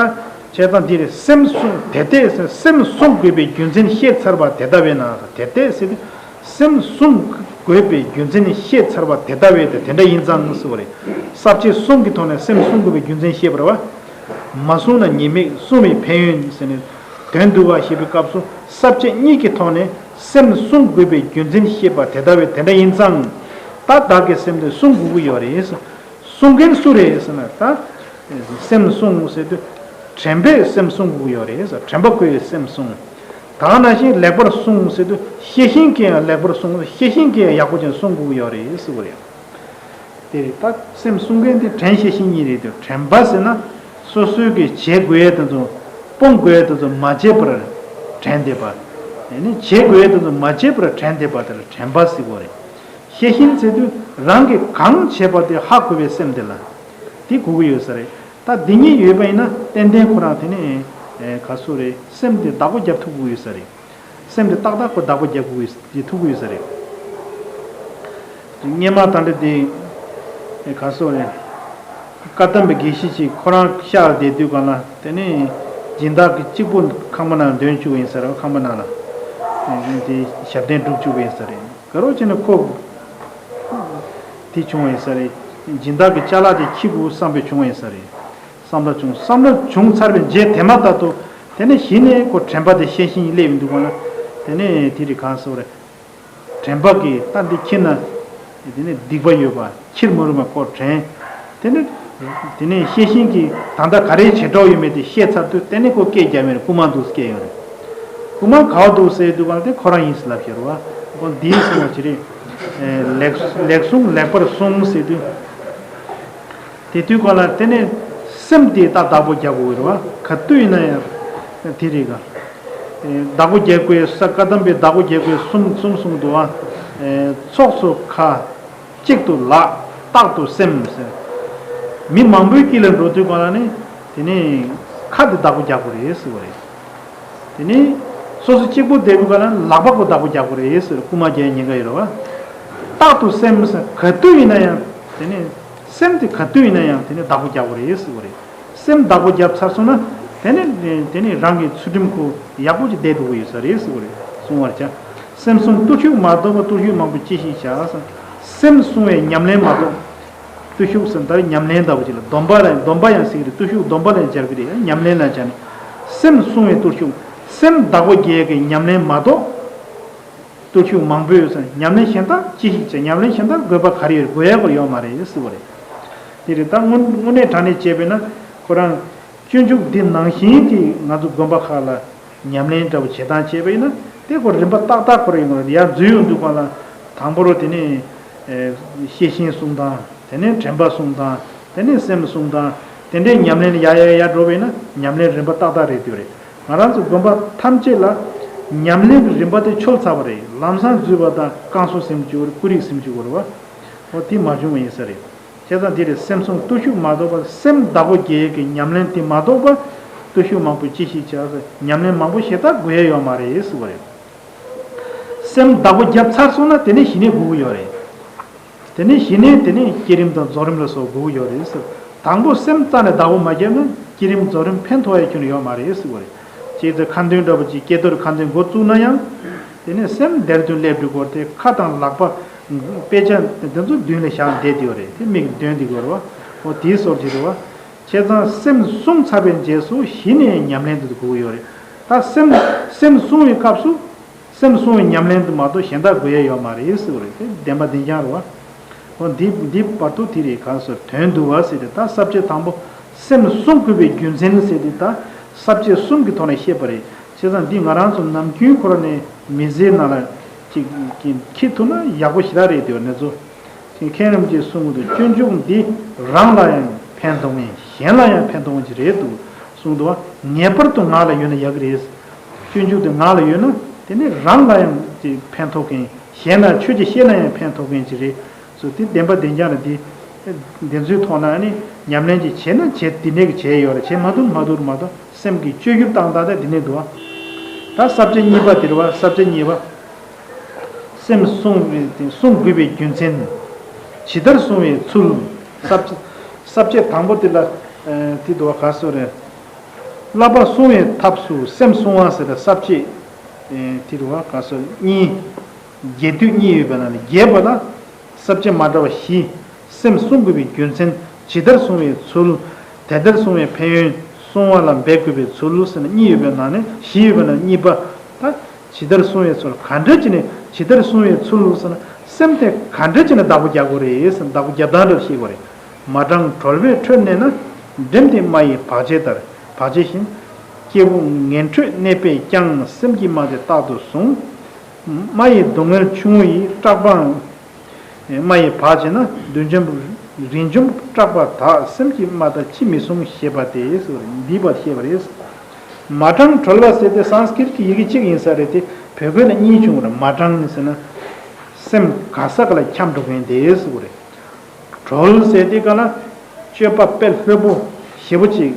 བྱས་ཙང་འདི་རེད། སེམས་གསུངས་དེ་ལྟས་སེམས་གསུང་དགོས་པའི་རྒྱུ་མཚན་བཤད་ཚར་བ་དེ་ལྟ་བས་ན། དེ་ལྟས་ཟེར་དུས་སེམས་གསུང་དགོས་པའི་རྒྱུ་མཚན་བཤད་ཚར་བ་དེ་ལྟ་བས་དེ་དེ་འདྲ་ཡིན་ཙང་ཟེར་བ་རེད། ས་བཅད་གསུམ་གྱི་ཐོག་ནས་སེམས་གསུང་དགོས་པའི་རྒྱུ་མཚན་བཤད་པ་རེད་བ། མ་གསུངས་ན་ཉེས་དམིགས། གསུངས་པའི་ཕན་ཡོན་ཟེར་ནས་དོན་བསྡུ་བ་ཞེས་པའི་སྐབས་སུ་ས་བཅད་གཉིས་ཀྱི་ཐོག་ནས་སེམས་གསུང་དགོས་པའི་རྒྱུ་མཚན་བཤད་པ་དེ་ལྟ་བས་དེ་འདྲ་ཡིན་ཙང་། ད་བདག་གིས་སེམས་དེ་གསུང་དགོས་ཀྱི་ཡོད་རེད། གསུང་མཁན་སུ་རེད་ཟེར་ན་ད། སེམས་གསུང་ཟེར་དུས་དྲན་པས་སེམས་གསུང་དགོས་ཀྱི་ཡོད་རེད། དྲན་པ་བསྐུལ་བའི་སེམས་གསུང་། ད་ནང་བཞིན་ལེགས་པར་གསུང་ཟེར་དུས་ཤེས་བཞིན་གྱིས་ཡང་ལེགས་པར་གསུང་། ཤེས་བཞིན་གྱིས་ཡང་ཡག་པོ་ཅན་གསུང་དགོས་ཀྱི་ཡོད་རེད་ཟེར་བ་རེད། དེ་རེད། ད་སེམས་གསུང་མཁན་དེ་དྲན་ཤེས་བཞིན་གཉིས་རེད་དེ། དྲན་པ་ཟེར་ན་སོ་སོའི་གི་བྱེད་དགོས་ཡས་དེ་ཚོ་སྤོང་དགོས་ཡས་དེ་ཚོ་མ་བྱས་པར་དྲན་བསྡད་པ། དེ་ནི་བྱེད་དགོས་ཡས་དེ་ཚོ་མ་བྱས་པར་དྲན་བསྡད་པ་དེ་ལ་དྲན་པ་ཟེར་གོ་རེད། ཤེས་བཞིན་ཟེར་དུས་རང་གིས་གང་བྱས་པ་དེ་ཧ་གོ་བའི་སེམས་དེ་ལ་དེ་གོ་གི་ཡོད་ས་རེད། ད་འདི་གཉིས་ཡོད་པ་ཡིན་ན་ཏན་ཏན་ཁོ་རང་དེ་ནི་ག་སོ་རེད། སེམས་དེ་བདག་པོ་རྒྱབ་ཐུབ་གི་ཡོད་ས་རེད། སེམས་དེ་ཏག་ཏག་ཁོ་བདག་པོ་རྒྱག་དགོས་ཀྱི་ཐུག་གི་ཡོད་ས་རེད། སྔོན་མ་ད་འདྲ་དེ་ག་སོ་རེད། བཀའ་གདམས་པའི་དགེ་བཤེས་ཅིག་ཁོ་རང་ཤག་བསྡད་དུས་གང་ལ་དེ་ནས་སྦྱིན་བདག་གི་གཅིག་པུ་ཁང་པ་ནང་འདོན་བཅུག་ཡིན་ས་རེད། ཁང་པ་ནང་ལ་དེ་ཞབས་བརྟན་སྒྲུབ་བཅུག་གི་ཡིན་ས་རེད། ག་རོ་བྱས་ན་ཁོ་དེ་བྱུང་བ་ཡིན་ས་རེད། སྦྱིན་བདག་གི་ཅ་ལག་དེ་ཁྱི་གུ་བསམ་པའི་བྱུང་བ་ཡིན་ས་རེད། བསམ་བློ་བྱུང་། བསམ་བློ་བྱུང་ཚར་བའི་རྗེས་དེ་མ་ཐག་ཏུ་དེ་ནས་གཞི་ནས་ཁོ་དྲན་པ་དེ་ཤེས་བཞིན་སླེབས་ཡོང་དུས་གང་ལ་དེ་ནས་དེ་རིགས་གང་སོགས་རེད། དྲན་པ་གིས་ད་འདི་ཁྱི་ན་དེ་ནས་སྡིག་པ་ཡོད་པ་ཁྱིར་མ་རུང་བ་ཁོ་དྲན། དེ་ནས་དེ་ནས་ཤེས་བཞིན་གྱིས་ད་ལྟ་ག་རེ་བྱེད་གྲབས་ཡོད་མེད་དེ་ཤེས་ཚར་དུས་དེ་ནས་ཁོ་སྐད་རྒྱབ་ཡོང་རེད། རྐུ་མ་འདུག་སྐད་ཡོང་རེད། རྐུ་མ་ག་བ་འདུག་ཟེར་དུས་གང་ལ་དེ་ཁོ་རང་ཡིན་ཟེར་ལབ་ཤེས་རེད་བ། ཁོ་འདིའི་གསུང་བ་ཅི་རེད། ལེགས་ལེགས་གསུང་ལེགས་པར་གསུངས་ཟེར་དུས། དེ་དུས་གང་ལ་དེ་ནས་སེམས་དེ་ད་བདག་པོ་རྒྱག་དགོས་རེད་བ། ག་དུས་ཡིན་ན་ཡང་དེ་རིགས་ག་བདག་པོ་རྒྱག་དགོས་ས། བཀའ་གདམས་པའི་བདག་པོ་རྒྱག་དགོས་གསུམ་གསུམ་གསུངས་འདུག་བ། ཚོགས་སུ་ཁ། གཅིག་ཏུ་ལག། རྟག་ཏུ་སེམས་ཟེར། མི་མང་པོའི་དཀྱིལ་ལ་འགྲོ་དུས་གང་ལ་ནི་དེ་ནས་ཁ་དེ་བདག་པོ་རྒྱག་དགོས་རེད་ཟེར་བ་རེད། དེ་ནས་སོ་སོ་གཅིག་པུ་བསྡད་པའི་སྐབས་ལ་ལག་པ་ཁོ་བདག་པོ་རྒྱག་དགོས་རེད་ཟེར། རྐུ་མ་རྒྱག་ཉེན་ཁ་ཡོད་རེད་བ། རྟག་ཏུ་སེམས་ཟེར་ག་དུས་ཡིན་ན་ཡང་དེ་ནས་སེམས་དེ་ག་དུས་ཡིན་ན་ཡང་དེ་ནས་བདག་པོ་རྒྱག་དགོས་རེད་ཟེར་བ་རེད། སེམས་བདག་པོ་བརྒྱབ་ཚར་སོང་ན་དེ་ནས་དེ་ནས་རང་གི་ཚུལ་ཁྲིམས་ཁོ་ཡག་པོ་ཅིག་བསྡད་འགྲོ་གི་ཡོད་ས་རེད་ཟེར་བ་རེད། གསུང་བར་བྱ། སེམས་བསྲུང་བརྟུལ་ཞུགས་མ་གཏོགས་པ། བརྟུལ་ཞུགས་མང་པོས་ཅི་ཞིག་བྱ། སེམས་བསྲུང་བའི་ཉམས་ལེན་མ་གཏོགས། བརྟུལ་ཞུགས་ཟེར་ན་ད་ཉམས་ལེན་ལྟ་བུ་ཅིག་ལ་སྡོམ་པ་ལ་སྡོམ་པ་ཡང་ཟེར་གི་རེད། བརྟུལ་ཞུགས་སྡོམ་པ་ལ་སྦྱར་གི་རེད། ཉམས་ལེན་ལ་སྦྱར་ནས་སེམས་བསྲུང་བའི་བརྟུལ་ཞུགས། སེམས་བདག་པོ་རྒྱག་གི་ཉམས་ལེན་མ་གཏོགས། བརྟུལ་ཞུགས་མང་པོ་ཡོད་ཙང་ཉམས་ལེན་གཞན་དག་ཅི་ཞིག་བྱེད། ཉམས་ལེན་གཞན་དག་དགོས་པ་ག་རེ་ཡོད། དགོས་ཡ་གོ་ཡོད་མ་རེད་ཟེར་བ་རེད། དེ་རེད། ད་དངོས་དངོས་གནས་དྲང་གནས་བྱས་པས་ན་ཁོ་རང་སྤྱོད་འཇུག་འདི་ནང་བཞིན་གྱི་ང་ཚོ་དགོན་པ་ཁག་ལ་ཉམས་ལེན་འདྲ་བོ་བྱེད་སྟངས་བྱས་པ་ཡིན་ན་དེ་ཁོ་རིམ་པ་ཏག་ཏག་ཁོ་རང་ཡོང་གི་རེད། ཡར་འཛུལ་ཡོང་དུས་གང་ལ་དང་པོ་རུ་དེ་ནས་ཤེས་བཞིན་གསུང་སྟངས། དེ་ནས་དྲན་པ་གསུང་སྟངས། དེ་ནས་སེམས་གསུང་སྟངས། དེ་འདྲའི་ཉམས་ལེན་ཡར་ཡར་ཡར་འགྲོ་བས་ན་ཉམས་ལེན་རིམ་པ་ཏག་ཏག་རེད་འདོད་རེད། ང་རང་ཚོ་དགོན་པ་ཐམས་ཅད་ལ་ཉམས་ལེན་གྱི་རིམ་པ་དེ་འཆོལ་ཚར་བ་རེད། ལམ་སང་འཛུལ་བ་དང་བསྐང་གསོ་ཟེར་གྱི་ཡོད་རེད། སྐུ་རིམ་ཟེར་གྱི་ཡོད་རེད་བ། འོ་དེ་མ་བྱུང་བ་ཡིན་ས་རེད། བྱས་ཙང་འདི་རེད། སེམས་བསྲུང་བརྟུལ་ཞུགས་མ་གཏོགས་པ། སེམས་བདག་པོ་རྒྱག་གི་ཉམས་ལེན་དེ་མ་གཏོགས་པ། བརྟུལ་ཞུགས་མང་པོས་ཅི་ཞིག་བྱ་ཟེར། ཉམས་ལེན་མང་པོ་ཞེ་དྲག་དགོས་ཡ་ཡོད་མ་རེད་ཟེར་བ་རེད། སེམས་བདག་པོ་བརྒྱབ་ཚར་སོང་ན་དེ་ནས་ཞི་གནས་དགོས་ཀྱི་ཡོད་རེད། དེ་ནས་ཞི་གནས་དེ་ནས་བསྐྱེད་རིམ་དང་རྫོགས་རིམ་ལ་སོགས་དགོས་ཀྱི་ཡོད་རེད་ཟེར། དང་པོ་སེམས་རྩ་ནས་བདག་པོ་མ་བརྒྱབ་ན་བསྐྱེད་རིམ་རྫོགས་རིམ་ཕན་ཐོགས་ཡ་ཁྱོན་ནས་ཡོད་མ་རེད་ཟེར་བ་རེད། ཅེས་ཚེ་ཁ་འདོན་འདྲ་པོ་ཅིག་ཀྱེ་རྡོར་ཁ་འདོན་འགོ་བཙུགས་ན་ཡང་། དེ་ནས་སེམས་དེར་དོན་སླེབས་འགྲོ་སྐོར་དེ་ཁ་དང་ལག་པ་དཔེ་ཆ་དེ་ཚོ་མདུན་ལ་བཞག་བསྡད་དེ་ཡོད་རེད། དེ་མིག་འདོན་དེ་ཡོད་རེད་བ། འོ་དེའི་སོར་གྱི་རེད་བ། བྱས་ཙང་སེམས་བསྲུང་ཚར་བའི་རྗེས་སུ་གཞི་ནས་ཉམས་ལེན་དུ་དགོས་ཀྱི་ཡོད་རེད། ད་སེམས་སེམས་བསྲུང་བའི་སྐབས་སུ། སེམས་བསྲུང་བའི་ཉམས་ལེན་དུ་མ་གཏོགས་གཞན་དག་དགོས་ཡ་ཡོད་མ་རེད་ཟེར་བ་རེད། དེ་བདེན་པ་བདེན་རྐྱང་རེད་བ། འོ་འདི་འདི་བར་དུ་དེ་རེད། གང་ཟེར་དོན་བསྡུ་བ་ཟེར་ཏེ་ད་ས་བཅད་དང་པོ་སེམས་བསྲུང་དགོས་པའི་རྒྱུ་མཚན་ཟེར་ཏེ་ད་ས་བཅད་གསུམ་གྱི་ཐོག་ནས་བཤད་པ་རེད། བྱས་ཙང་འདི་ང་རང་ཚོ་ནམ་རྒྱུན་ཁོ་ར་ནས་མི་ཚེའི་ནང་ལ་ཅིག་ཅིག་འཁྱེར་ཐུབ་ན་ཡག་པོ་ཞེ་དྲག་རེད་དེ་ནས་ཚོ། མཁན་རིན་པོ་ཆེས་གསུངས་འདུག་སྤྱོད་འཇུག་འདི་རང་ལ་ཡང་ཕན་ཐོགས་མིན་གཞན་ལ་ཡང་ཕན་ཐོགས་མིན་ཅིག་རེད་འདུག་གསུངས་འདུག་བ། ངེས་པར་དུ་ངག་ལ་ཡོད་ན་ཡག་གི་རེད། སྤྱོད་འཇུག་དེ་ངག་ལ་ཡོད་ན་དེ་ནི་རང་ལ་ཡང་དེ་ཕན་ཐོགས་མཁན། གཞན་ལ་ཆོས་ཀྱི་བཤད་ན་ཡང་ཕན་ཐོགས་མཁན་ཅིག་རེད། སོ་དེ་བདེན་པ་བདེན་རྐྱང་རེད་དེ། དེ་ཚོའི་ཐོག་ན་ནི་ཉམས་ལེན་ཅིག་བྱས་ན་བྱས་དེ་འདྲས་ཀྱི་བྱས་ཡོད་རེད། བྱས་མ་ཐུབ་མ་ཐུབ་མ་གཏོགས་སེམས་ཀྱི་བཅོས་བསྒྱུར་བཏང་སྟངས་དེ་འདྲས་འདུག་བ། ད་ས་བཅད་གཉིས་པ་དེ་རེད་བ། ས་བཅད་གཉིས་པ། སེམས་བསྲུང་བའི་བསྲུང་དགོས་པའི་རྒྱུ་མཚན། ཇི་ལྟར་བསྲུང་བའི་ཚུལ། ས་བཅད་ས་བཅད་དང་པོ་དེ་ལ་ཨ་དེ་འདུག་བ། ག་སོ་རེད། བསླབ་པ་བསྲུང་བའི་ཐབས་སུ་སེམས་བསྲུང་བ་ཟེར་བའི་ས་བཅད་ཨ་དེ་འདུག་བ། ག་སོ་གཉིས། རྒྱས་བསྡུས་གཉིས་ཡོད་པའི་ནང་ནས་རྒྱས་པ་ལ། ས་བཅད་མ་འདྲ་བ་བཞི། སེམས་བསྲུང་དགོས་པའི་རྒྱུ་མཚན། ཇི་ལྟར་བསྲུང་བའི་ཚུལ། དེ་ལྟར་བསྲུང་བའི་ཕན་ཡོན། བསྲུང་བ་ལ་འབད་དགོས་པའི་ཚུལ་ཟེར་ནས་གཉིས་ཡོད་པའི་ནང་ནས། བཞི་ཡོད་པའི་ནང་ནས་གཉིས་པ། ད་ཇི་ལྟར་བསྲུང་བའི་ཚུལ། ག་འདྲ་བྱས་ནས་ཇི་ལྟར་བསྲུང་བའི་ཚུལ་ཟེར་ན། སེམས་དེ་ག་འདྲ་བྱས་ནས་བདག་པོ་རྒྱག་དགོས་རེད་ཟེར་ན། བདག་པོ་རྒྱག་སྟངས་འདྲ་ཤེས་དགོས་རེད། མ་དྲང་གྲོལ་བའི་ཁྲོད་གནས་ན། བསྒྲིམས་ཏེ་རྨ་ཡི་བག་ཕྱེ་ལྟར། བག་ཕྱེ་བཞིན། སྐྱེས་བུ་ངན་ཁྲོད་གནས་པས་ཀྱང་། སེམས་ཀྱི་རྨ་དེ་རྟག་ཏུ་བསྲུང་། རྨ་ཡི་སྡུག་བསྔལ་ཆུང་ངུ་ཡི། སྐྲག་པའང་རྨ་ཡི་བག་བྱེད་ན། བདུད་འཇོམས་རི་འཇོམས་སྐྲག་པ་དག། སེམས་ཀྱི་རྨ་དང་ཅི་མི་བསྲུང་། ཞེས་པ་སྟེ། ཟེར་བ་རེད། འདི་པར་བཤད་པ་རེད། མ་དྲང་གྲོལ་བ་ཟེར་དེ་སཾ་སྐྲྀཏ་གི་ཡི་གེ་གཅིག་ཡིན་ས་རེད་དེ། བོད་སྐད་ལ་གཉིས་བྱུང་བ་རེད། མ་དྲང་ཟེར་ན་སེམས་ག་ས་ག་ལ་འཁྱམས་འགྲོ་མཁན་དེ་ཟེར་བ་རེད། གྲོལ་ཟེར་དེ་ག་ལ་སྤྱོད་པ་དཔེ་ལྷོད་པོ་ཞེ་པོ་ཅིག་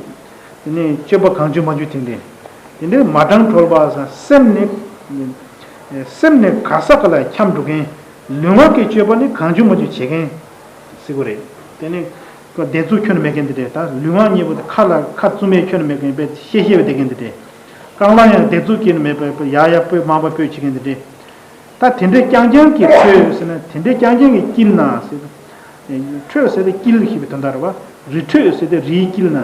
དེ་ནས་སྤྱོད་པ་གང་བྱུང་མང་བྱུང་དེ་འདྲས། དེ་འདྲས་མ་དྲང་གྲོལ་བ་ཟེར་སེམས་ནི། སེམས་ནི་ག་ས་ག་ལ་འཁྱམས་འགྲོ་མཁན། ལུས་ངག་གི་སྤྱོད་པ་ནི་གང་བྱུང་མང་བྱུང་བྱེད་མཁན་ཟེར་དགོས་རེད། དེ་ནས་བདེ་ཚུགས་ཁྱོན་ནས་མེད་མཁན་དེ་འདྲས། ད་ལུས་ངག་གཉིས་པོ་དེ་ཁ་ལ་ཁ་བཙུམ་པའི་ཁྱོན་ནས་མེད་མཁན། དཔེ་གཤེ་གཤེ་བའི་བསྡད་མཁན་དེ་འདྲས། རྐང་ལག་ཡང་བདེ་ཚུགས་ཁྱོན་ནས་མེད་པའི་ཡ་ཡ་སྤོས་མང་པོ་སྤོས་བྱེད་མཁན་དེ་འདྲས། ད་དེ་འདྲའི་རྐྱང་རྐྱང་གི་ཁྲོད་ཟེར་ན། དེ་འདྲའི་རྐྱང་རྐྱང་གི་དཀྱིལ་ན་ཟེར། ཁྲོད་ཟེར་ཏེ་དཀྱིལ་ཞེས་པའི་དོན་དག་རེད་བ། རི་ཁྲོད་ཟེར་ཏེ་རིའི་དཀྱིལ་ན།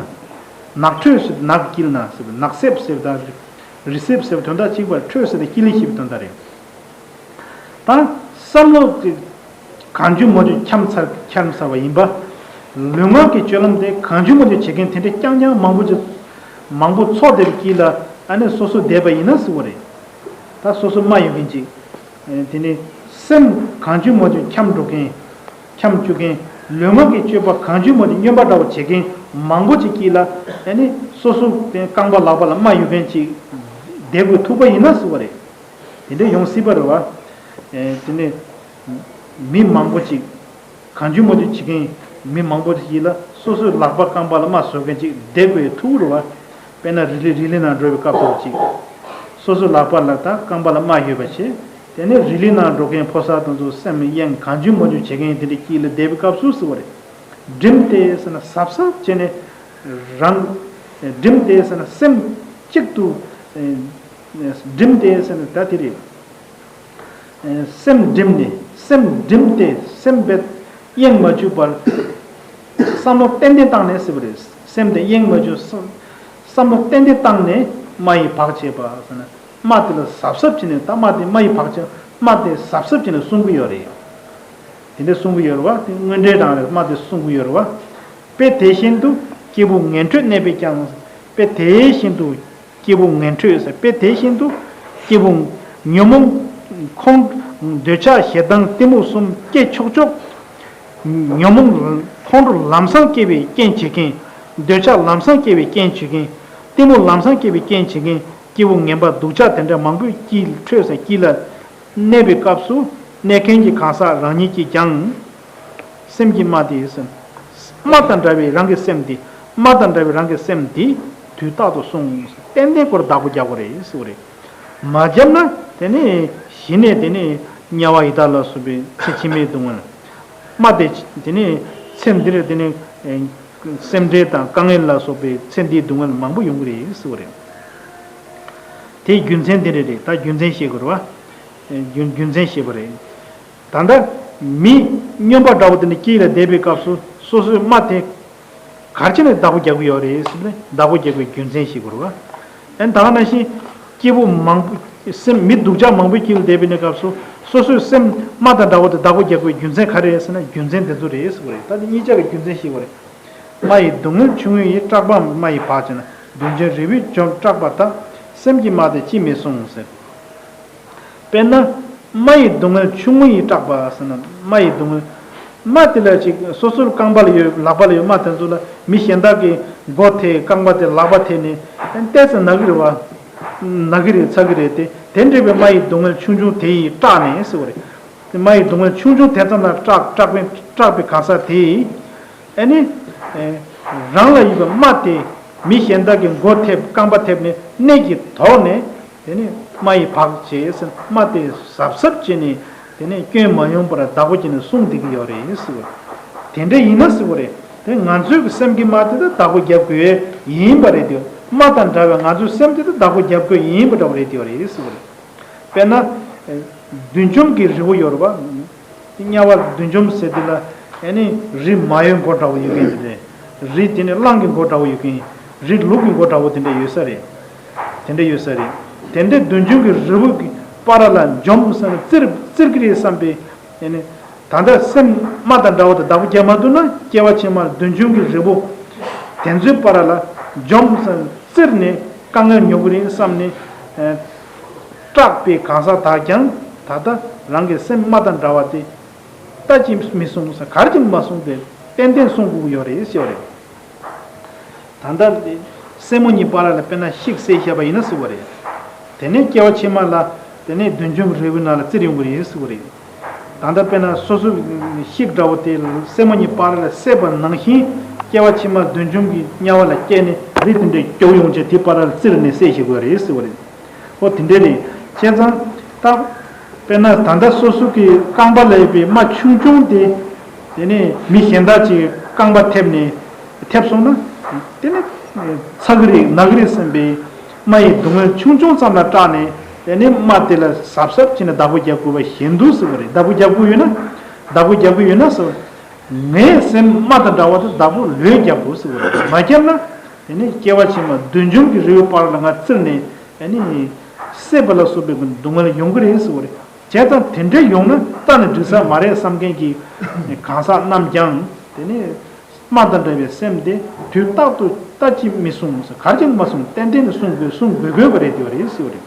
ནགས་ཁྲོད་ཟེར་ཏེ་ནགས་ཀྱི་དཀྱིལ་ན་ཟེར་བ། ནགས་གསེབ་ཟེར་བ་དང་རི་གསེབ་ཟེར་བའི་དོན་དག་གཅིག་པ། ཁྲོད་ཟེར་ཏེ་དཀྱིལ་ཞེས་པའི་དོན་དག་རེད། ད་བསམ་བློ་དེ་གང་བྱུང་མང་བྱུང་འཁྱམས་ཚར་འཁྱམས་ཚར་བ་ཡིན་པ། ལུས་ངག་གི་སྤྱོད་ལམ་དེ་གང་བྱུང་མང་བྱུང་བྱེད་མཁན་དེ་འདྲ་རྐྱང་རྐྱང་མང་པོ་ཅིག་མང་པོ་ཚོགས་བསྡད་པའི་དཀྱིལ་ལ་ཨ་ནི་སོ་སོ་བསྡད་པ་ཡིན་ན་ཟེར་བ་རེད། ད་སོ་སོ་རྨ་ཡོད་མཁན་ཅིག་དེ་ནས་སེམས་གང་བྱུང་མང་བྱུང་འཁྱམས་འགྲོ་མཁན། འཁྱམས་བཅུག་མཁན། ལུས་ངག་གི་སྤྱོད་པ་གང་བྱུང་མང་བྱུང་སྨྱོན་པ་འདྲ་བོ་བྱེད་མཁན་མང་པོ་ཅིག་དཀྱིལ་ལ་ཨ་ནི་སོ་སོ་དེ་རྐང་པ་ལག་པ་ལ་རྨ་ཡོད་མཁན་ཅིག་བསྡད་དགོས་ཐུག་པ་ཡིན་ན་ཟེར་བ་རེད། དེ་འདྲ་ཡོང་སྲིད་པ་རེད་བ། ཨེ་དེ་ནས་མི་མང་པོ་ཅིག་གང་བྱུང་མང་བྱུང་བྱེད་མཁན་མི་མང་པོ་ཅིག་ལ་སོ་སོའི་ལག་པ་རྐང་པ་ལ་རྨ་བཟོ་མཁན་ཅིག་བསྡད་དགོས་ཐུག་རེད་བ། དཔེར་ན་རི་ལི་རི་ལི་ནང་འགྲོ་བའི་སྐབས་སུ་ཅིག་སོ་སོའི་ལག་པ་ལ་དང་རྐང་པ་ལ་རྨ་ཡོད་པ་བྱས། དེ་ནས་རི་ལི་ནང་འགྲོ་མཁན་ཕོ་གསར་དེ་ཚོ་སེམས་གཡེང་གང་བྱུང་མང་བྱུང་བྱེད་མཁན་དེ་འདྲ་དཀྱིལ་ལ་བསྡད་པའི་སྐབས་སུ་ཟེར་བ་རེད། བསྒྲིམས་ཏེ་ཟེར་ན་གཟབ་གཟབ་བྱས་ནས་རང་། བསྒྲིམས་ཏེ་ཟེར་ན་སེམས་གཅིག་ཏུ་བསྒྲིམས་ཏེ་ཟེར་ན་ད་དེ་རེད། སེམས་བསྒྲིམས་ནས་སེམས་བསྒྲིམས་ཏེ་སེམས་པས་གཡེང་མ་བཅུག་པར། བསམ་བློ་ཏན་ཏན་བཏང་ནས་ཟེར་བ་རེད། སེམས་དེ་གཡེང་མ་བཅུག་བསམ་བསམ་བློ་ཏན་ཏན་བཏང་ནས་རྨ་ཡི་བག་བྱས་པ་ཟེར་ན། རྨ་དེ་ལ་གཟབ་གཟབ་བྱས་ནས། ད་རྨ་དེ་རྨ་ཡི་བག་བྱས། རྨ་དེ་གཟབ་གཟབ་བྱས་ནས་བསྲུང་གི་ཡོད་རེད། དེ་འདྲ་བསྲུང་གི་ཡོད་རེད་བ། དེ་དངོས་འབྲེལ་རང་རེད། རྨ་དེ་བསྲུང་གི་ཡོད་རེད་བ། དཔེ་དེ་བཞིན་དུ་སྐྱེས་བུ་ངན་ཁྲོད་གནས་པས་ཀྱང་། དཔེ་དེ་བཞིན་དུ་སྐྱེས་བུ་ངན་ཁྲོད་ཟེར། དཔེ་དེ་བཞིན་དུ་སྐྱེས་བུ་ཉོན་མོངས་ཁོང་། འདོད་ཆགས་ཞེ་སྡང་གཏི་མུག་གསུམ་སྐྱེ་ཆོག་ཆོག་ཉོན་མོངས་ཁོང་ཁྲོ་ལམ་སང་སྐྱེ་བའི་རྐྱེན་བྱེད་མཁན། འདོད་ཆགས་ལམ་སང་སྐྱེ་བའི་རྐྱེན་བྱེད་མཁན། གཏི་མུག་ལམ་སང་སྐྱེ་བའི་རྐྱེན་བྱེད་མཁན། སྐྱེས་བུ་ངན་པ་སྡུག་ཅག་དེ་འདྲ་མང་པོའི་དཀྱིལ། ཁྲོད་ཟེར་དཀྱིལ་ལ་གནས་པའི་སྐབས་སུ། གནས་མཁན་གྱི་གང་ཟག་རང་ཉིད་ཀྱིས་ཀྱང་། སེམས་ཀྱི་རྨ་དེ་ཟེར། རྨ་དང་འདྲ་བའི་རང་གི་སེམས་དེ། རྨ་དང་འདྲ་བའི་རང་གི་སེམས་དེ་དུས་རྟག་ཏུ་བསྲུང་། ཏན་ཏན་ཁོར་བདག་པོ་རྒྱག་དགོས་རེད་ཟེར་བ་རེད། མ་བརྒྱབ་ན་དེ་ནས་གཞི་ནས་དེ་ནས་དམྱལ་བ་ཡི་དྭགས་ལ་སོགས་པའི་ཚེ་ཕྱི་མའི་སྡུག་བསྔལ། རྨ་དེ་དེ་ནས་ཚེ་འདིར་དེ་ནས་སེམས་ཁྲལ་དང་དཀའ་ངལ་ལ་སོགས་པའི་ཚེ་འདིའི་སྡུག་བསྔལ་མང་པོ་ཡོང་གི་རེད་ཟེར་བ་རེད། དེའི་རྒྱུ་མཚན་དེ་འདྲ་རེད། ད་རྒྱུ་མཚན་ཤེས་དགོས་རེད་བ། རྒྱུ་རྒྱུ་མཚན་ཤེས་པ་རེད། ད་ལྟ་མི་སྨྱོན་པ་འདྲ་བོ་དེ་འདྲ་དཀྱིལ་ལ་བསྡད་པའི་སྐབས་སུ་སོ་སོའི་རྨ་དེ་ག་རེ་བྱས་ནས་བདག་པོ་རྒྱག་གི་ཡོད་རེད་ཟེར་ན། བདག་པོ་རྒྱག་པའི་རྒྱུ་མཚན་ཤེས་དགོས་རེད་བ། ཨ་ནི་ད་ག་ནང་བཞིན་སྐྱེས་བུ་མང་པོ་སེམས་མི་སྡུག་ཅག་མང་པོའི་དཀྱིལ་ལ་བསྡད་པའི་གནས་སྐབས་སུ་སོ་སོའི་སེམས་རྨ་དང་འདྲ་བོ་དེ་བདག་པོ་རྒྱག་པའི་རྒྱུ་མཚན་ག་རེ་རེད་ཟེར་ན། རྒྱུ་མཚན་དེ་ཚོ་རེད་ཟེར་བ་རེད། ད་དེ་གཉིས་ཆ་གི་རྒྱུ་མཚན་ཤེས་དགོས་རེད། རྨ་ཡི་སྡུག་བསྔལ་ཆུང་ངུ་ཡི། སྐྲག་པའང་རྨ་ཡི་བག་བྱེད་ན། བདུད་འཇོམས་རི་བོས་འཇོམས་སྐྲག་པ་དག། སེམས་ཀྱི་རྨ་དེ་ཅིས་མི་བསྲུང་ཟེར། དཔེར་ན། རྨ་ཡི་སྡུག་བསྔལ་ཆུང་ངུ་ཡི། སྐྲག་པ་ཟེར་ན་རྨ་ཡི་སྡུག་བསྔལ། རྨ་དེ་ལ་ཅིག་སོ་སོའི་རྐང་པ་ལ་ཡོད། ལག་པ་ལ་ཡོད་རྨ་དེ་ཚོ་ལ་མི་གཞན་དག་གིས་ མགོ་ཐེབས། རྐང་པ་དེ་ལག་པ་ཐེབས་ནས་ཏོག་ཙམ་ན་གི་རེད་བ། ན་གི་རེད་ཚ་གི་རེད་དེ། དེ་འདྲ་བའི་རྨ་ཡི་སྡུག་བསྔལ་ཆུང་ཆུང་དེ་ཡིས་སྐྲག་ནས་ཟེར་བ་རེད། རྨ་ཡི་སྡུག་བསྔལ་ཆུང་ཆུང་དེ་ཙམ་ལ་སྐྲག་སྐྲག་པའི་སྐྲག་པའི་གང་ཟག་དེ་ཡིས། ཨ་ནི། རང་ལ་ཡོད་པའི་རྨ་དེ་མི་གཞན་དག་གི་མགོ་ཐེབས། རྐང་པ་ཐེབས་ནས་གནད་ཀྱིས་དོགས་ནས། དེ་ནས་རྨ་ཡི་བག་བྱས་ཟེར། རྨ་དེ་གཟབ་གཟབ་བྱས་ནས། དེ་ནས་སྐྱོན་མ་ཡོང་བར་བདག་པོ་བྱས་ནས་བསྲུང་བསྡད་ཀྱི་ཡོད་རེད་ཟེར་བ། དེ་འདྲ་ཡིན་ན་ཟེར་བ་རེད། དེ་ང་ཚོའི་གི་སེམས་ཀྱི་རྨ་དེ་ད་བདག་པོ་རྒྱབ་དགོས་ཡིན་པ་རེད་དེ། རྨ་དང་འདྲ་བའི་ང་ཚོའི་སེམས་དེ་ད་བདག་པོ་རྒྱབ་དགོས་ཡིན་པ་འདྲ་བ་རེད་དེ་ཡོད་རེད་ཟེར་བ་རེད། དཔེར་ན། བདུད་འཇོམས་ཀྱི་རིལ་བུ་ཡོད་རེད་བ། དམྱལ་བ་བདུད་འཇོམས་ཟེར་དེ་ལ། ཨ་ནི་རི་མ་ཡོའི་མགོ་འདྲ་བོ་ཡོད་མཁན་དེ་རེད། རི་དེ་ནི་གླང་གི་མགོ་འདྲ་བོ་ཡོད་མཁན། རི་ལུག་གི་མགོ་འདྲ་བོ་དེ་འདྲ་ཡོད་ས་རེད། དེ་འདྲ་ཡོད་ས་རེད། དེ་འདྲའི་བདུད་འཇོམས་ཀྱི་རིལ་བུ་གི་བར་ལ་འཇོམས་བསམ་ན་བཙིར་བཙིར་གི་རེད་བསམ་པའི། ཨ་ནི་ད་ལྟ་སེམས་རྨ་དང་འདྲ་བོ་དང་བདག་པོ་རྒྱབ་མ་ཐུབ་ན། སྐྱེ་བ་ཕྱི་མར་བདུད་འཇོམས་ཀྱི་རིལ་བུ་དེ་ཚོའི་བར་ལ་འཇོམས་བསམ། བཙིར་ནས་དཀའ་ངལ་མྱོང་གི་རེད་བསམ་ནས། ཨ། སྐྲག་པའི་གང་ཟག་དག་ཀྱང་ད་ལྟ་རང་གི་སེམས་རྨ་དང་འདྲ་བ་དེ་ལྟ་ཅི་མི་བསྲུང་ཟེར། ག་རེ་ཅིག་མ་བསྲུང་སྟེ་ཏན་ཏན་བསྲུང་དགོས་ཀྱི་ཡོད་རེད་ཟེར་བ་རེད། ད་ལྟ་སེན་མོ་གཉིས་བར་ལ་དཔེར་ན་ཤིག་བསད་བཞག་པ་ཡིན་ན་ཟེར་བ་རེད། དེ་ནས་སྐྱེ་བ་ཕྱི་མ་ལ་དེ་ནས་བདུད་འཇོམས་རིལ་བུའི་ནང་ལ་བཙིར་ཡོང་གི་རེད་ཟེར་བ་རེད། ད་ལྟ་དཔེར་ན་སོ་སོ་ཤིག་འདྲ་བོ་དེ་སེན་མོ་གཉིས་བར་ལ་བསད་པ་ནང་བཞིན། སྐྱེ་བ་ཕྱི་མ་བདུད་འཇོམས་ཀྱི་དམྱལ་བ་ལ་སྐྱེས་ནས་རི་དེ་འདྲའི་མགྱོགས་ཡོང་བྱས་དེ་བར་ལ་བཙིར་ནས་བསད་ཤེས་དགོས་རེད་ཟེར་བ་རེད། ཨོ་དེ་འདྲས་རེད། བྱས་ཙང་ད། དཔེར་ན་ད་ལྟ་སོ་སོ་གི་རྐང་པ་ལ་ཡོད་པའི་རྨ་ཆུང་ཆུང་དེ། དེ་ནས་མི་གཞན་དག་ཅིག་རྐང་པ་ཐེབས་ནས་ཐེབས་སོང་ན། དེ་ནི་ཚ་གི་རེད་ན་གི་རེད་བསམ་པའི་རྨ་ཡི་སྡུག་བསྔལ་ཆུང་ཆུང་ཙམ་ལ་སྐྲག་ནས། དེ་ནི་རྨ་དེ་ལ་གཟབ་གཟབ་བྱས་ནས་བདག་པོ་རྒྱབ་དགོས་པ་བཞིན་དུ་ཟེར་བ་རེད། བདག་པོ་རྒྱབ་དགོས་ཡོད་ན། བདག་པོ་རྒྱབ་དགོས་ཡོད་ན་ཟེར། ངའི་སེམས་རྨ་དང་འདྲ་བ་དེ་བདག་པོ་ལོས་རྒྱབ་དགོས་ཟེར་བ་རེད། མ་རྒྱབ་ན། དེ་ནི་སྐྱེ་བ་ཕྱི་མ་བདུད་འཇོམས་ཀྱི་རིལ་བུའི་བར་ལ་ང་བཙིར་ནས། ཨ་ནི། བསད་པ་ལ་སོགས་པའི་སྡུག་བསྔལ་ཡོང་གི་རེད་ཟེར་བ་རེད། བྱས་ཙང་དེ་འདྲ་ཡོང་ན་རྩ་ནས་འགྲིག་ས་མ་རེད་བསམ་མཁན་གྱི་གང་ཟག་རྣམས་ཀྱང་དེ་ནི་རྨ་དང་འདྲ་བའི་སེམས་དེ་དུས་རྟག་ཏུ་ལྟ་ཅི་མི་བསྲུང་ཟེར། ག་རེ་ཅིག་མ་བསྲུང་ཏན་ཏན་ནས་བསྲུང་དགོས་བསྲུང་དགོས་དགོས་པ་རེད་དེ་བ་རེད་ཟེར་བ་རེད།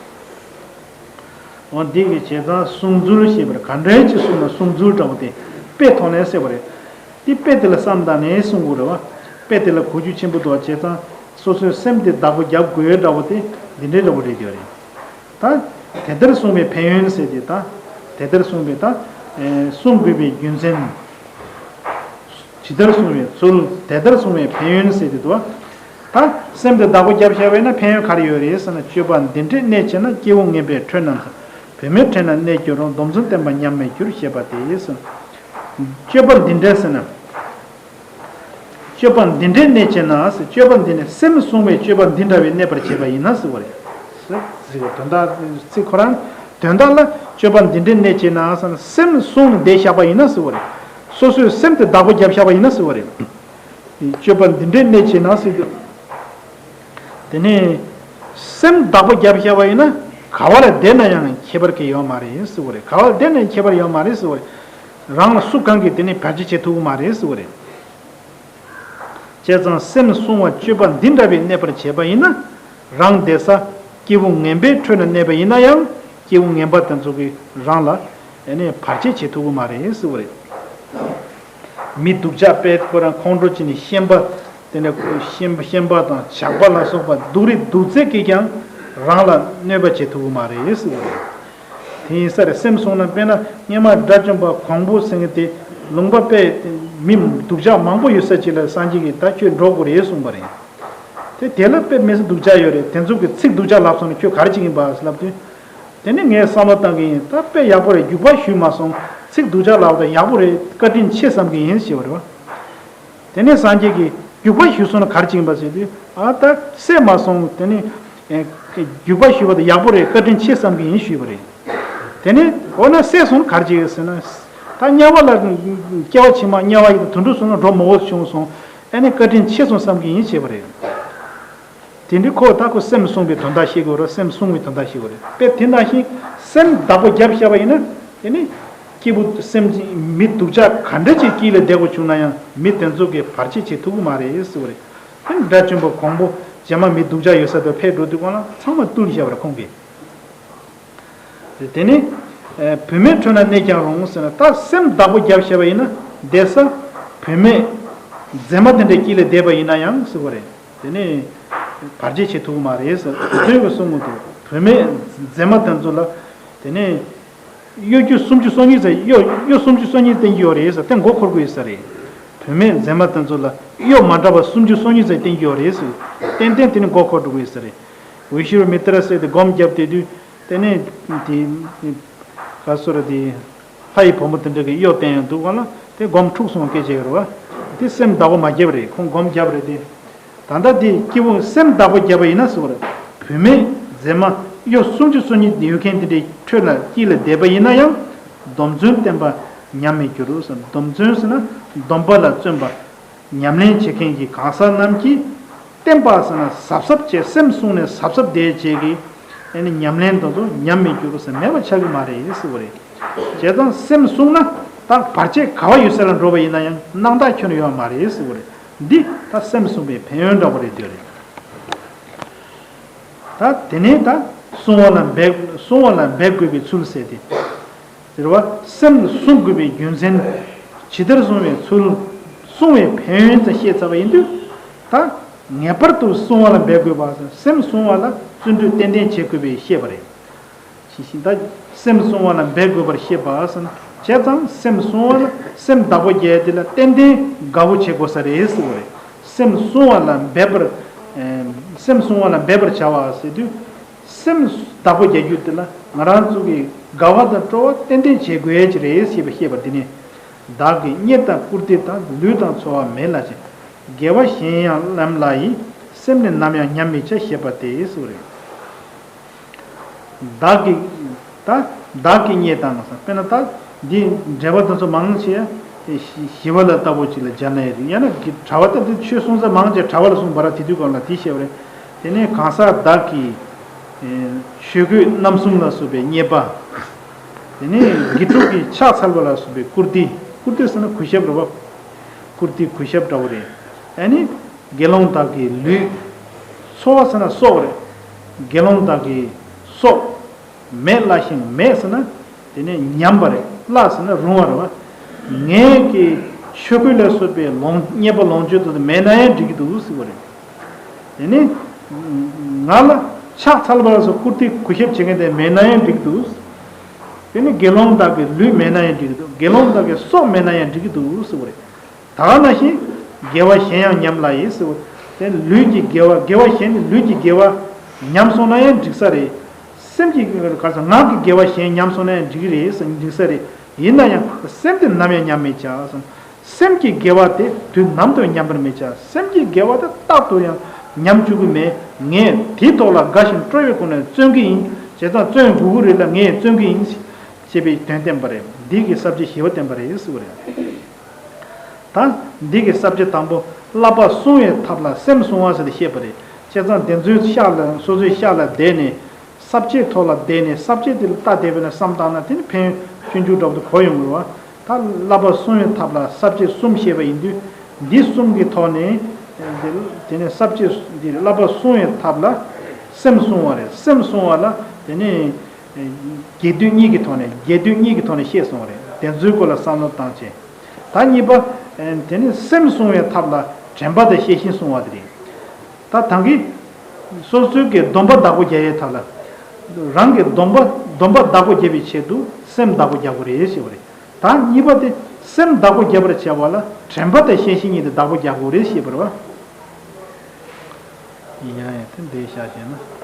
འོ་འདི་གི་བྱས་ཙང་བསྲུང་ཚུལ་ཞེས་པར་ག་འདྲའི་ཅིག་བསྲུང་ན་བསྲུང་ཚུལ་འདྲ་བོ་དེ་དཔེ་ཐོག་ནས་གསལ་བ་རེད། དེ་དཔེ་དེ་ལ་བསམ་བཏང་ནས་གསུང་དགོས་རེད་བ། དཔེ་དེ་ལ་གོ་རྒྱུ་ཆེན་པོ་འདུག་བ། བྱས་ཙང་སོ་སོའི་སེམས་དེ་བདག་པོ་རྒྱབ་དགོས་འདྲ་བོ་དེ་འདི་འདྲའི་འདྲ་བོ་རེད་ཀྱི་རེད། ད་དེ་ལྟར་གསུངས་པའི་ཕན་ཡོན་ཟེར་ཏེ་ད། དེ་ལྟར་གསུངས་པའི་ད། གསུང་དགོས་པའི་རྒྱུ་མཚན། ཇི་ལྟར་གསུངས་པའི་ཚུལ། དེ་ལྟར་གསུངས་པའི་ཕན་ཡོན་ཟེར་ཏེ་འདུག་བ། ད་སེམས་དེ་བདག་པོ་རྒྱབ་བཞག་པས་ན་ཕན་ཡོན་ག་རེ་ཡོད་རེད་ཟེར་ན། སྤྱོད་པ་འདི་འདྲས་གནས་བྱས་ན། སྐྱེ་བོ་ངན་པའི་ཁྲོད་ན། བུད་མེད་ཁྲོད་ན་གནས་གྱུར་རུང་། སྡོམ་བརྩོན་བསྟེན་པ་ཉམས་མེད་འགྱུར། ཞེས་པ་དེ་ཡིས། སྤྱོད་པ་འདི་འདྲས་ཟེར་ན། སྤྱོད་པ་འདི་འདྲས་གནས་བྱས་ན་ཟེར། སྤྱོད་པ་འདི་ནི་སེམས་བསྲུང་བའི་སྤྱོད་པ་འདི་འདྲ་བས་གནས་པར་བྱེད་པ་ཡིན་ན་ཟེར་བ་རེད། ཟེར་ཟེར་བ་དོན་དག་ཚིག་ཁོ་རང་དོན་དག་ལ་སྤྱོད་པ་འདི་འདྲས་གནས་བྱས་ན་ཟེར་ན་སེམས་བསྲུང་ནས་བསྡད་བཞག་པ་ཡིན་ན་ཟེར་བ་རེད། སོ་སོའི་སེམས་དེ་བདག་པོ་བརྒྱབ་བཞག་པ་ཡིན་ན་ཟེར་བ་རེད། སྤྱོད་པ་འདི་འདྲས་གནས་བྱས་ན་ཟེར་དུས། དེ་ནས་སེམས་བདག་པོ་བརྒྱབ་བཞག་པ་ཡིན་ན་ག་བ་ལ་བསྡད་ན་ཡང་ཁྱད་པར་གང་ཡོད་མ་རེད་ཟེར་བ་རེད། ག་བ་ལ་བསྡད་ན་ཡང་ཁྱད་པར་ཡོད་མ་རེད་ཟེར་བ་རེད། རང་ལ་སུ་གང་གིས་དེ་ནས་བར་ཆད་བྱེད་ཐུབ་ཀྱི་མ་རེད་ཟེར་བ་རེད། བྱས་ཙང་སེམས་བསྲུང་བ་སྤྱོད་པ་འདི་འདྲ་བས་གནས་པར་བྱས་པ་ཡིན་ན། རང་བསྡད་ས་སྐྱེ་བོ་ངན་པའི་ཁྲོད་ན་གནས་པ་ཡིན་ན་ཡང་། སྐྱེ་བོ་ངན་པ་དེ་ཚོ་གིས་རང་ལ་ཨེ་ནས་བར་ཆད་བྱེད་ཐུབ་ཀྱི་མ་རེད་ཟེར་བ་རེད། མི་སྡུག་ཅག་དཔེ་ཁོ་རང་ཁོང་ཁྲོ་བྱས་ནས་ཤན་པ། དེ་ནས་ཤན་པ་ཤན་པ་དང་ཇག་པ་ལ་སོགས་པ་སྡུག་རུས་སྡུག་ཚད་ཀྱིས་ཀྱང་རང་ལ་གནོད་པ་བྱེད་ཐུབ་ཀྱི་མ་རེད་ཟེར་བ་རེད། དེ་ཡིན་ས་རེད། སེམས་བསྲུང་ན་དཔེར་ན་སྔོན་མ་དགྲ་བཅོམ་པ་གོང་པོ་ཟེར་མཁན་དེ་ལུང་པ་དཔེ་མི་སྡུག་ཅག་མང་པོ་ཡོད་ས་ཅིག་ལ་སངས་རྒྱས་ཀྱིས་ད་ཁྱོད་འགྲོ་དགོས་རེད་གསུངས་པ་རེད། དེ་དེ་ལ་དཔེ་མི་སྡུག་ཅག་ཡོད་རེད། དེ་ཚོ་གི་ཚིག་སྡུག་ཅག་ལབ་སོང་ན་ཁྱོད་ག་རེ་བྱེད་ཀྱིན་པ་ལབ་དུས། དེ་ནས་ངས་བསམ་བློ་བཏང་གི་ཡིན། ད་དཔེ་ཡག་པོ་རེད། རྒྱུག་པ་གཞུས་མ་སོང་། ཚིག་སྡུག་ཅག་ལབ་ད་ཡག་པོ་རེད། བཀའ་དྲིན་ཆེ་བསམ་གི་ཡིན་ཞེས་པ་རེད་བ། དེ་ནས་སངས་རྒྱས་ཀྱིས་རྒྱུག་པ་གཞུས་སོང་ན་ག་རེ་བྱེད་ཀྱིན་པ་ཟེར་དུས། ཨ་ད་བསད་མ་སོང་། དེ་ནས་ཨེ་རྒྱུག་པ་གཞུས་པ་དེ་ཡག་པོ་རེད། བཀའ་དྲིན་ཆེ་བསམ་གི་ཡིན་ཞུས་པ་རེད། དེ་ནས་འོ་ན་བསད་སོང་ན་ག་རེ་བྱེད་ཀྱི་ཟེར་ན། ད་དམྱལ་བ་ལ་སྐྱེ་བ་ཕྱི་མ་དམྱལ་བ་ཡི་དུད་འགྲོ་སོང་ན་འགྲོ་མི་འོས་བྱུང་སོང་། ཨ་ནི་བཀའ་དྲིན་ཆེ་སོང་བསམ་གི་ཡིན་ཞེས་པ་རེད། དེ་འདྲའི་ཁོ་ད་ཁོ་སེམས་བསྲུང་བའི་དོན་དག་ཤེས་དགོས་རེད། སེམས་བསྲུང་བའི་དོན་དག་ཤེས་དགོས་རེད། དཔེ་དེ་ནང་བཞིན་སེམས་བདག་པོ་བརྒྱབ་བཞག་པ་ཡིན་ན། དེ་ནི་སྐྱེས་བུ་སེམས་ཅན་མི་སྡུག་ཅག་ག་འདྲ་ཅིག་དཀྱིལ་ལ་བསྡད་དགོས་བྱུང་ན་ཡང་མི་དེ་ཚོ་གིས་བར་ཆད་བྱེད་ཐུབ་ཀྱི་མ་རེད་ཟེར་བ་རེད། དེ་ནི་དགྲ་བཅོམ་པ་གོང་པོ་རྗེས་མ་མི་སྡུག་ཅག་ཡོད་ས་དེར་ཕེབས་འགྲོ་དུས་སྒང་ལ་ཚང་མ་བཏུལ་བཞག་པ་རེད་ཁོང་གིས། དེ་ནི་བུད་མེད་ཁྲོད་ན་གནས་ཀྱང་རུང་ཟེར་ན། ད་སེམས་བདག་པོ་བརྒྱབ་བཞག་པ་ཡིན་ན་བསྡད་ས་བུད་མེད་མཛེས་མ་དེ་འདྲའི་དཀྱིལ་ལ་བསྡད་པ་ཡིན་ན་ཡང་ཟེར་བ་རེད། དེ་ནས་བར་ཆད་བྱེད་ཐུབ་ཀྱི་མ་རེད་ཟེར། དེ་ཚོའི་གསུང་གི་འདུག་བུད་མེད་མཛེས་མ་དེ་ཚོ་ལ་དེ་ནས་གཡོ་སྒྱུ་སུམ་ཅུ་སོ་གཉིས་ཙམ། གཡོ་གཡོ་སུམ་ཅུ་སོ་གཉིས་བསྟན་གྱི་ཡོད་རེད་ཟེར། དེ་མགོ་འཁོར་གྱི་ཡོད་ས་རེད། བུད་མེད་མཛེས་མ་དེ་ཚོ་ལ་གཡོ་མ་འདྲ་བ་སུམ་ཅུ་སོ་གཉིས་ཙམ་བསྟན་གྱི་ཡོད་རེད་ཟེར། ཏན་ཏན་དེ་ནི་མགོ་འཁོར་འགྲོ་གི་ཡོད་ས་རེད། འོད་ཞུ་རུ་མི་ཏྲ་ཟེར་དེ་སྒོམ་བརྒྱབ་བསྡད་དུས། དེ་ནས་དེ་ག་སོ་ར་དེ་ལྷ་ཡི་བུ་མོ་དེ་འདྲ་གི་གཡོ་བསྟན་ཡང་འདུག་ག་ལ། དེ་སྒོམ་འཁྲུགས་སོང་སྐད་ཆ་ཡོད་རེད་བ། དེ་སེམས་བདག་པོ་མ་བརྒྱབ་རེད། ཁོང་སྒོམ་བརྒྱབ་རེད་དེ། ད་ལྟ་དེ་སྐྱེ་བོ་སེམས་བདག་པོ་བརྒྱབ་པ་ཡིན་ན་ཟེར་བ་རེད། བུད་མེད་མཛེས་མ་གཡོ་སུམ་ཅུ་སོ་གཉིས་ཡོད་མཁན་དེ་འདྲའི་ཁྲོད་ལ་དཀྱིལ་ལ་བསྡད་པ་ཡིན་ན་ཡང་། སྡོམ་བརྩོན་བསྟེན་པ་ཉམས་མི་འགྱུར་རོ་ཟེར། སྡོམ་བརྩོན་ཟེར་ན་སྡོམ་པ་ལ་བརྩོན་པ། ཉམས་ལེན་བྱེད་མཁན་གྱི་གང་ཟག་རྣམས་ཀྱིས་བསྟེན་པ་ཟེར་ན་གཟབ་གཟབ་བྱས། སེམས་བསྲུངས་ནས་གཟབ་གཟབ་བསྡད་བྱས་ཀྱི། ཨ་ནི་ཉམས་ལེན་དེ་ཚོ་ཉམས་མི་འགྱུར་ཟེར། མེད་པ་ཆགས་ཀྱི་མ་རེད་ཟེར་བ་རེད། བྱས་ཙང་སེམས་བསྲུངས་ན་ད་བར་ཆད་ག་བ་ཡོད་ས་ལ་འགྲོ་བ་ཡིན་ན་ཡང་སྣང་དག་ཁྱོན་ནས་ཡོད་མ་རེད་ཟེར་བ་རེད། འདི་ད་སེམས་བསྲུངས་པའི་ཕན་ཡོན་འདྲ་བོ་རེད་འདོད་རེད། ད་དེ་ནས་ད་བསྲུང་བ་ལ་འབད་བསྲུང་བ་ལ་འབད་དགོས་པའི་ཚུལ་ཟེར་ཏེ། ཟེར་བ། སེམས་ལ་བསྲུང་དགོས་པའི་རྒྱུ་མཚན། ཇི་ལྟར་བསྲུང་བའི་ཚུལ། བསྲུང་བའི་ཕན་ཡོན་ཙམ་བཤད་ཚར་བ་ཡིན་དུས། ད་ངེས་པར་དུ་བསྲུང་བ་ལ་འབད་དགོས་པ། སེམས་བསྲུང་བ་ལ་བརྩོན་འགྲུས་ཏན་ཏན་བྱེད་དགོས་པའི་བཤད་པ་རེད། ཇི་བཞིན་ད་སེམས་བསྲུང་བ་ལ་འབད་དགོས་པར་བཤད་པ་ཟེར་ན། བྱས་ཙང་སེམས་བསྲུང་བ་ལ་སེམས་བདག་པོ་རྒྱག་ཡ་དེ་ལ་ཏན་ཏན་དགའ་བོ་བྱེད་དགོས་ས་རེད་ཟེར་བ་རེད། སེམས་བསྲུང་བ་ལ་འབད་པར། ཨེ། སེམས་བསྲུང་བ་ལ་འབད་པར་བྱ་བ་ཟེར་དུས། སེམས་བདག་པོ་རྒྱག་རྒྱུ་དེ་ལ་ང་རང་ཚོ་གི་དགའ་བ་དང་སྤྲོ་བ་ཏན་ཏན་བྱེད་དགོས་ཀྱི་རེད་ཞེས་པ་བཤད་པ་འདི་ནི། བདག་གིས་རྙེད་དང་བཀུར་སྟི་དང་། ལུས་དང་འཚོ་བ་མེད་ལ་བྱིན། དགེ་བ་གཞན་ཡང་ལམ་ལ་ཡིས། སེམས་ནི་ནམ་ཡང་ཉམས་མི་བྱ་ཞེས་པ་སྟེ་ཟེར་བ་རེད། བདག་གིས། ད་བདག་གིས་རྙེད་དང་ཟེར། དཔེར་ན་ད་འདི་འགྲེལ་པ་དེ་ཚོ་མང་ཆེ་ཞི་བ་ལྷ་ལྟ་བུ་ཅིག་ལ་སྦྱར་ན་ཡང་རེད། ཡང་ན་གྲྭ་པ། ད་འདི་ཆོས་གསུང་ས་མང་ཆེ་གྲྭ་པ་ལ་གསུངས་པ་ར། དེ་དུས་གོང་ལ་དེ་བཤད་པ་རེད། དེ་ནས་གང་ཟག་བདག་གིས་ཆོས་གོས་རྣམ་གསུམ་ལ་སོགས་པའི་རྙེད་པ། དེ་ནས་དགེ་ཕྲུག་གིས་ཕྱག་འཚལ་བ་ལ་སོགས་པའི་བཀུར་སྟི། བཀུར་སྟི་ཟེར་ན་གུས་ཞབས་རེད་བ། བཀུར་སྟི་གུས་ཞབས་འདྲ་བོ་རེད། ཨ་ནི། དགེ་སློང་དག་གི་ལུས། འཚོ་བ་ཟེར་ན་སྲོག་རེད། དགེ་སློང་དག་གི་སྲོག་མེད་སླ་ཞིང་། མེད་ཟེར་ན་དེ་ནས་ཉམས་པ་རེད། སླ་ཟེར་ན་རུང་བ་རེད་བ། ངེད་ཀྱི་ཆོས་གོས་ལ་སོགས་པའི་ལོངས་རྙེད་པ་ལོངས་སྤྱོད་དེ་ཚོ་མེད་ན་ཡང་འགྲིག་གི་འདུག་ཟེར་བ་རེད། དེ་ནས་ང་ལ་ཕྱག་འཚལ་བ་ལ་སོགས་བཀུར་སྟི་གུས་ཞབས་བྱེད་མཁན་དེ་མེད་ན་ཡང་འགྲིག་གི་འདུག་དེ་ནས་དགེ་སློང་དག་གི་ལུས་མེད་ན་ཡང་འགྲིག་གི་འདུག་དགེ་སློང་དག་གི་སྲོག་མེད་ན་ཡང་འགྲིག་གི་འདུག་ཟེར་བ་རེད། ད་ག་ནང་བཞིན་དགེ་བ་གཞན་ཡང་ཉམས་སླ་ཡིས་ཟེར། དེ་ལུས་ཀྱི་དགེ་བ། དགེ་བ་གཞན་ནི་ལུས་ཀྱི་དགེ་བ་ཉམས་སོང་ན་ཡང་འགྲིག་ས་རེད། སེམས་ཀྱི་ག་རེ་ཟེར། ངག་གི་དགེ་བ་གཞན་ཉམས་སོང་ན་ཡང་འགྲིག་གི་རེད་ཟེར། འགྲིག་ས་རེད། ཡིན་ན་ཡང་སེམས་དེ་ནམ་ཡང་ཉམས་མི་བྱ་ཟེར། སེམས་ཀྱི་དགེ་བ་དེ་དུས་ནམ་དུ་ཉམས་པར་མི་བྱ། སེམས་ཀྱི་དགེ་བ་དེ་རྟག་ཏུ་ཡང་ཉམས་བཅུག་གི་མེད། ངས་དེའི་ཐོག་ལ་དགའ་ཞིང་སྤྲོ་བའི་སྒོ་ནས་བརྩོན་གྱི་ཡིན། བྱས་ཙང་བརྩོན་དགོས་ཀྱི་རེད་ལ་ངས་བརྩོན་གྱི་ཡིན་ཞེས་པའི་དོན་བསྟན་པ་རེད། འདི་གི་ས་བཅད་བཞི་པ་བསྟན་པ་རེད་ཟེར་བ་རེད། ད་འདི་གི་ས་བཅད་དང་པོ། བསླབ་པ་བསྲུང་བའི་ཐབས་ལ་སེམས་བསྲུང་བ་ཟེར་ཏེ་བཤད་པ་རེད། བྱས་ཙང་དེ་ཚོའི་ཤག་ལ། སོ་སོའི་ཤག་ལ་བསྡད་ནས་ས་བཅད་ཐོག་ལ་བསྡད་ནས་ས་བཅད་དེ་ལ་ལྟ་བསྡད་པ་ཡིན་ན་བསམ་བཏང་ན་དེ་ནི་ཕན་ཡོན་ཆུང་ཆུང་འདྲ་པོ་དེ་གོ་ཡོང་གི་རེད་བ། ད་བསླབ་པ་བསྲུང་བའི་ཐབས་ལ་ས་བཅད་གསུམ་བཤད་པ་ཡིན་དུས། འདི་གསུམ་གྱི་ཐོག་ནས་དེ་ནས་ས་བཅད་འདི་བསླབ་པ་བསྲུང་བའི་ཐབས་ལ་སེམས་བསྲུང་བ་རེད། སེམས་བསྲུང་བ་ལ་དེ་ནས་རྒྱས་བསྡུས་གཉིས་ཀྱི་ཐོག་ནས། རྒྱས་བསྡུས་གཉིས་ཀྱི་ཐོག་ནས་བཤད་སོང་བ་རེད། དེ་ཚོའི་སྐོར་ལ་བསམ་བློ་བཏང་བྱས། ད་གཉིས་པ། ཨེ། དེ་ནི་སེམས་བསྲུང་བའི་ཐབས་ལ་དྲན་པ་དང་ཤེས་བཞིན་བསྲུང་བ་དེ་རེད། ད་ད་གིན་སོ་སོའི་གི་སྡོམ་པ་བདག་པོ་རྒྱག་ཡའི་ཐབས་ལ། རང་གི་སྡོམ་པ། སྡོམ་པ་བདག་པོ་རྒྱག་པའི་ཆེད་དུ་སེམས་བདག་པོ་རྒྱག་དགོས་རེད་ཞེས་པ་རེད། ད་གཉིས་པ་དེ་སེམས་བདག་པོ་རྒྱག་པར་བྱ་བ་ལ་དྲན་པ་དང་ཤེས་བཞིན་གཉིས་དེ་བདག་པོ་རྒྱག་དགོས་རེད་ཞེས་པ་རེད་བ། ཡིན་ཡང་ཡང་དེ་འདི་བཞག་བྱས་ན།